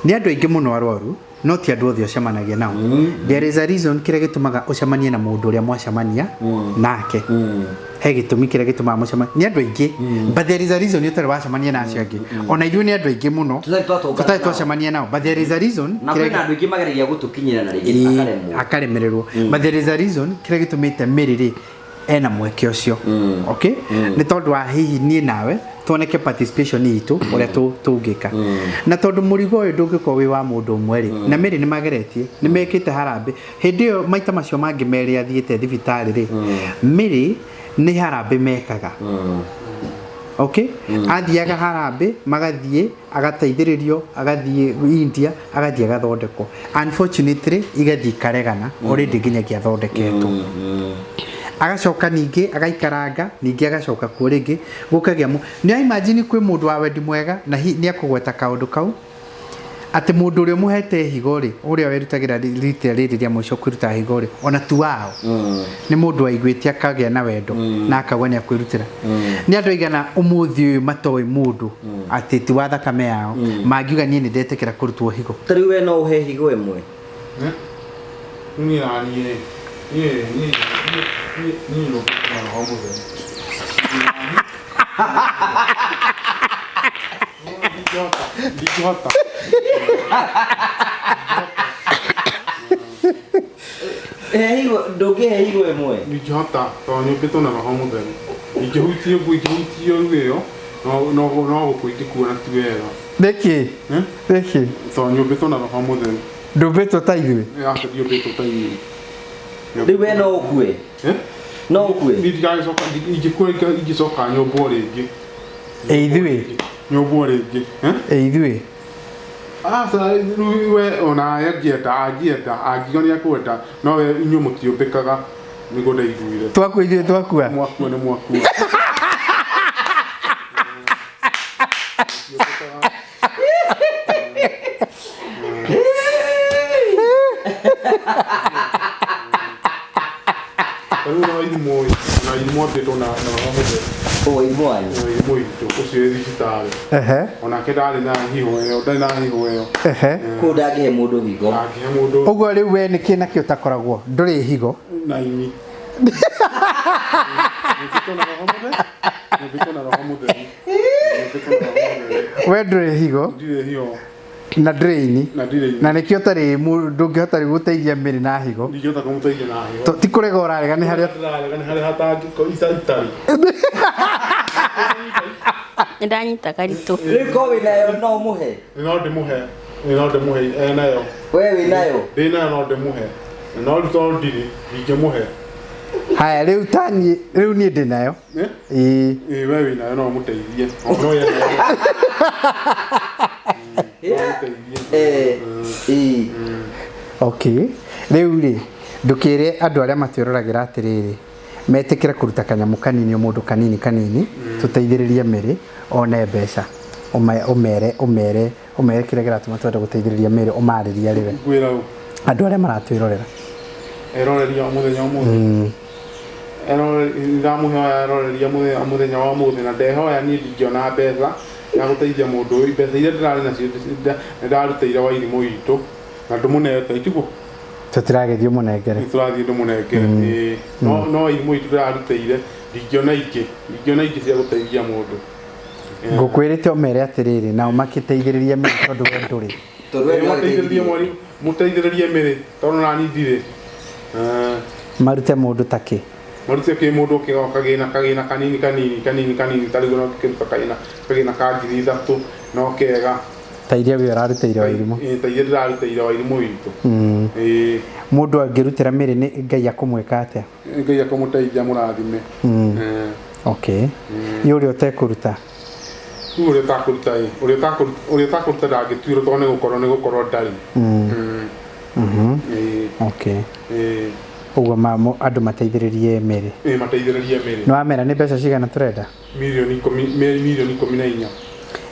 Nĩ andũ aingĩ mũno arwaru, no ti andũ othe ũcemanagia nao. There is a reason kĩrĩa gĩtũmaga ũcemanie na mũndũ ũrĩa mwacemania nake. He gĩtũmi kĩrĩa gĩtũmaga mũcemanie. Nĩ andũ aingĩ, but there is a reason ũtarĩ wacemania na acio angĩ. Ona ithuĩ nĩ andũ aingĩ mũno Tũtarĩ twatũngana tũtarĩ nao. twacemania nao, but there is a reason Na kĩrĩa kwĩna andũ aingĩ mageragia gũtũkinyĩra na rĩngĩ Ĩĩ, akaremwo. akaremererwo. But there is a reason kĩrĩa gĩtũmĩte Mary rĩ ena mweke ũcio. Okay? Nĩ tondũ wa hihi niĩ nawe tuoneke participation itũ ũrĩa tũngĩka. Na tondũ mũrigo ũyũ ndũngĩkorwo wĩ wa mũndũ ũmwe rĩ, na Mary nĩ mageretie, nĩ mekĩte harambĩ. Hĩndĩ ĩyo maita macio mangĩ merĩ athiĩte thibitarĩ rĩ, Mary nĩ harambĩ mekaga. Okay? Athiaga harambĩ, magathiĩ, agateithĩrĩrio, agathiĩ India, agathiĩ agathondekwo. Unfortunately, igathiĩ ikaregana, already nginyagia athondeketwo. Agacoka ningĩ agaikaranga, ningĩ agacoka kuo rĩngĩ, gũkagĩa nĩ imagine kwĩ mũndũ wa wendi mwega, na nĩ akũgweta kaũndũ kau, atĩ mũndũ ũrĩa ũmũhete higo rĩ, ũrĩa werutagĩra rita rĩrĩ rĩa mũico kwĩruta higo rĩ, ona tu wao, nĩ mũndũ waiguĩte akagĩa na wendo, na akauga nĩ akwĩrutĩra. Nĩ andũ aigana ũmũthĩ ũyũ matoĩ mũndũ atĩ ti wa thakame yao, mangiuga niĩ nĩ ndetĩkĩra kũrutwo higo. Ta rĩu we no ũhe higo ĩmwe? Niĩ na niĩ, niĩ, niĩ, niĩ, niĩ no na roho mũtheru. Ndingĩhota. He higo, ndũngĩhe higo ĩmwe? Ndingĩhota, tondũ nyũmbĩtwo na roho mũtheru. Ingĩhutio nguo, ingĩhutio ĩyo, no, no, no gũkua ingĩkua na ti wega. Nĩkĩ? Nĩkĩ? Tondũ nyũmbĩtwo na roho mũtheru. Ndũmbĩtwo ta ithuĩ? Aca, ndiũmbĩtwo ta inyuĩ. Rĩu we no ũkue? No ũkue? Niĩ ndigagĩcoka, ingĩkua ingĩcoka nyũmbwo rĩngĩ. Ĩ ithuĩ? Nyũmbwo rĩngĩ. Ĩ ithuĩ? Aca, rĩu we ona angĩenda, angĩenda, angiuga nĩ akwenda, no we inyuĩ mũtiũmbĩkaga, nĩguo ndaiguire. Twakua ithuĩ twakua? Mwakua nĩ mwakua. Rĩu na irimũ ĩ, na irimũ ambĩtwo na roho mũtheru. O irimũ wanyu? O irimũ itũ, ũcio wĩ thibitarĩ. Onake ndarĩ na higo ĩyo, ndarĩ na higo ĩyo. Kũu ndangĩhe mũndũ higo. Ndangĩhe mũndũ. Ũguo rĩu we nĩkĩ nakĩo ũtakoragwo? Ndũrĩ higo? Na ini. Nyũmbĩtwo na roho mũtheru. Nyũmbĩtwo na roho mũtheru. Nyũmbĩtwo na roho mũtheru. We ndũrĩ higo? Ndirĩ higo. Na ndũrĩ ini? Na ndirĩ ini. Na nĩkĩo ũtarĩ ndũngĩhota rĩu gũteithia Mary na higo? Ndingĩhota kũmũteithia na higo. Ti kũrega ũrarega, nĩ harĩa Ndĩrarega, nĩ harĩa hatangĩkorwo itarĩ. Nĩ ndanyita Karitũ. Rĩu ko wĩnayo no ũmũhe? No ndĩmũhe. No ndĩmũhe enayo. We wĩnayo? Ndĩnayo no ndĩmũhe. No tondũ ndirĩ, ndingĩmũhe. Haya, rĩu ta niĩ, rĩu niĩ ndĩnayo. Ĩĩ. Ĩĩ, we wĩnayo no ũmũteithie. No ye nayo. Okay, rĩu rĩ ndũkĩre andũ arĩa matwĩroragĩra atĩrĩrĩ metĩkĩre kũruta kanyamũ kanini o mũndũ kanini kanini tũteithĩrĩrie Mary one mbeca. Ũmere ũmere ũmere kĩrĩa kĩratũma twende gũteithĩrĩria Mary, ũmarĩrie arĩ we. Ngwĩra ũ? Andũ arĩa maratwĩrorera. Eroreria mũthenya ũmũthĩ. Ndamũhoya eroreria mũthenya wa ũmũthĩ na ndehoya niĩ ndingĩona mbeca ya gũteithia mũndũ ũyũ. Mbeca iria ndĩrarĩ nacio nĩndarutĩire Wairimũ witũ na ndũmũnete itiguo. Tũtiragĩthiĩ ũmũnengere. Nĩtũrathiĩ ndũmũnengere. Ĩĩ. No Wairimũ witũ ndĩrarutĩire, ndingĩona ingĩ, ndingĩona ingĩ cia gũteithia mũndũ. Ngũkwĩrĩte ũmere atĩrĩrĩ nao makĩteithĩrĩrie Mary tondũ we ndũrĩ. Tondũ we Mũteithĩrĩrie mwari, mũteithĩrĩrie Mary tondũ nani ndirĩ. Marute mũndũ ta kĩ? Marute kĩ mũndũ kagĩna kagĩna kanini kanini kanini kanini ta rĩu no kĩruta kagĩna kagĩna ka 3,000 no kega. Ta iria we ũrarutĩire Wairimũ. Ĩĩ, ta iria ndĩrarutĩire Wairimũ witũ. Ĩĩ. Mũndũ angĩrutĩra Mary nĩ Ngai akũmwĩka atĩa? Ngai akũmũteithia mũrathime. Okay. Ĩ ũrĩa ũtekũruta? Rĩu ũrĩa ũtakũruta ĩ, ũrĩa ũtakũruta ndangĩtuĩrwo tondũ nĩ gũkorwo ndarĩ. Ĩĩ. Okay. Ĩĩ. Ũguo andũ mateithĩrĩrie Mary. Ĩĩ, mateithĩrĩrie Mary. Nĩ wamera nĩ mbeca cigana tũrenda? Mirioni ikũmi, mirioni 14.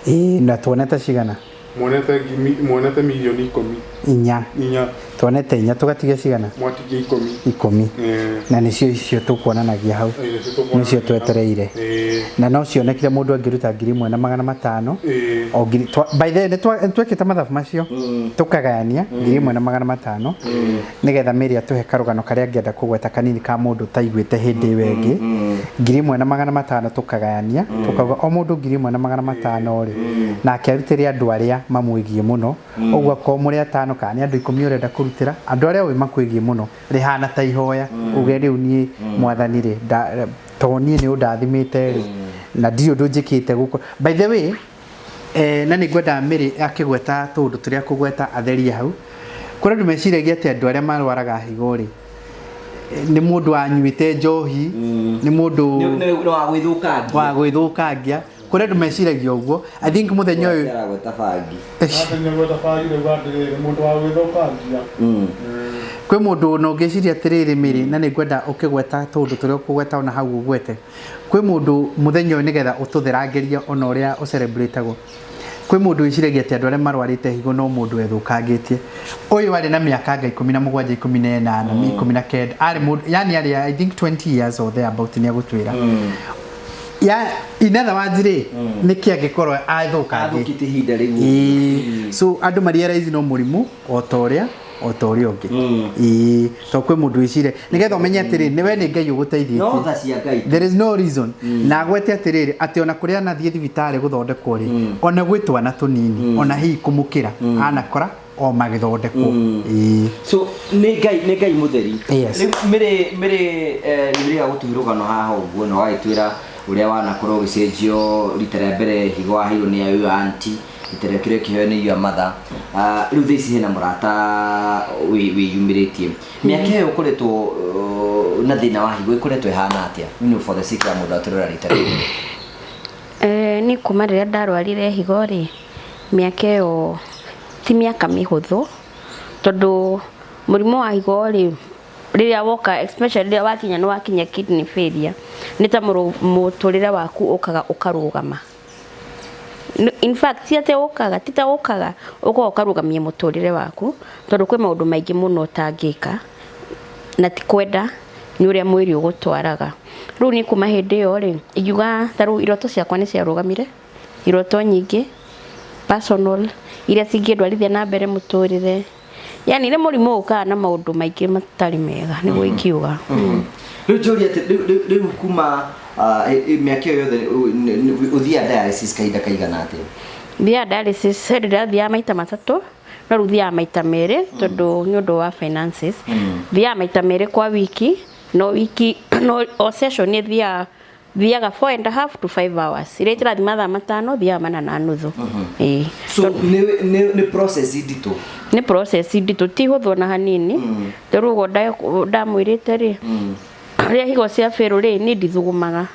Ĩĩ, na tuonete cigana? Mwonete mirioni 10. Inya. Inya. Tuonete inya, tũgatigia cigana? Mwatigia 10. 10. Na nĩcio icio tũkuonanagia hau. Ĩĩ, nĩcio tũkuonanagia Nĩcio twetereire. Ĩĩ. Na no cionekire mũndũ angĩruta 1,500. Ĩĩ. O ngiri, by the way, nĩtwekĩte mathabu macio. Tũkagayania 1,500. Nĩgetha Mary atũhe karũgano karĩa angĩenda kũgweta kanini ka mũndũ ũtaiguĩte hĩndĩ ĩyo ĩngĩ. 1,500 tũkagayania, tũkauga o mũndũ 1,500 rĩ, nake arutĩre andũ arĩa mamwĩgiĩ mũno. Ũguo akorwo mũrĩ atano kana nĩ andũ 10 ũrenda kũrutĩra, andũ arĩa ũĩ makwĩgiĩ mũno, rĩhana ta ihoya. Uge rĩu niĩ mwathani rĩ, to niĩ nĩ ũndathimĩte rĩ, na ndirĩ ũndũ njĩkĩte gũkũ. By the way, na nĩ ngwenda Mary akĩgweta tũũndũ tũrĩa akũgweta atherie hau. Kũrĩ andũ meciragia atĩ andũ arĩa marwaraga higo rĩ, nĩ mũndũ wanyuĩte njohi, nĩ mũndũ Nĩ wa gwĩthũkangia. Wa gwĩthũkangia. Kũrĩ andũ meciragia ũguo. I think mũthenya ũyũ Aragweta bangi. Aragweta bangi rĩu atĩrĩrĩ, mũndũ wa gwĩthũkangia. Kwĩ mũndũ ona ũngĩciria atĩrĩrĩ Mary, na nĩ ngwenda ũkĩgweta tũũndũ tũrĩa ũkũgweta ona hau ũgwete. Kwĩ mũndũ mũthenya ũyũ nĩgetha ũtũtherangĩrie ona ũrĩa ũcelebrateagwo. Kwĩ mũndũ wĩciragia atĩ andũ arĩa marwarĩte higo no mũndũ wethũkangĩtie. Ũyũ arĩ na mĩaka anga 17, 18, 19. Arĩ mũndũ, yani arĩ I think 20 years or there about nĩ agũtwĩra. Ya, in other words rĩ, nĩkĩ angĩkorwo athũkangĩtie? Athũkĩte ihinda rĩu. Ĩĩ. So andũ marealize no mũrimũ o ta ũrĩa o ta ũrĩa ũngĩ. Ĩĩ, to kwĩ mũndũ wĩcire nĩgetha ũmenye atĩrĩ, nĩ we nĩ Ngai ũgũteithĩtie. No tha cia Ngai. There is no reason. Na agwete atĩrĩrĩ, atĩ ona kũrĩa anathiĩ thibitarĩ gũthondekwo rĩ, ona gwĩ twana tũnini, ona hihi kũmũkĩra, anakora o magĩthondekwo. Ĩĩ. So nĩ Ngai, nĩ Ngai mũtheri. Yes. Rĩu Mary, nĩ ũrĩga gũtũhe rũgano haha ũguo na ũgagĩtwĩra ũrĩa wanakorwo ũgĩcenjio rita rĩa mbere higo waheirwo nĩ your auntie, rita rĩa kerĩ ũkĩheo nĩ your mother. Rĩu thaa ici hena mũrata wĩyumĩrĩtie. Mĩaka ĩyo ũkoretwo na thĩna wa higo ĩkoretwo ĩhana atĩa? You know, for the sake ya mũndũ atũrora rita rĩrĩ. Niĩ kuma rĩrĩa ndarwarire higo rĩ, mĩaka ĩyo ti mĩaka mĩhũthũ, tondũ mũrimũ wa higo rĩ, rĩrĩa woka, especially rĩrĩa wakinya nĩ wakinya kidney failure, nĩ ta mũtũrĩre waku ũkaga ũkarũgama. In fact, ti atĩ ũkaga, ti ta ũkaga, ũkaga ũkarũgamia mũtũrĩre waku, tondũ kwĩ maũndũ maingĩ mũno ũtangĩka, na ti kwenda, nĩ ũrĩa mwĩrĩ ũgũtwaraga. Rĩu niĩ kuma hĩndĩ ĩyo rĩ, ingiuga ta rĩu iroto ciakwa nĩ ciarũgamire, iroto nyingĩ, personal, iria cingĩndwarithia na mbere mũtũrĩre. Yani nĩ mũrimũ ũkaga na maũndũ maingĩ matarĩ mega, nĩguo ingiuga. Rĩu njũrie atĩ, rĩu kuma, mĩaka ĩyo yothe, ũthiaga dialysis kahinda kaigana atĩa? Thiaga dialysis, hĩndĩ ndĩrathiaga maita matatũ, no rĩu thiaga maita merĩ, tondũ nĩ ũndũ wa finances. Thiaga maita merĩ kwa wiki, no wiki, no o session nĩ thiaga four and a half to 5 hours. Iria itirathiĩ mathaa matano, thiaga mana na nuthu. Ĩĩ. So, nĩ process nditũ? Nĩ process nditũ, ti hũthũ ona hanini. Rĩu ũguo ndamwĩrĩte rĩ, Rĩrĩa higo cia bĩrũ rĩ, niĩ ndithugumaga,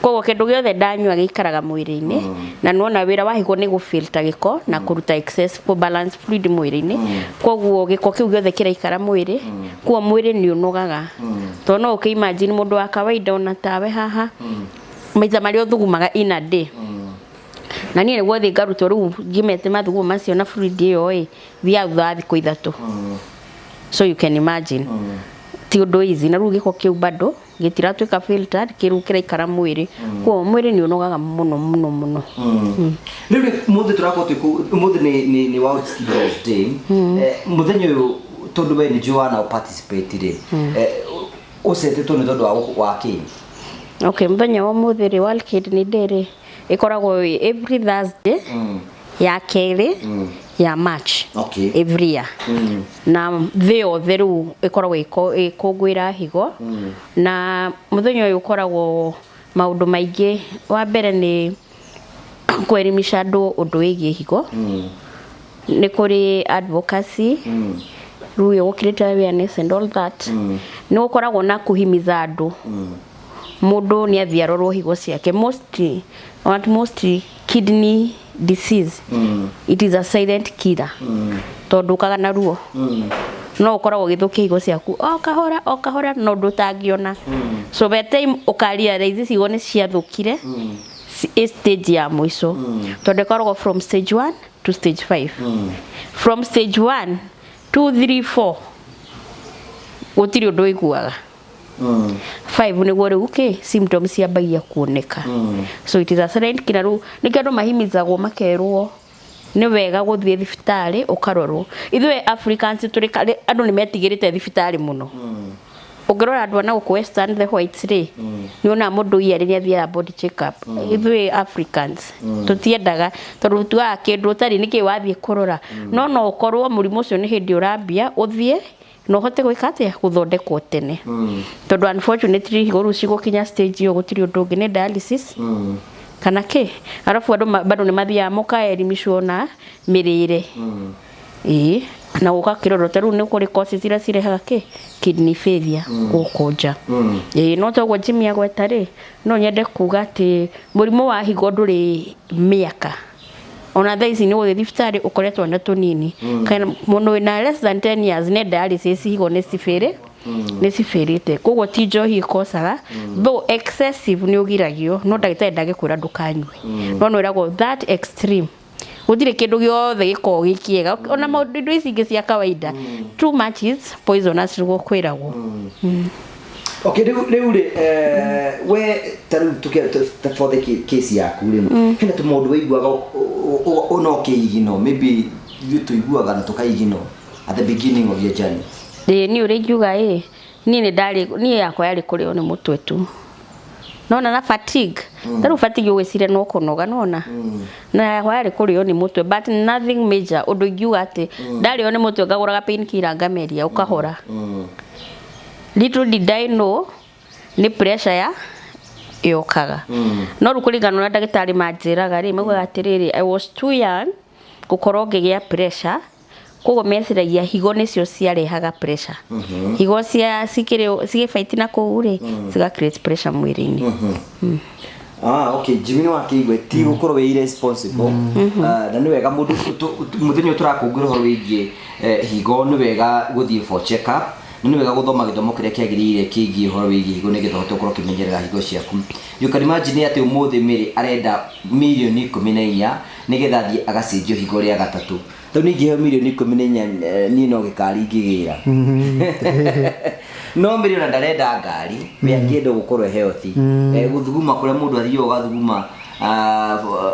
koguo kĩndũ gĩothe ndanyua gĩikaraga mwĩrĩ-inĩ, na nĩwona wĩra wa higo nĩ gũfilter gĩko na kũruta excess, kũ balance fluid mwĩrĩ-inĩ. Koguo gĩko kĩu gĩothe kĩraikara mwĩrĩ, koguo mwĩrĩ nĩ ũnogaga, tondũ no ũkĩ imagine mũndũ wa kawaida ona tawe haha, maita marĩa ũthugumaga in a day, na niĩ nĩguo thiĩ ngarutwo rĩu ngimete mathugumo macio na fluid ĩyo ĩ thiaga thutha wa thikũ 3. So you can imagine ti ũndũ easy, na rĩu gĩko kĩu bado gĩtiratuĩka filtered, kĩrĩu kĩraikara mwĩrĩ, koguo mwĩrĩ nĩ ũnogaga mũno mũno mũno. Rĩu rĩ, mũthĩ tũrakorwo twĩ kũu, ũmũthĩ nĩ World Kidney Day. Mũthenya ũyũ, tondũ we nĩ njũĩ wana participate rĩ, ũcetĩtwo nĩ tondũ wa kĩ? Okay, mũthenya wa ũmũthĩ rĩ, World Kidney Day rĩ, ĩkoragwo ĩ every Thursday ya kerĩ ya March every year, na thĩ yothe rĩu ĩkoragwo ĩkũngũĩra higo. Na mũthenya ũyũ ũkoragwo maũndũ maingĩ. Wa mbere nĩ kwelimisha andũ ũndũ wĩgiĩ higo, nĩ kũrĩ advocacy rĩu ĩyo create awareness and all that. Nĩ gũkoragwo na kũhimiza andũ mũndũ nĩ athiĩ arorwo higo ciake. Mostly, what mostly kidney disease, it is a silent killer, tondũ ũkaga na ruo, no ũkoragwo ũgĩthũkia higo ciaku o kahora o kahora, no ũndũ ũtangĩona. So by the time ũkarealize higo nĩ ciathũkire, ĩ stage ya mũico, tondũ ĩkoragwo from stage 1 to stage 5. From stage 1, 2, 3, 4 gũtirĩ ũndũ ũiguaga. 5 nĩguo rĩu kĩ symptoms ciambagia kuoneka. So it is a silent killer. Rĩu nĩkĩo andũ mahimizagwo, makerwo nĩ wega gũthiĩ thibitarĩ ũkarorwo. Ithuĩ Africans tũrĩ andũ nĩ metigĩrĩte thibitarĩ mũno. Ũngĩrora andũ a na gũkũ western, the whites rĩ, nĩ wonaga mũndũ yearly nĩ athiaga body check up. Ithuĩ Africans tũtiendaga, tondũ tuaga kĩndũ ũtarĩ nĩkĩ wathiĩ kũrora. No no ũkorwo mũrimũ ũcio nĩ hĩndĩ ũrambia, ũthiĩ na ũhote gwĩka atĩa, gũthondekwo tene, tondũ unfortunately higo rĩu cigũkinya stage ĩyo, gũtirĩ ũndũ ũngĩ, nĩ dialysis kana kĩ. Arabu andũ bado nĩ mathiaga mũkaelimishwo na mĩrĩre, ĩĩ, na gũka kĩrorwo. Ta rĩu nĩ kũrĩ causes iria cirehaga kĩ kidney failure gũkũ nja. Ĩĩ, no toguo Jimmy agweta rĩ, no nyende kuga atĩ mũrimũ wa higo ndũrĩ mĩaka. Ona thaa ici nĩ ũgũthiĩ thibitarĩ ũkore twana tũnini kana mũndũ wĩna less than 10 years nĩ dialysis, higo nĩ cibĩrĩ nĩ cibĩrĩte. Koguo ti njohi ĩkocaga, though excessive nĩ ũgiragio, no ndagĩtarĩ ndangĩkwĩra ndũkanyue, no nĩ wĩragwo that extreme. Gũtirĩ kĩndũ gĩothe gĩkoragwo gĩ kĩega, ona maũndũ indo ici ingĩ cia kawaida, too much is poisonous, nĩguo kwĩragwo. Okay, rĩu rĩ, we ta rĩu for the case yaku rĩ, hena tũmaũndũ waiguaga no ũkĩigino, maybe ithuĩ tũiguaga na tũkaigino at the beginning of your journey? Ĩĩ, niĩ ũrĩa ingiuga ĩ, niĩ nĩ ndarĩ, niĩ yakwa yarĩ kũrĩo nĩ mũtwe tu, nona, na fatigue. Ta rĩu fatigue ũgwĩciria no kũnoga, nona na yakwa yarĩ kũrĩo nĩ mũtwe, but nothing major. Ũndũ ingiuga atĩ ndarĩo nĩ mũtwe ngagũraga painkiller ngameria ũkahora. Little did I know nĩ pressure ya yokaga. No rĩu kũringana na ũrĩa ndagĩtarĩ manjĩraga rĩ, maugaga atĩrĩrĩ, I was too young gũkorwo ngĩgĩa pressure, koguo meciragia higo nĩcio ciarehaga pressure. Higo cia cikĩrĩ cigĩbaiti na kũu rĩ, ciga create pressure mwĩrĩ-inĩ. Ah, okay, Jimmy, nĩ wakĩigua ti gũkorwo wĩ irresponsible. Ah, na nĩ wega mũndũ mũthenya ũyũ tũrakũngũĩra ũhoro wĩgiĩ higo, nĩ wega gũthiĩ for check up, na nĩ wega gũthoma gĩthomo kĩrĩa kĩagĩrĩire kĩgiĩ ũhoro wĩgiĩ higo, nĩgetha ũhote gũkorwo ũkĩmenyerera higo ciaku. You can imagine atĩ ũmũthĩ Mary arenda mirioni 14 nĩgetha athiĩ agacenjio higo rĩa gatatũ. Rĩu ningĩheo mirioni 14, niĩ no gĩkari ingĩgĩra, no Mary ona ndarenda ngari, we angĩenda gũkorwo e healthy. Gũthuguma kũrĩa mũndũ athiaga ũgathuguma,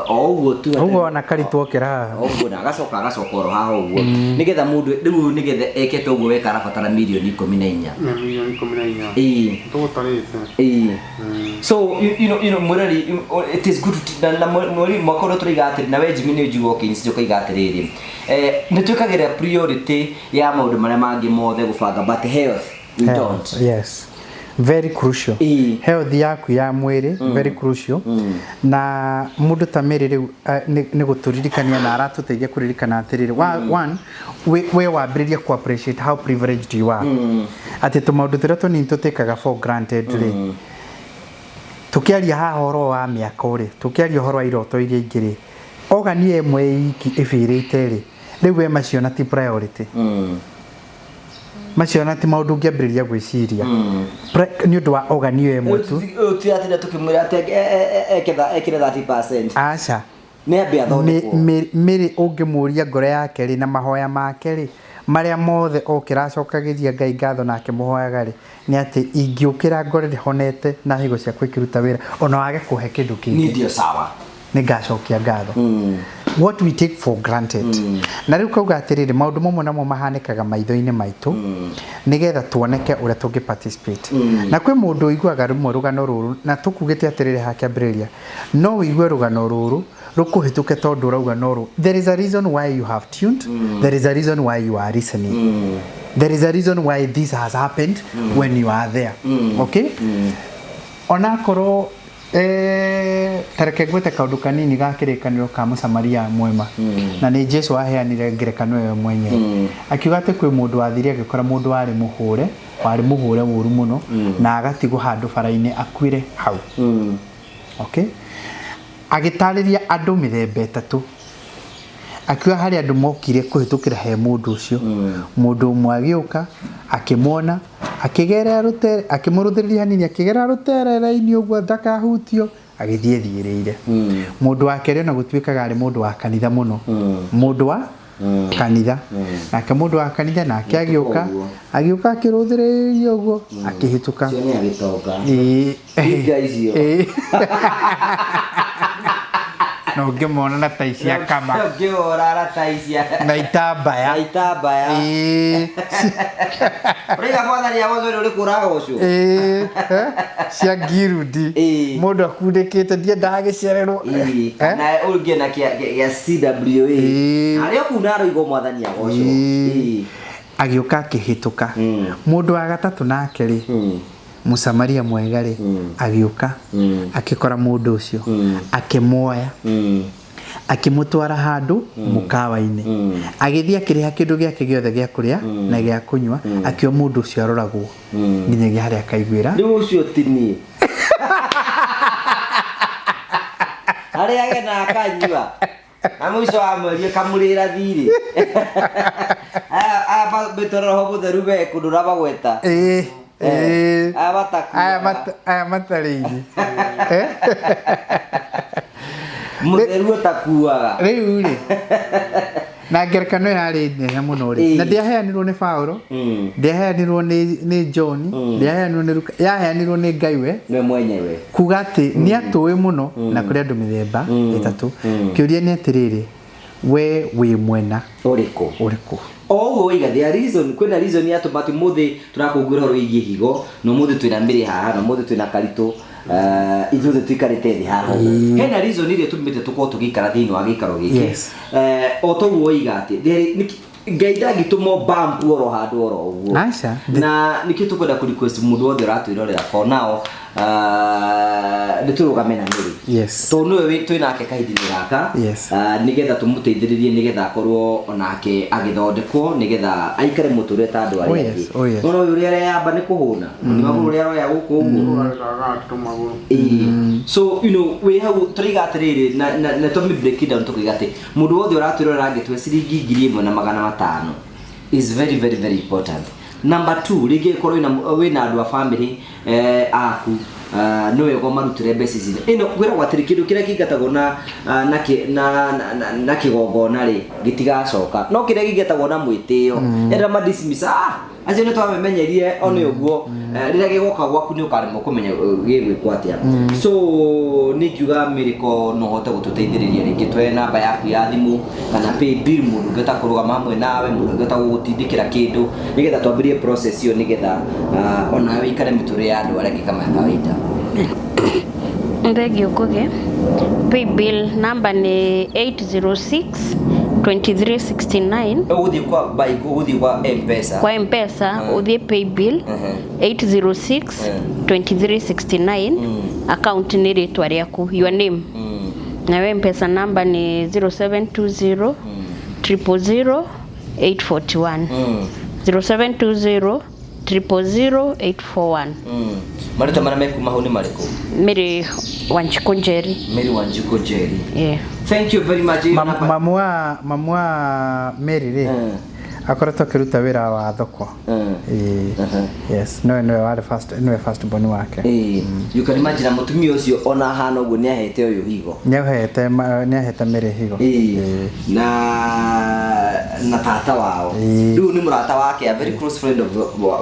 o ũguo tu. Ũguo ona karitwo okĩra haha. Ũguo na agacoka oro haha ũguo, nĩgetha mũndũ rĩu nĩgetha ekete ũguo weka arabatara mirioni 14. Na mirioni 14. Ĩĩ. Tũgũtarĩte. Ĩĩ. So you know mwĩrori, it is good to, na mweri mwaka ũrĩa tũraiga atĩrĩ, na we Jimmy nĩ njigua ũkĩinciria ũkaiga atĩrĩrĩ, nĩ twĩkagĩra priority ya maũndũ marĩa mangĩ mothe gũbanga, but health we don't. Yes. Very crucial. Health yaku ya mwĩrĩ, very crucial. Na mũndũ ta Mary rĩu nĩ gũtũririkania na aratũteithia kũririkana atĩrĩrĩ, one, we wambĩrĩria ku appreciate how privileged you are, atĩ tũmaũndũ tũrĩa tũnini tũtĩkaga for granted rĩ. Tũkĩaria haha ũhoro wa mĩako rĩ, tũkĩaria ũhoro wa iroto iria ingĩ rĩ, ogani ĩmwe iki ĩbĩrĩte rĩ, rĩu we macio na ti priority, macio na ti maũndũ ũngĩambĩrĩria gwĩciria nĩ ũndũ wa ogani ĩyo ĩmwe tu. Tiratinda tukimwira atĩ ekire 30%. Aca. Nĩ ambe athondekwo. Mĩrĩ ũngĩmũria ngoro yake rĩ, na mahoya make rĩ, marĩa mothe okĩra acokagĩria Ngai ngatho na akĩmũhoyaga rĩ, nĩ atĩ ingĩũkĩra ngore honete na higo ciakwa ikĩruta wĩra, ona wage kũhe kĩndũ kĩngĩ, Niĩ ndio sawa. Nĩ ngacokia ngatho. What we take for granted. Na rĩu kauga atĩrĩrĩ, maũndũ mamwe namo mahanĩkaga maitho-inĩ maitũ nĩgetha tuoneke ũrĩa tũngĩ participate. Na kwĩ mũndũ ũiguaga rĩmwe rũgano rũrũ, na tũkugĩte atĩrĩrĩ haha kĩambĩrĩria, no ũigue rũgano rũrũ rũkũhĩtũke tondũ ũrauga no rũ. There is a reason why you have tuned. There is a reason why you are listening. There is a reason why this has happened when you are there. Okay, onakorwo tareke ngwete kaũndũ kanini ga kĩrĩkanĩro ka mũsamaria mwema, na nĩ Jesu aheanire ngerekano ĩyo mwenyewe, akiuga atĩ kwĩ mũndũ wathire agĩkora mũndũ warĩ mũhũre ũru mũno na agatigwo handũ bara-inĩ akuĩre hau. Okay, agĩtarĩria andũ mĩthemba ĩtatũ, akiuga harĩ andũ mokire kũhĩtũkĩra he mũndũ ũcio. Mũndũ ũmwe agĩũka, akĩmuona, akĩgerera rũtere, akĩmũrũthĩrĩria hanini, akĩgerera rũterere-inĩ ũguo ndakahutio, agĩthiĩ thiĩrĩire. Mũndũ wa kerĩ, ona gũtuĩkaga arĩ mũndũ wa kanitha mũno, mũndũ wa kanitha, nake mũndũ wa kanitha nake agĩũka, ũguo. Agĩũka akĩrũthĩrĩria ũguo, akĩhĩtũka. Cio nĩ agĩtonga. Ĩĩ. Hinga icio. Ĩĩ. Na ũngĩmona na tai cia kama. Ũngĩhũra na tai cia na itambaya. Na itambaya. Ĩĩ. Ũraiga mwathani agocwo nĩ ũrĩkũ ũragocwo. Ĩĩ, cia ngirudi, mũndũ akundĩkĩte, ndiendaga gĩcererwo. Kana ũngĩ na gĩa CWA harĩa kuu na aroigwo mwathani agocwo. Ĩĩ. Agĩũka akĩhĩtũka. Mũndũ wa gatatũ nake rĩ, mũsamaria mwega rĩ, agĩũka akĩkora mũndũ ũcio, akĩmuoya, akĩmũtwara handũ mũkawa-inĩ, agĩthiĩ akĩrĩha kĩndũ gĩake gĩothe gĩa kũrĩa na gĩa kũnyua, akĩo mũndũ ũcio aroragwo nginyagia harĩa akaiguĩra. Rĩu ũcio ti niĩ arĩage na akanyua na mũico wa mweri ĩkamũrĩra thirĩ. Aya mĩtoro roho mũtheru me kũndũ ũramagweta. Ĩĩ, ĩĩ. Aya matakuaga. Aya matarĩire. Mũtheru ũtakuaga. Rĩu rĩ, na ngerekano yarĩ nene mũno rĩ, na ndĩaheanirwo nĩ Paulo, ndĩaheanirwo nĩ John, ndĩaheanirwo nĩ Luka, yaheanirwo nĩ Ngai we we mwenyewe, kuga atĩ nĩ atũĩ mũno na kũrĩ andũ mĩthemba ĩtatũ. Kĩũria nĩ atĩrĩrĩ, we wĩ mwena ũrĩkũ? Ũrĩkũ? O ũguo waiga, there are reason, kwĩna reason yatũma atĩ mũthĩ tũrakũngũĩra ũhoro wĩgiĩ higo, na ũmũthĩ twĩna mĩrĩ haha, na ũmũthĩ twĩna karitũ, ithuothe tũikarĩte thĩ haha ũguo. Hena reason ĩrĩa ĩtũmĩte tũkorwo tũgĩikara thĩinĩ wa gĩikaro gĩkĩ. O toguo waiga atĩ Ngai ndangĩtũma bump oro handũ oro ũguo. Aca. Na nĩkĩo tũkwenda kũ request mũndũ wothe ũratwĩrorera for now, nĩ tũrũgame na mĩrĩ, tondũ nĩwe twĩ nake kahinda-inĩ gaka, nĩgetha tũmũteithĩrĩrie, nĩgetha akorwo onake agĩthondekwo, nĩgetha aikare mũtũrĩre ta andũ arĩa angĩ. Nona ũyũ ũrĩa areyamba nĩ kũhũna nĩ magũrũ ũrĩa aroya gũkũ ũguo. Ĩĩ. So wĩ hau tũraiga atĩrĩrĩ, na tũmĩ break it down, tũkaiga atĩ mũndũ wothe ũratwĩrorera angĩtue ciringi 1500 is very very very important. Number two, rĩngĩ ĩkorwo wĩna andũ a family aku, nĩ wega ũmarutĩre mbeca ici. Ĩno kwĩragwo atĩrĩ, kĩndũ kĩrĩa kĩingatagwo na kĩ- na na- na- na kĩgongona rĩ, gĩtigacoka, no kĩrĩa kĩingatagwo na mwĩtĩo, enda ma dismiss, acio nĩ twamenyerie o nĩ ũguo. Rĩrĩa gĩgoka gwaku nĩ ũkaremwo kũmenya gĩgwĩkwo atĩa. So nĩ ingiuga mĩrĩko no ũhote gũtũteithĩrĩria, rĩngĩ twe namba yaku ya thimũ kana pay bill, mũndũ ũngĩhota kũrũgama hamwe nawe, mũndũ ũngĩhota gũgũtindĩkĩra kĩndũ nĩgetha twambĩrĩrie process ĩyo, nĩgetha onawe ũikare mĩtũrĩre ya andũ arĩa angĩ kama kawaida. Thengiũ Ngugi. Paybill number nĩ 806 2369. Ũgũthiĩ kwa by ũgũthiĩ kwa M-Pesa. Kwa Mpesa ũthiĩ paybill 806 2369, account nĩ rĩtwa rĩaku, your name, nawe Mpesa number nĩ 0720 000 841, 0720 000 841. Marĩtwa marĩa mekuma hau nĩ marĩkũ? Mary Wanjikũ Njeri. Mary Wanjikũ Njeri. Yeah. Thank you very much. Mamu wa Mary rĩ, akoretwo akĩruta wĩra wa thoko. Ĩĩ. Yes, nowe nĩwe warĩ first, nĩwe first born wake. Ĩĩ. You can imagine mũtumia ũcio ona ahana ũguo nĩ ahete ũyũ higo. Nĩahete Mary higo. Ĩĩ. Na tata wao rĩu nĩ mũrata wake, a very close friend of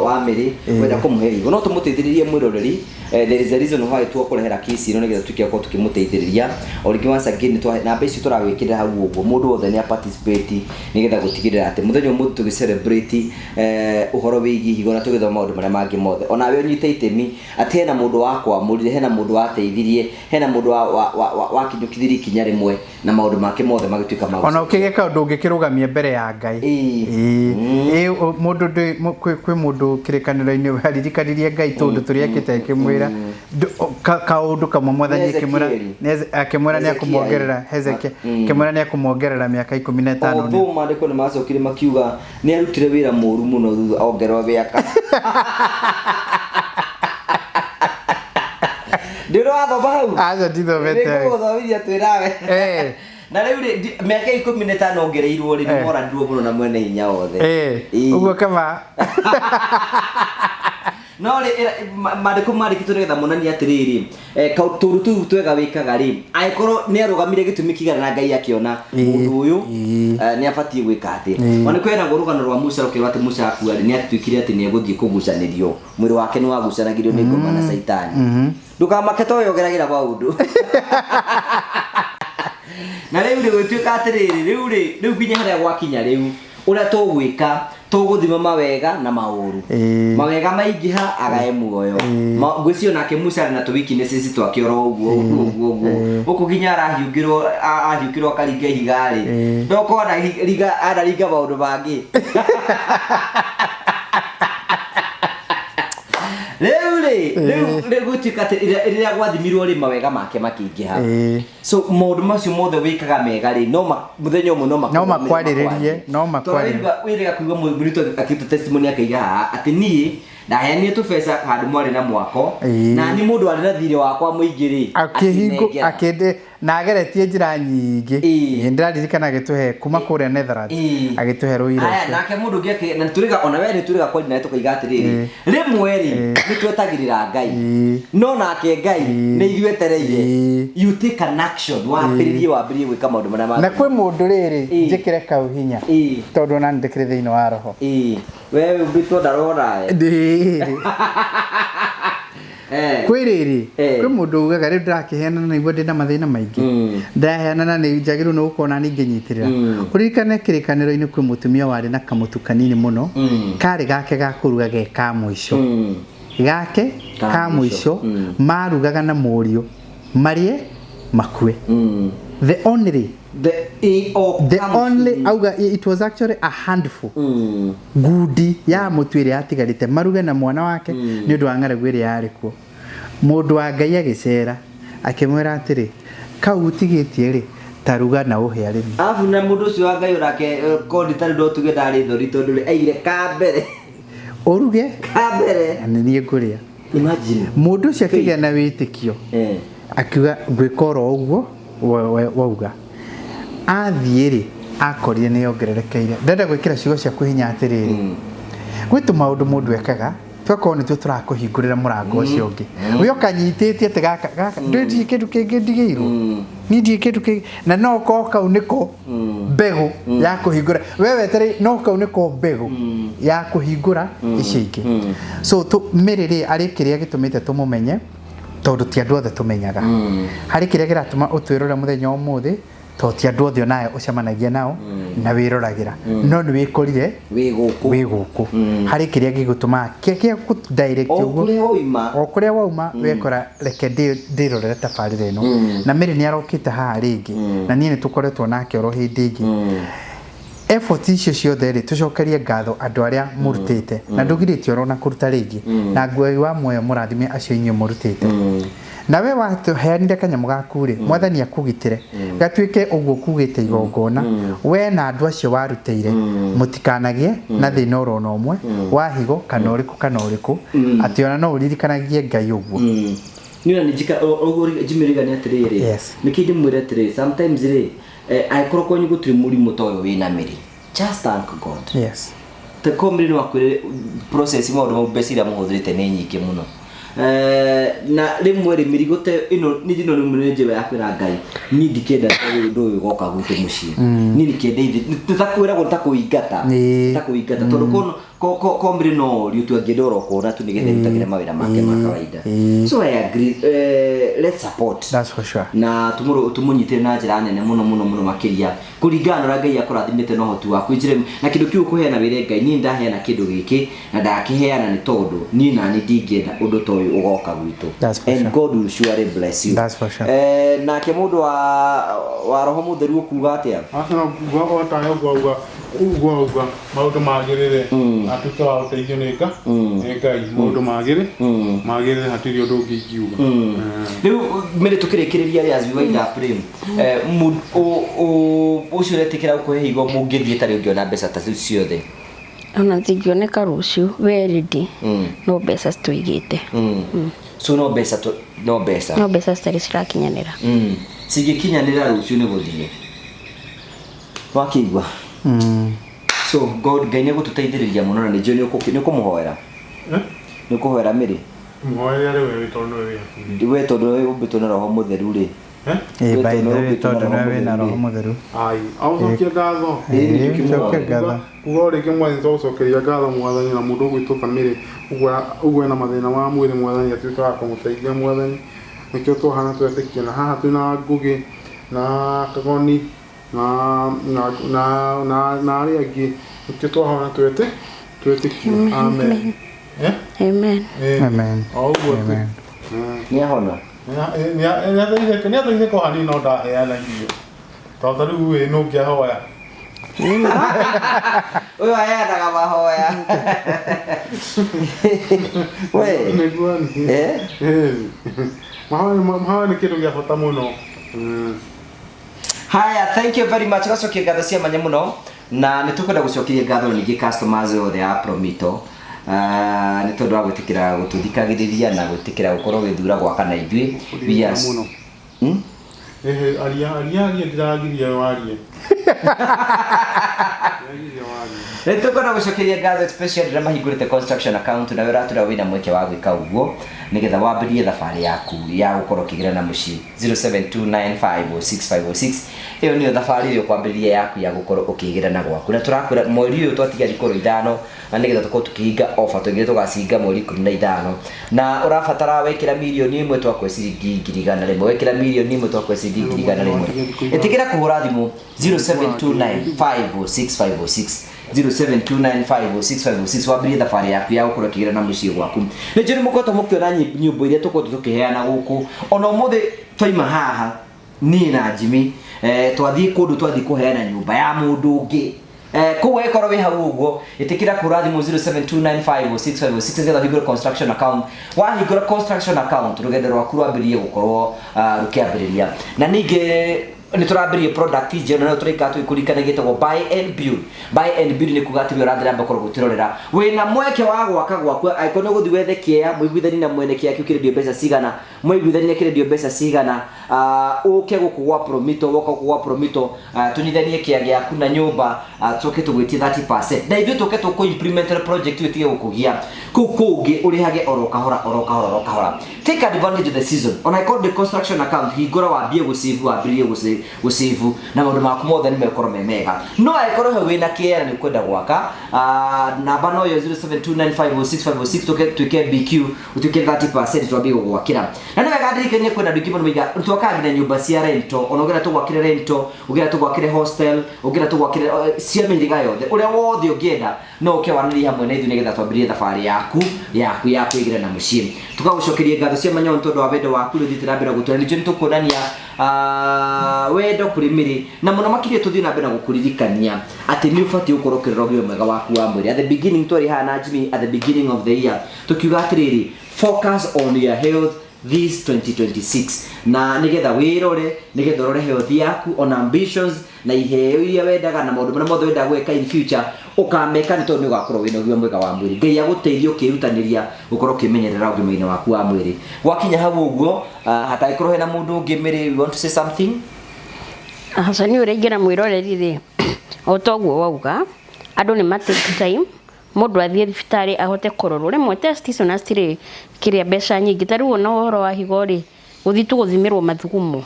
wa Mary, wenda kũmũhe higo no tũmũteithĩrĩrie mwĩroreri. There is a reason why twakũrehera case ĩno nĩgetha tuĩke akorwo tũkĩmũteithĩrĩria o rĩngĩ. Once again, namba icio tũragwĩkĩrĩra hau ũguo, mũndũ wothe nĩ participate nĩgetha gũtigĩrĩra atĩ mũthenya ũmũthĩ tũgĩ celebrate ũhoro wĩgiĩ higo na tũgĩthoma maũndũ marĩa mangĩ mothe, onawe ũnyite itemi atĩ hena mũndũ wakwamũrire, hena mũndũ wateithirie, hena mũndũ wakinyũkithirie ikinya rĩmwe na maũndũ make mothe magĩtuĩka ma Ona ũkĩgĩka ũndũ ũngĩkĩrũgamia mbere ya Ngai. Ĩĩ. Mũndũ kwĩ mũndũ kĩrĩkanĩro-inĩ waririkanirie Ngai tũndũ tũrĩa ekĩte, akĩmwĩra kaũndũ kamwe mwathani akĩmwĩra Ezekieli. Akĩmwĩra nĩ Hezekia, akũmuongerera Hezekia, akĩmwĩra nĩ akũmuongerera mĩaka 15. Although maandĩko nĩ macokire makiuga nĩ arutire wĩra mũru mũno thutha ongererwo mĩaka. Ndĩrĩ wathoma hau? Aca, ndithomete. Nĩngũgũthomithia twĩrawe. Na rĩu rĩ, mĩaka 15 ongereirwo rĩ, nĩ moranirwo mũno na mwene hinya wothe. Ũguo kaba. No rĩ, maandĩko mandĩkĩtwo nĩgetha monanie atĩrĩrĩ, tũũndũ tũu twega wĩkaga rĩ, angĩkorwo nĩ arũgamire gĩtũmi kĩigana na Ngai akĩona mũndũ ũyũ nĩ abatiĩ gwĩka atĩ. Ona nĩ kwĩragwo rũgano rwa Musa rũkĩrwo atĩ Musa akua rĩ, nĩ atuĩkire atĩ nĩ egũthiĩ kũgucanĩrio, mwĩrĩ wake nĩ wagucanagĩrio nĩ ngoma na Caitani. Ndũkamake to ũyũ maũndũ na rĩu rĩ, gwĩtuĩka atĩrĩrĩ, rĩu rĩ, rĩu nginya harĩa gwakinya rĩu ũrĩa tũgwĩka, tũgũthima mawega na maũru. Mawega maingĩha, agae muoyo. Ngwĩciria nake Musa arĩ na tũ weaknesses twake oro ũguo ũguo ũguo ũguo gũkũ nginya arahiũngĩrwo ahiũkĩrwo akaringa ihiga rĩ, ndokorwo anaringa maũndũ mangĩ. Rĩu rĩ, rĩu gũtuĩka atĩ rĩrĩa gwathimirwo rĩ, mawega make makĩingĩha. So maũndũ macio mothe wĩkaga mega rĩ, no mũthenya ũmwe no No makwarĩrĩrie, no makwarĩrĩrie. Wĩrĩga kuigua mũrutwo akĩruta testimony akaiga haha atĩ niĩ ndaheanire tũbeca handũ mwarĩ na mwako, na niĩ mũndũ warĩ na thirĩ wakwa mũingĩ rĩ, akĩhingo akĩnengera. Akĩndĩ na ageretie njĩra nyingĩ. Ĩĩ, ndĩraririkana agĩtũhe kuma kũrĩa Netherlands, agĩtũhe rũira Aya, ũcio. Nake mũndũ ũngĩ na tũrĩga ona we nĩ tũrĩga kwaria nawe tũkaiga atĩrĩrĩ, rĩmwe rĩ, nĩ twetagĩrĩra Ngai, no nake Ngai nĩ ithuĩ etereire. You take an action, wambĩrĩrie gwĩka maũndũ marĩa Na magĩrĩire. Kwĩ mũndũ rĩrĩ njĩkĩre kau hinya tondũ ona ndĩkĩrĩ thĩinĩ wa roho. We ũmbĩtwo ndarona we. Ndĩrĩ. Kwĩ rĩrĩ, kwĩ mũndũ ugaga rĩu ndĩrakĩheana na nĩguo ndĩna mathĩna maingĩ ndaheana na nĩ njagĩrĩirwo nĩ gũkorwo na ningĩ nyitĩrĩra. Ũririkane kĩrĩkanĩro-inĩ kwĩ mũtumia warĩ na kamũtu kanini mũno, karĩ gake ga kũruga ge ka mũico, gake ka mũico marugaga na mũriũ marĩe makue. The only auga it was actually a handful, ngundi ya mũtu ĩrĩa yatigarĩte maruge na mwana wake nĩ ũndũ wa ng'aragu ĩrĩa yarĩ kuo. Mũndũ wa Ngai agĩcera akĩmwĩra atĩrĩ, kau ũtigĩtie rĩ, taruga na ũhe arĩmi. Arabu na mũndũ ũcio wa Ngai onake kondi tarĩ no tuge ndarĩ thori tondũ rĩ, aigire ka mbere. Ũruge ka mbere na nĩ niĩ ngũrĩa. Imagine. Mũndũ ũcio akĩgĩa na wĩtĩkio, akiuga ngwĩka oro ũguo wauga. Athiĩ rĩ, akorire nĩ yongererekeire. Ndenda gwĩkĩra ciugo ciaku hinya atĩrĩrĩ, gwĩ tũmaũndũ mũndũ ekaga tũgakorwo nĩtuo tũrakũhingũrĩra mũrango ũcio ũngĩ we ũkanyitĩtie atĩ gaka gaka ndirĩ kĩndũ kĩngĩ ndigĩirwo niĩ, ndirĩ kĩndũ kĩngĩ, na no korwo kau nĩko mbegũ ya kũhingũra we weterei, no kau nĩko mbegũ ya kũhingũra icio ingĩ. So Mary rĩ, arĩ kĩrĩa gĩtũmĩte tũmũmenye, tondũ ti andũ othe tũmenyaga. Harĩ kĩrĩa kĩratũma ũtwĩrore mũthenya wa ũmũthĩ, tondũ ti andũ othe onawe ũcemanagia nao na wĩroragĩra, no nĩ wĩkorire wĩ gũkũ. Wĩ gũkũ harĩ kĩrĩa gĩgũtũmaga kĩa direct O ũguo. Kũrĩa wauma. O kũrĩa wauma wekora reke ndĩrorere tabarĩra ĩno. Na Mary nĩ arokĩte haha rĩngĩ na niĩ nĩ tũkoretwo nake oro hĩndĩ ĩngĩ. Effort icio ciothe rĩ, tũcokerie ngatho andũ arĩa mũrutĩte na ndũgirĩtie orona kũruta rĩngĩ, na Ngai wa muoyo mũrathime acio inyuĩ mũrutĩte. Na we waheanire kanyamũ gaku rĩ, Mwathani akũgitĩre gatuĩke ũguo kugĩte igongona, we na andũ acio warutĩire mũtikanagĩe na thĩna orona ũmwe wa higo kana ũrĩkũ kana ũrĩkũ, atĩ ona no ũririkanagie Ngai ũguo. Niĩ ona nĩnjika ũguo Jimmy Reagan atĩrĩrĩ. Yes. Nĩkĩ ndĩmwĩre atĩrĩrĩ, sometimes rĩ, angĩkorwo kwanyu gũtirĩ mũrimũ ta ũyũ wĩna mĩrĩ, just thank God. Yes. Ta ko mĩrĩ no akwĩre process maũndũ mau, mbeca iria mũhũthĩrĩte nĩ nyingĩ mũno. Na rĩmwe rĩ, mĩrigo ta ĩno nĩ ĩno nĩ njĩra ya kwĩra Ngai, niĩ ndikenda ta ũyũ ũndũ ũyũ ũgoka gwitũ mũciĩ. Niĩ ndikenda ithe nĩ ta kwĩragwo nĩ ta kũingata. Ta kũingata tondũ ko mĩrĩ no orio tu angĩenda oro kuona tu nĩgetha ĩrutagĩre mawĩra make ma kawaida. So I agree, let's support. That's for sure. Na tũmũnyitĩre na njĩra nene mũno mũno mũno makĩria kũringana na ũrĩa Ngai akũrathimĩte na ũhoti waku. Njĩra na kĩndũ kĩu ũkũheana wĩre Ngai, niĩ ndaheana kĩndũ gĩkĩ na ndakĩheana nĩ tondũ niĩ nani ndingĩenda ũndũ ta ũyũ ũgoka gwitũ. That's for And sure. God will surely bless you. That's for sure. Nake mũndũ wa roho mũtheru ũkuga atĩa? Aca no kuga o tayo ũguo auga, ũguo auga maũndũ magĩrĩre, atuĩke wa gũteithio nĩ Ngai, maũndũ magĩrĩre, hatirĩ ũndũ ũngĩ ingiuga. Rĩu mĩrĩ tũkĩrĩkĩrĩria rĩ, as we wind up rĩ, ũcio ũretĩkĩra gũkũhe higo mũngĩthiĩ tarĩ ũngĩona mbeca ta ciu ciothe? Ona zingĩoneka rũciũ, we ready, no mbeca citũigĩte. So no mbeca no mbeca. No mbeca citarĩ cirakinyanĩra. Cingĩkinyanĩra rũciũ nĩ gũthiĩ wakĩigua. So God, Ngai nĩ egũtũteithĩrĩria mũno na nĩ njũĩ nĩ ũkũmũhoera. Nĩ ũkũhoera mĩrĩ? Mũhoere arĩ wewe tondũ nĩwe wĩ hakuhĩ. We tondũ nĩwe ũmbĩtwo na roho mũtheru rĩ. Ĩĩ, by the way, tondũ nĩwe wĩna roho mũtheru. Ai, agũcokia ngatho. Ĩĩ, cokia ngatho. Kuga o rĩngĩ Mwathani, tũgũcokeria ngatho Mwathani, na mũndũ ũgwĩtwo Kamĩrĩ ũguo ena mathĩna ma mwĩrĩ, Mwathani atuĩke wa kũmũteithia Mwathani. Nĩkĩo twahana twetĩkia na haha twĩna Ngũgĩ na Kagoni na arĩa angĩ, nĩkĩo twahana twetĩkia. Amen. Amen. Amen. O ũguo tu. Amen. Nĩ ahona. Nĩ ateithĩka o hanini no ndaheana irio. Tondũ ta rĩu ĩ nũ ũngĩahoya? Ũyũ aheanaga mahoya. We. Nĩguo nĩ. Mahoya nĩ kĩndũ gĩa bata mũno. Haya, thank you very much. Gacokia ngatho cia mwanya mũno na nĩ tũkwenda gũcokeria ngatho ningĩ customers othe a Promito. Nĩ tondũ wa gwĩtĩkĩra gũtũthikagĩrĩria na gwĩtĩkĩra gũkorwo ũgĩthura gwaka na ithuĩ. We are Mũno. Ehe, aria aria aria, ndĩragiria warie. Nĩ tũkwenda gũcokeria ngatho especially arĩa mahingũrĩte construction account, na ũratũra wĩna mweke wa gwĩka ũguo nĩgetha wambĩrĩrie thabarĩ yaku ya gũkorwo ũkĩgĩra na mũciĩ. 0729506506, ĩyo nĩyo thabarĩ ĩrĩa ũkwambĩrĩria yaku ya gũkorwo ũkĩgĩra na gwaku, na tũrakwĩra mweri ũyũ twatiga thikũ 5 na nĩgetha tũkorwo tũkĩhinga offer tũingĩ tũgacinga mweri 15, na ũrabatara wekĩra 1 mirioni twakwe ciringi 100,000, wekĩra 1 mirioni twakwe ciringi 100,000. Ĩtĩkĩra kũhũra thimũ 0729506506, 0729506506, wambĩrĩrie thabarĩ yaku ya gũkorwo ũkĩgĩra na mũciĩ gwaku. Nĩ njũĩ nĩ mũkoretwo mũkĩona nyũmba iria tũkoretwo tũkĩheana gũkũ. Ona ũmũthĩ twaima haha niĩ na Jimmy, twathiĩ kũndũ, twathiĩ kũheana nyũmba ya mũndũ ũngĩ. Koguo ĩkorwo wĩ hau ũguo, ĩtĩkĩra kũhũra thimũ 0729506506 nĩgetha ũhingũre construction account. Wahingũra construction account, rũgendo rwaku rwambĩrĩrie gũkorwo rũkĩambĩrĩria. Na ningĩ nĩ tũrambĩrĩria product njerũ na tũraikara tũgĩkũririkanagia, ĩtagwo buy and build. Buy and build nĩ kuga atĩ we ũrathiĩ na mbere gũkorwo gũtĩrorera wĩna mweke wa gwaka gwaku. Angĩkorwo nĩ ũgũthiĩ wethe kĩea, mũiguithanie na mwene kĩea kĩu kĩrendio mbeca cigana, mũiguithanie kĩrendio mbeca cigana, ũke gũkũ gwa Promito. Woka gũkũ gwa Promito, tũnyithanie kĩea gĩaku na nyũmba, tũke tũgwĩtie 30% na ithuĩ tũke tũkũ implement project ĩyo ĩtige gũkũgia kũu kũngĩ, ũrĩhage oro kahora oro kahora oro kahora. Take advantage of the season. Ona ĩkorwo ndĩ construction account, hingũra wambie gũsave, wambĩrĩrie gũsave na maũndũ maku mothe nĩ megũkorwo me mega. No angĩkorwo he wĩna kĩea na nĩ ũkwenda gwaka, namba no yo 0729506506, tũke twĩke BQ, ũtuĩke 30%, twambie gũgwakĩra. Na nĩ wega. Wega ndirikanie kwĩna andũ aingĩ mũno maiga twakaga nginya nyũmba cia rento, ona ũngĩenda tũgwakĩre rento, ũngĩenda tũgwakĩre hostel, ũngĩenda tũgwakĩre cia mĩhĩrĩga yothe, ũrĩa wothe ũngĩenda no ũke waranĩrie hamwe na ithuĩ nĩgetha twambĩrĩrie thabarĩ yaku yaku ya kwĩgĩra na mũciĩ. Tũgagũcokeria ngatho cia manyono tondũ wa wendo waku rĩu ũthiĩte na mbere gũtũra nĩnjũĩ nĩtũkuonania wendo kũrĩ mĩrĩ na mũno makĩria tũthiĩ na mbere na gũkũririkania atĩ nĩ ũbatiĩ gũkorwo ũkĩrora ũgima mwega waku wa mwĩrĩ. At the beginning twarĩ haha na Jimmy, at the beginning of the year tũkiuga atĩrĩrĩ, focus on your health this 2026, na nigetha wirore, nigetha urore health yaku ona ambitions na iheo iria wendaga na maundu maria mothe wendaga gwika in future ukameka, ni tondu ni ugakorwo wina ũgima mwega wa mwĩrĩ. Ngai agũteithie ũkĩrutanĩria gũkorwo ũkĩmenyerera ũgima-inĩ waku wa mwĩrĩ. Gwakinya hau ũguo, hatangĩkorwo hena mũndũ ũngĩ, Mary, you want to say something? Aca, nĩ ũrĩa ingĩra mwĩroreri rĩ, o toguo wauga, andũ nĩ ma take time mũndũ athiĩ thibitarĩ ahote kũrorwo. Rĩmwe test icio na citirĩ kĩrĩa mbeca nyingĩ, ta rĩu ona ũhoro wa higo rĩ, gũthiĩ tu gũthimĩrwo mathugumo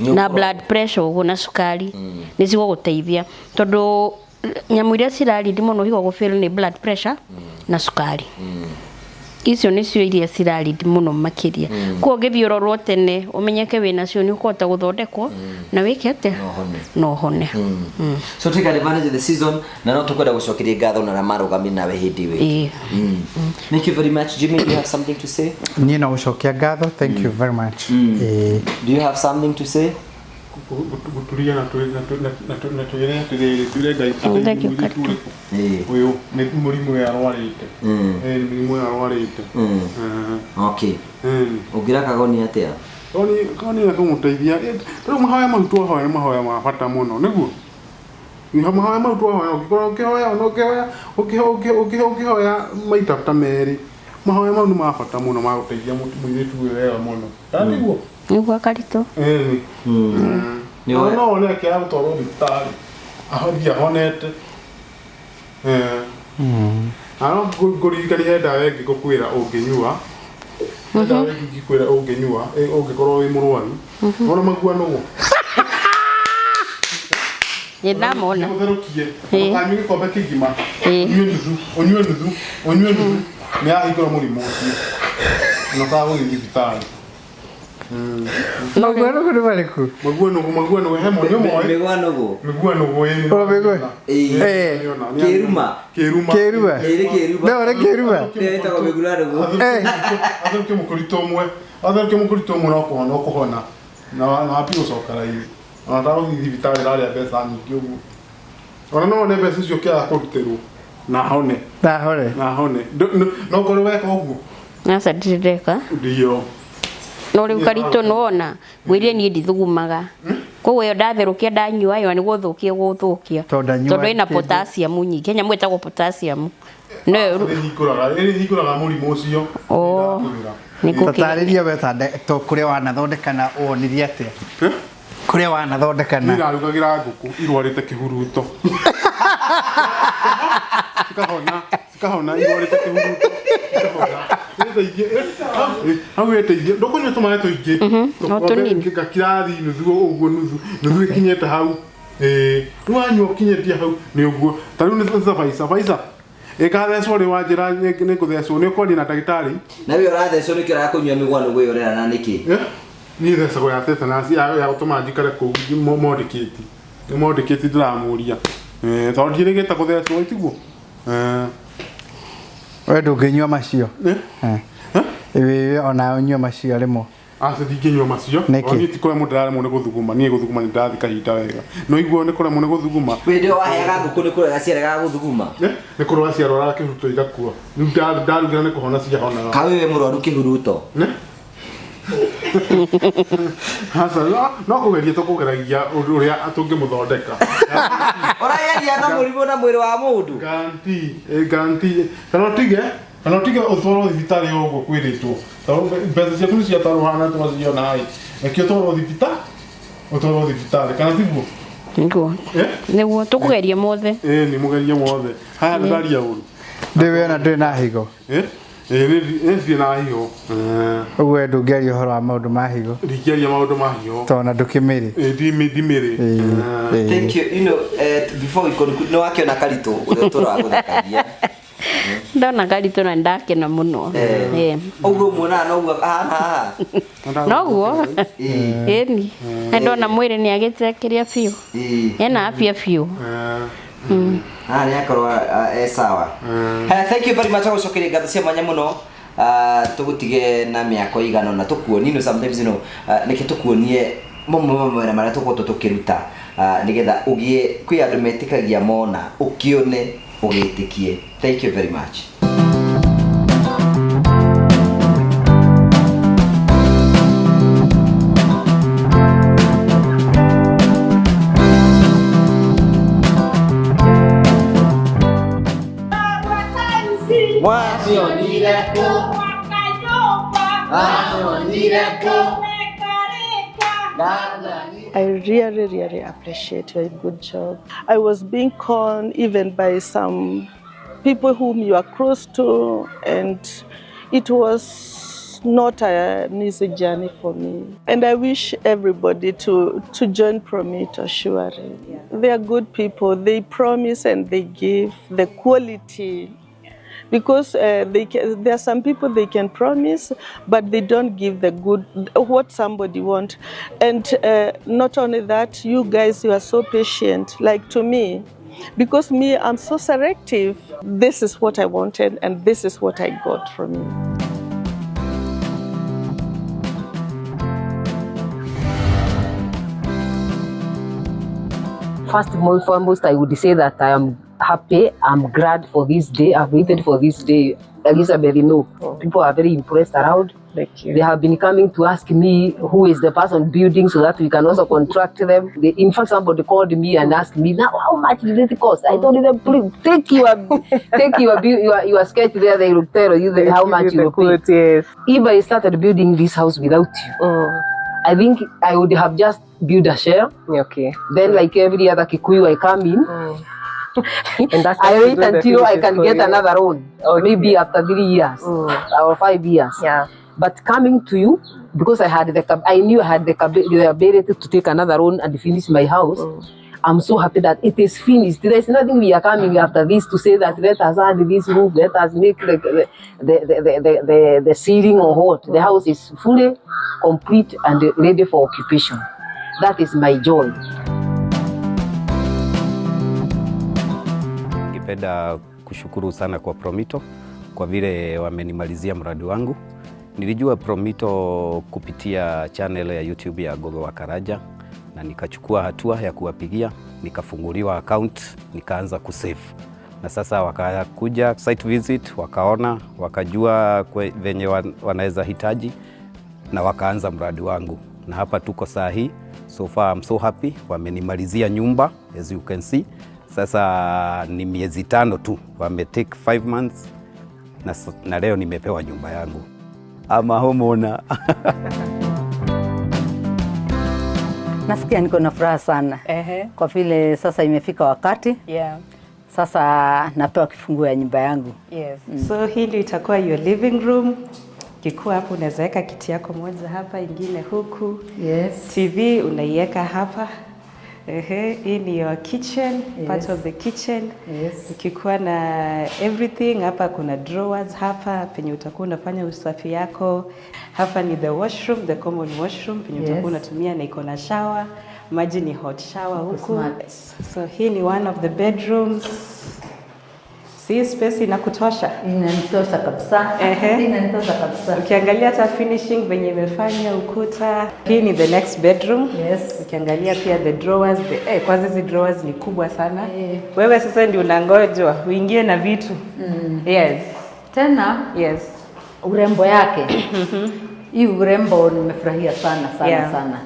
na blood pressure ũguo na cukari nĩ cigũgũteithia, tondũ nyamũ iria cirarindi mũno higo gũfail nĩ blood pressure na cukari. Icio nĩcio iria cirarindi mũno makĩria. Koguo ũngĩthiĩ ũrorwo tene ũmenyeke wĩnacio, nĩ ũkũhota gũthondekwo na wĩke atĩa, na ũhone. So take advantage of the season, na no tukwenda gucokeria ngatho na arĩa marũgamire nawe hĩndĩ ĩyo. Thank you very much. Jimmy, do you have something to say? Niĩ no gũcokia ngatho, thank you very much. Do you have something to say? Guturia na twĩre atĩrĩrĩ, twĩre Ngai Thank you, ateithie mũirĩtu ũrĩkũ ũyũ nĩ mũrimũ ũyũ arwarĩte. Nĩ mũrimũ ũyũ arwarĩte. Okay. Ũngĩra Kagoni atĩa? Kagoni na kũmũteithia. Rĩu mahoya mau twahoya nĩ mahoya ma bata mũno, nĩguo? Mahoya mau twahoya, ũngĩkorwo ũkĩhoya, ona ũkĩhoya, ũkĩhoya maita ta merĩ, mahoya mau nĩ ma bata mũno ma gũteithia mũirĩtu ũyũ wega mũno. Kana tiguo? Nĩguo Karitũ. Ĩni. No wone akĩaga gũtwarwo thibitarĩ, athiĩ ahonete. Na no ngũririkanie he ndawa ĩngĩ ngũkwĩra ũngĩnyua. He ndawa ĩngĩ ingĩkwĩra ũngĩnyua, ũngĩkorwo wĩ mũrwaru. Wona maguanũgũ? Nĩ ndamona. Ũtherũkie. Ndũkanyue gĩkombe kĩgima. Ũnyue nuthu, ũnyue nuthu, ũnyue nuthu. Nĩ yahingũra mũrimũ ũcio. Na ũtagũthiĩ thibitarĩ. Maguanũgũ nĩ marĩkũ? Maguanũgũ, maguanũgũ, he mo, nĩ ũmoĩ? Mĩguanũgũ. Mĩguanũgũ, ĩĩ. O, mĩgua. Kĩruma. Kĩruma. Kĩruma. Ĩrĩ kĩruma. No, nĩ kĩruma. Ĩyo ĩtagwo mĩguanũgũ. Atherũkie mũkũritũ ũmwe. Atherũkie mũkũritũ ũmwe no kũhona ũkũhona. Na wapi gũcoka raithi. Ona ndagũthiĩ thibitarĩ ĩrarĩa mbeca nyingĩ ũguo. Ona no wone mbeca icio ũkĩaga kũrutĩrwo. Na hone. Na hone. Na hone. No korwo weka ũguo. Aca, ndirĩ ndeka. Ndio. No rĩu Karitũ nĩwona, ngwĩrire niĩ ndithugumaga. Koguo ĩyo ndatherũkia ndanyua ĩyo nĩ gũthũkia gũthũkia. Tondũ Tondũ ĩna potassium nyingĩ, he nyamũ ĩtagwo potassium. No Ĩhingũraga mũrimũ ũcio. Tatarĩria we to kũrĩa wanathondeka na wonirie atĩa? Kũrĩa wanathondeka na Niĩ ndarugagĩra ngũkũ irwarĩte kĩhuruto. Cikahona, cikahona irwarĩte kĩhuruto. Cikahona. Hau ĩteithie. Ndũkũnyua tũmaĩ tũingĩ. No tũnini. Gakirathi nuthu ũguo, nuthu, nuthu ĩkinyĩte hau. Rĩu wanyua ũkinyĩtie hau nĩ ũguo. Ta rĩu nĩ cabaica, baica. Ĩkathecwo rĩ, wanjĩra nĩ ngũthecwo, nĩ ũkwaria na ndagĩtarĩ. Na we ũrathecwo nĩkĩ ũrakũnyua mĩgwano ĩyo ũrera na nĩkĩ? Niĩ thecagwo ya tetanus ya gũtũma njikare kũu mondĩkĩti. Nĩ mondĩkĩti ndĩramũria. Tondũ ndiĩrĩgĩte gũthecwo tiguo? We ndũngĩnyua macio? Ona ũnyue macio rĩmwe. Aca, ndingĩnyua macio. Nĩkĩ? Niĩ ti kũremwo ndĩraremwo nĩ gũthuguma. Niĩ gũthuguma nĩ ndĩrathiĩ kahinda wega. No iguo nĩ kũremwo nĩ gũthuguma. Hĩndĩ ĩyo waheaga ngũkũ nĩ kũrega ciaregaga gũthuguma? Nĩ kũrwara ciarwaraga kĩhuruto igakua. Rĩu ndarugĩra nĩ kũhona ciahonaga. Kaĩ wĩ mũrwaru kĩhuruto? Aca, no kũgeria tũkũgeragia ũrĩa tũngĩmũthondeka. Ũrageria na mũrimũ na mwĩrĩ wa mũndũ? Guarantee, guarantee. Kana ũtige, kana ũtige ũtwarwo thibitarĩ o ũguo kwĩrĩtwo. Tondũ mbeca ciaku nĩ ciatarũhana na tũgaciona ĩ. Reke ũtwarwo thibitarĩ, ũtwarwo thibitarĩ, kana tiguo? Nĩguo. Nĩguo tũkũgeria mothe. Nĩ mũgerie mothe. Haya, ndĩraria ũru. Ndĩ wena ndũrĩ na higo. Nĩ ndirĩ na higo. Ũguo we ndũngĩaria ũhoro wa maũndũ ma higo. Ndingĩaria maũndũ ma higo. Tondũ ona ndũkĩmĩrĩ. Ndimĩrĩ. Thank you. You know, before we conclude, nĩ wakĩona Karitũ ũrĩa ũtũraga gũthekagia. Ndona karitũ na ndakena mũno. Ũguo muonaga noguo ahana haha? Noguo ĩni, na ndona mwĩrĩ nĩ agĩte kĩrĩa biũ, ena afya biũ. Haha nĩ akorwo e sawa. Haya, thank you very much, agũcokeria ngatho cia mwanya mũno. Tũgũtige na mĩako igana na tũkuonie no sometimes nĩkĩ tũkuonie mamwe ma mawĩra marĩa tũkoretwo tũkĩruta, nĩgetha ũgĩe kwĩ andũ metĩkagia mona ũkĩone ũgĩtĩkie. Thank you very much. Mwacionire kũ? Acionire kũ? I really, really appreciate your good job. I was being conned even by some people whom you are close to, and it was not an easy journey for me. And I wish everybody to join Promito, surely. They are good people. They promise and they give the quality. Because there are some people they can promise, but they don't give the good, what somebody want. And not only that, you guys, you are so patient. Like to me, because me, I'm so selective. This is what I wanted, and this is what I got from you. First and foremost, I would say that I am happy. I'm glad for this day. I've waited for this day. Elizabeth, people are very impressed around. Thank you. They have been coming to ask me who is the person building so that we can also contract them. In fact, somebody called me and asked me, now how much did it cost? I told them, please take your sketch there. They will tell you how They much give you you will the pay. quote, yes. If I started building this house without you, I think I would have just built a shell. Then, like every other Kikuyu, I come in. And that's I how wait to do the until I finishes can for get you. another loan, maybe after 3 years or 5 years. But coming to you, because I knew I had the ability to take another loan and finish my house. I'm so happy that it is finished. There is nothing we are coming after this to say that let us add this roof, let us make the ceiling or what. The house is fully complete and ready for occupation. That is my joy. Ningependa kushukuru sana kwa Promito kwa vile wamenimalizia mradi wangu. Nilijua Promito kupitia channel ya YouTube ya Gogo wa Karaja na nikachukua hatua ya kuwapigia, nikafunguliwa account, nikaanza kusave. Na sasa wakakuja site visit, wakaona, wakajua venye wanaweza hitaji na wakaanza mradi wangu. Na hapa tuko saa hii, so far I'm so happy, wamenimalizia nyumba as you can see. Sasa ni miezi 5 tu, wame take 5 months na leo nimepewa nyumba yangu. I'm a homeowner. Nasikia niko na furaha sana. Kwa vile sasa imefika wakati. Sasa napewa kifunguo ya nyumba yangu. So hii ndio itakuwa your living room. Kikuwa hapo unaweza weka kiti yako moja hapa, ingine huku. TV unaiweka hapa. Hii ni your kitchen, part of the kitchen. Ukikuwa na everything hapa, kuna drawers hapa penye utakuwa unafanya usafi yako. Hapa ni the washroom, the common washroom penye utakuwa unatumia, na iko na shower. Maji ni hot shower Iko huku. smart. So hii ni one of the bedrooms. Si space inakutosha? Inanitosha kabisa. Inanitosha kabisa. Ukiangalia hata finishing venye imefanya ukuta. Hii ni the next bedroom. Ukiangalia pia the drawers, kwanza hizi drawers ni kubwa sana. Wewe sasa ndio unangojwa uingie na vitu. Tena urembo yake. Hii urembo nimefurahia sana sana sana.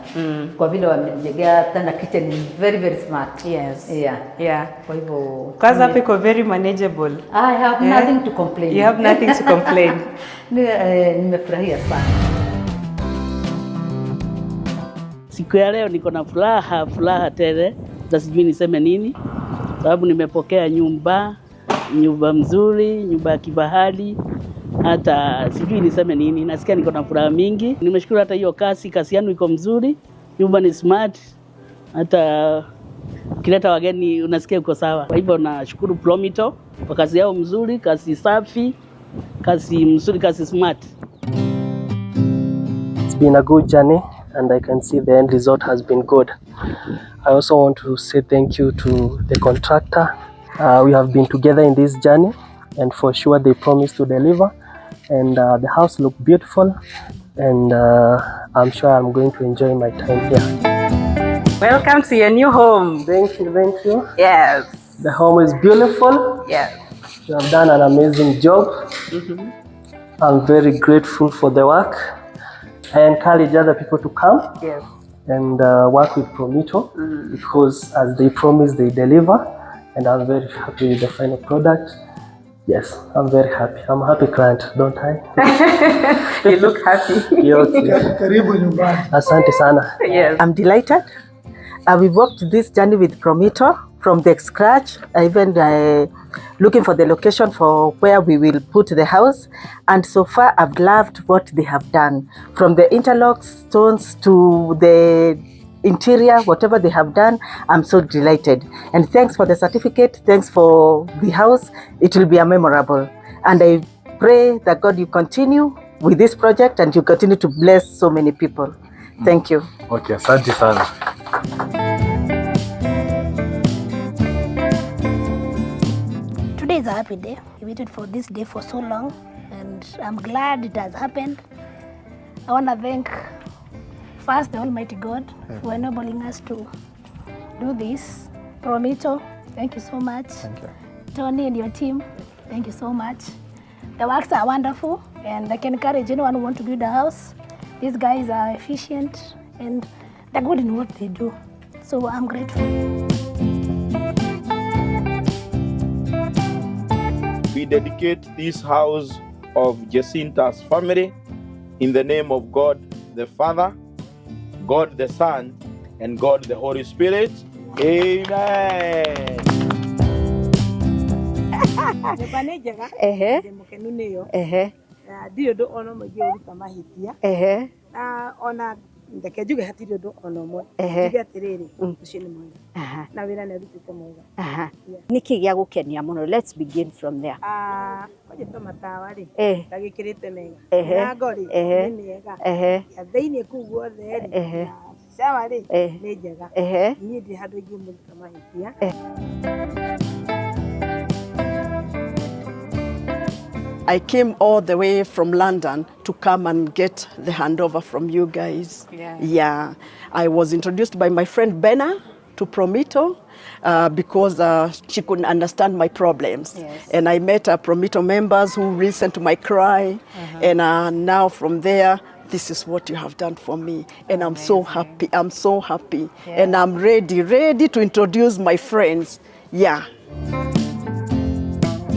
Kwa vile wamejengea tena kitchen ni very very smart. Kwa hivyo Kwanza hapo iko very manageable. I have nothing to complain. You have nothing to complain. Nimefurahia sana. Siku ya leo niko na furaha, furaha tele. Sasa sijui niseme nini, sababu nimepokea nyumba, nyumba mzuri, nyumba ya kifahari. Hata sijui niseme nini, nasikia niko na furaha mingi. Nimeshukuru hata hiyo kasi yenu iko mzuri, nyumba ni smart. Hata Ukileta wageni unasikia uko sawa. Kwa hivyo nashukuru Promito kwa kazi yao mzuri, kazi safi, kazi mzuri, kazi smart. It's been a good journey and I can see the end result has been good. I also want to say thank you to the contractor. We have been together in this journey and for sure they promised to deliver, and the house looked beautiful, and I'm sure I'm going to enjoy my time here. Welcome to your new home. Thank you, thank you. Yes. The home is beautiful. Yes. You have done an amazing job. I'm very grateful for the work. I encourage other people to come Yes. and work with Promito because as they promise, they deliver, and I'm very happy with the final product. Yes, I'm very happy. I'm a happy client, don't I? You look happy. Yeah, okay. Karibu nyumbani. Asante sana. Yes. I'm delighted. We walked this journey with Promito from the scratch, even looking for the location for where we will put the house. And so far, I've loved what they have done. From the interlocks, stones to the interior, whatever they have done, I'm so delighted. And thanks for the certificate. Thanks for the house. It will be a memorable. And I pray that God, you continue with this project and you continue to bless so many people. Thank you. Okay, asante sana. Today is a happy day. We waited for this day for so long, and I'm glad it has happened. I want to thank first the Almighty God for enabling us to do this. Promito, thank you so much. Thank you. Tony and your team, thank you so much. The works are wonderful, and I can encourage anyone who wants to build a house. These guys are efficient and they're good in what they do. So I'm grateful. We dedicate this house of Jecinta's family in the name of God the Father, God the Son, and God the Holy Spirit. Amen. Nyũmba nĩ njega. Ehe. Ndĩ mũkenu nĩyo. Ehe. Na ndirĩ ũndũ ona ũmwe ingĩũruta mahĩtia. Ehe. Na ona reke njuge hatirĩ ũndũ ona ũmwe. Ehe. Njuge atĩrĩrĩ, ũcio nĩ mwega. Na wĩra nĩ arutĩte mwega. Aha. Nĩkĩ gĩa gũkenia mũno? Let's begin from there. Ah, kwanja ta matawa rĩ, ndagĩkĩrĩte mega. Mĩrango rĩ, nĩ mĩega. Ya thĩiniĩ kũu guothe rĩ, na shower rĩ, nĩ njega. Niĩ ndirĩ handũ ingĩmũruta mahĩtia. I came all the way from London to come and get the handover from you guys. Yeah. Yeah. I was introduced by my friend Benna to Promito because she couldn't understand my problems. Yes. And I met Promito members who listened to my cry. And now from there, this is what you have done for me. And I'm so happy. I'm so happy. Yeah. And I'm ready to introduce my friends. Yeah.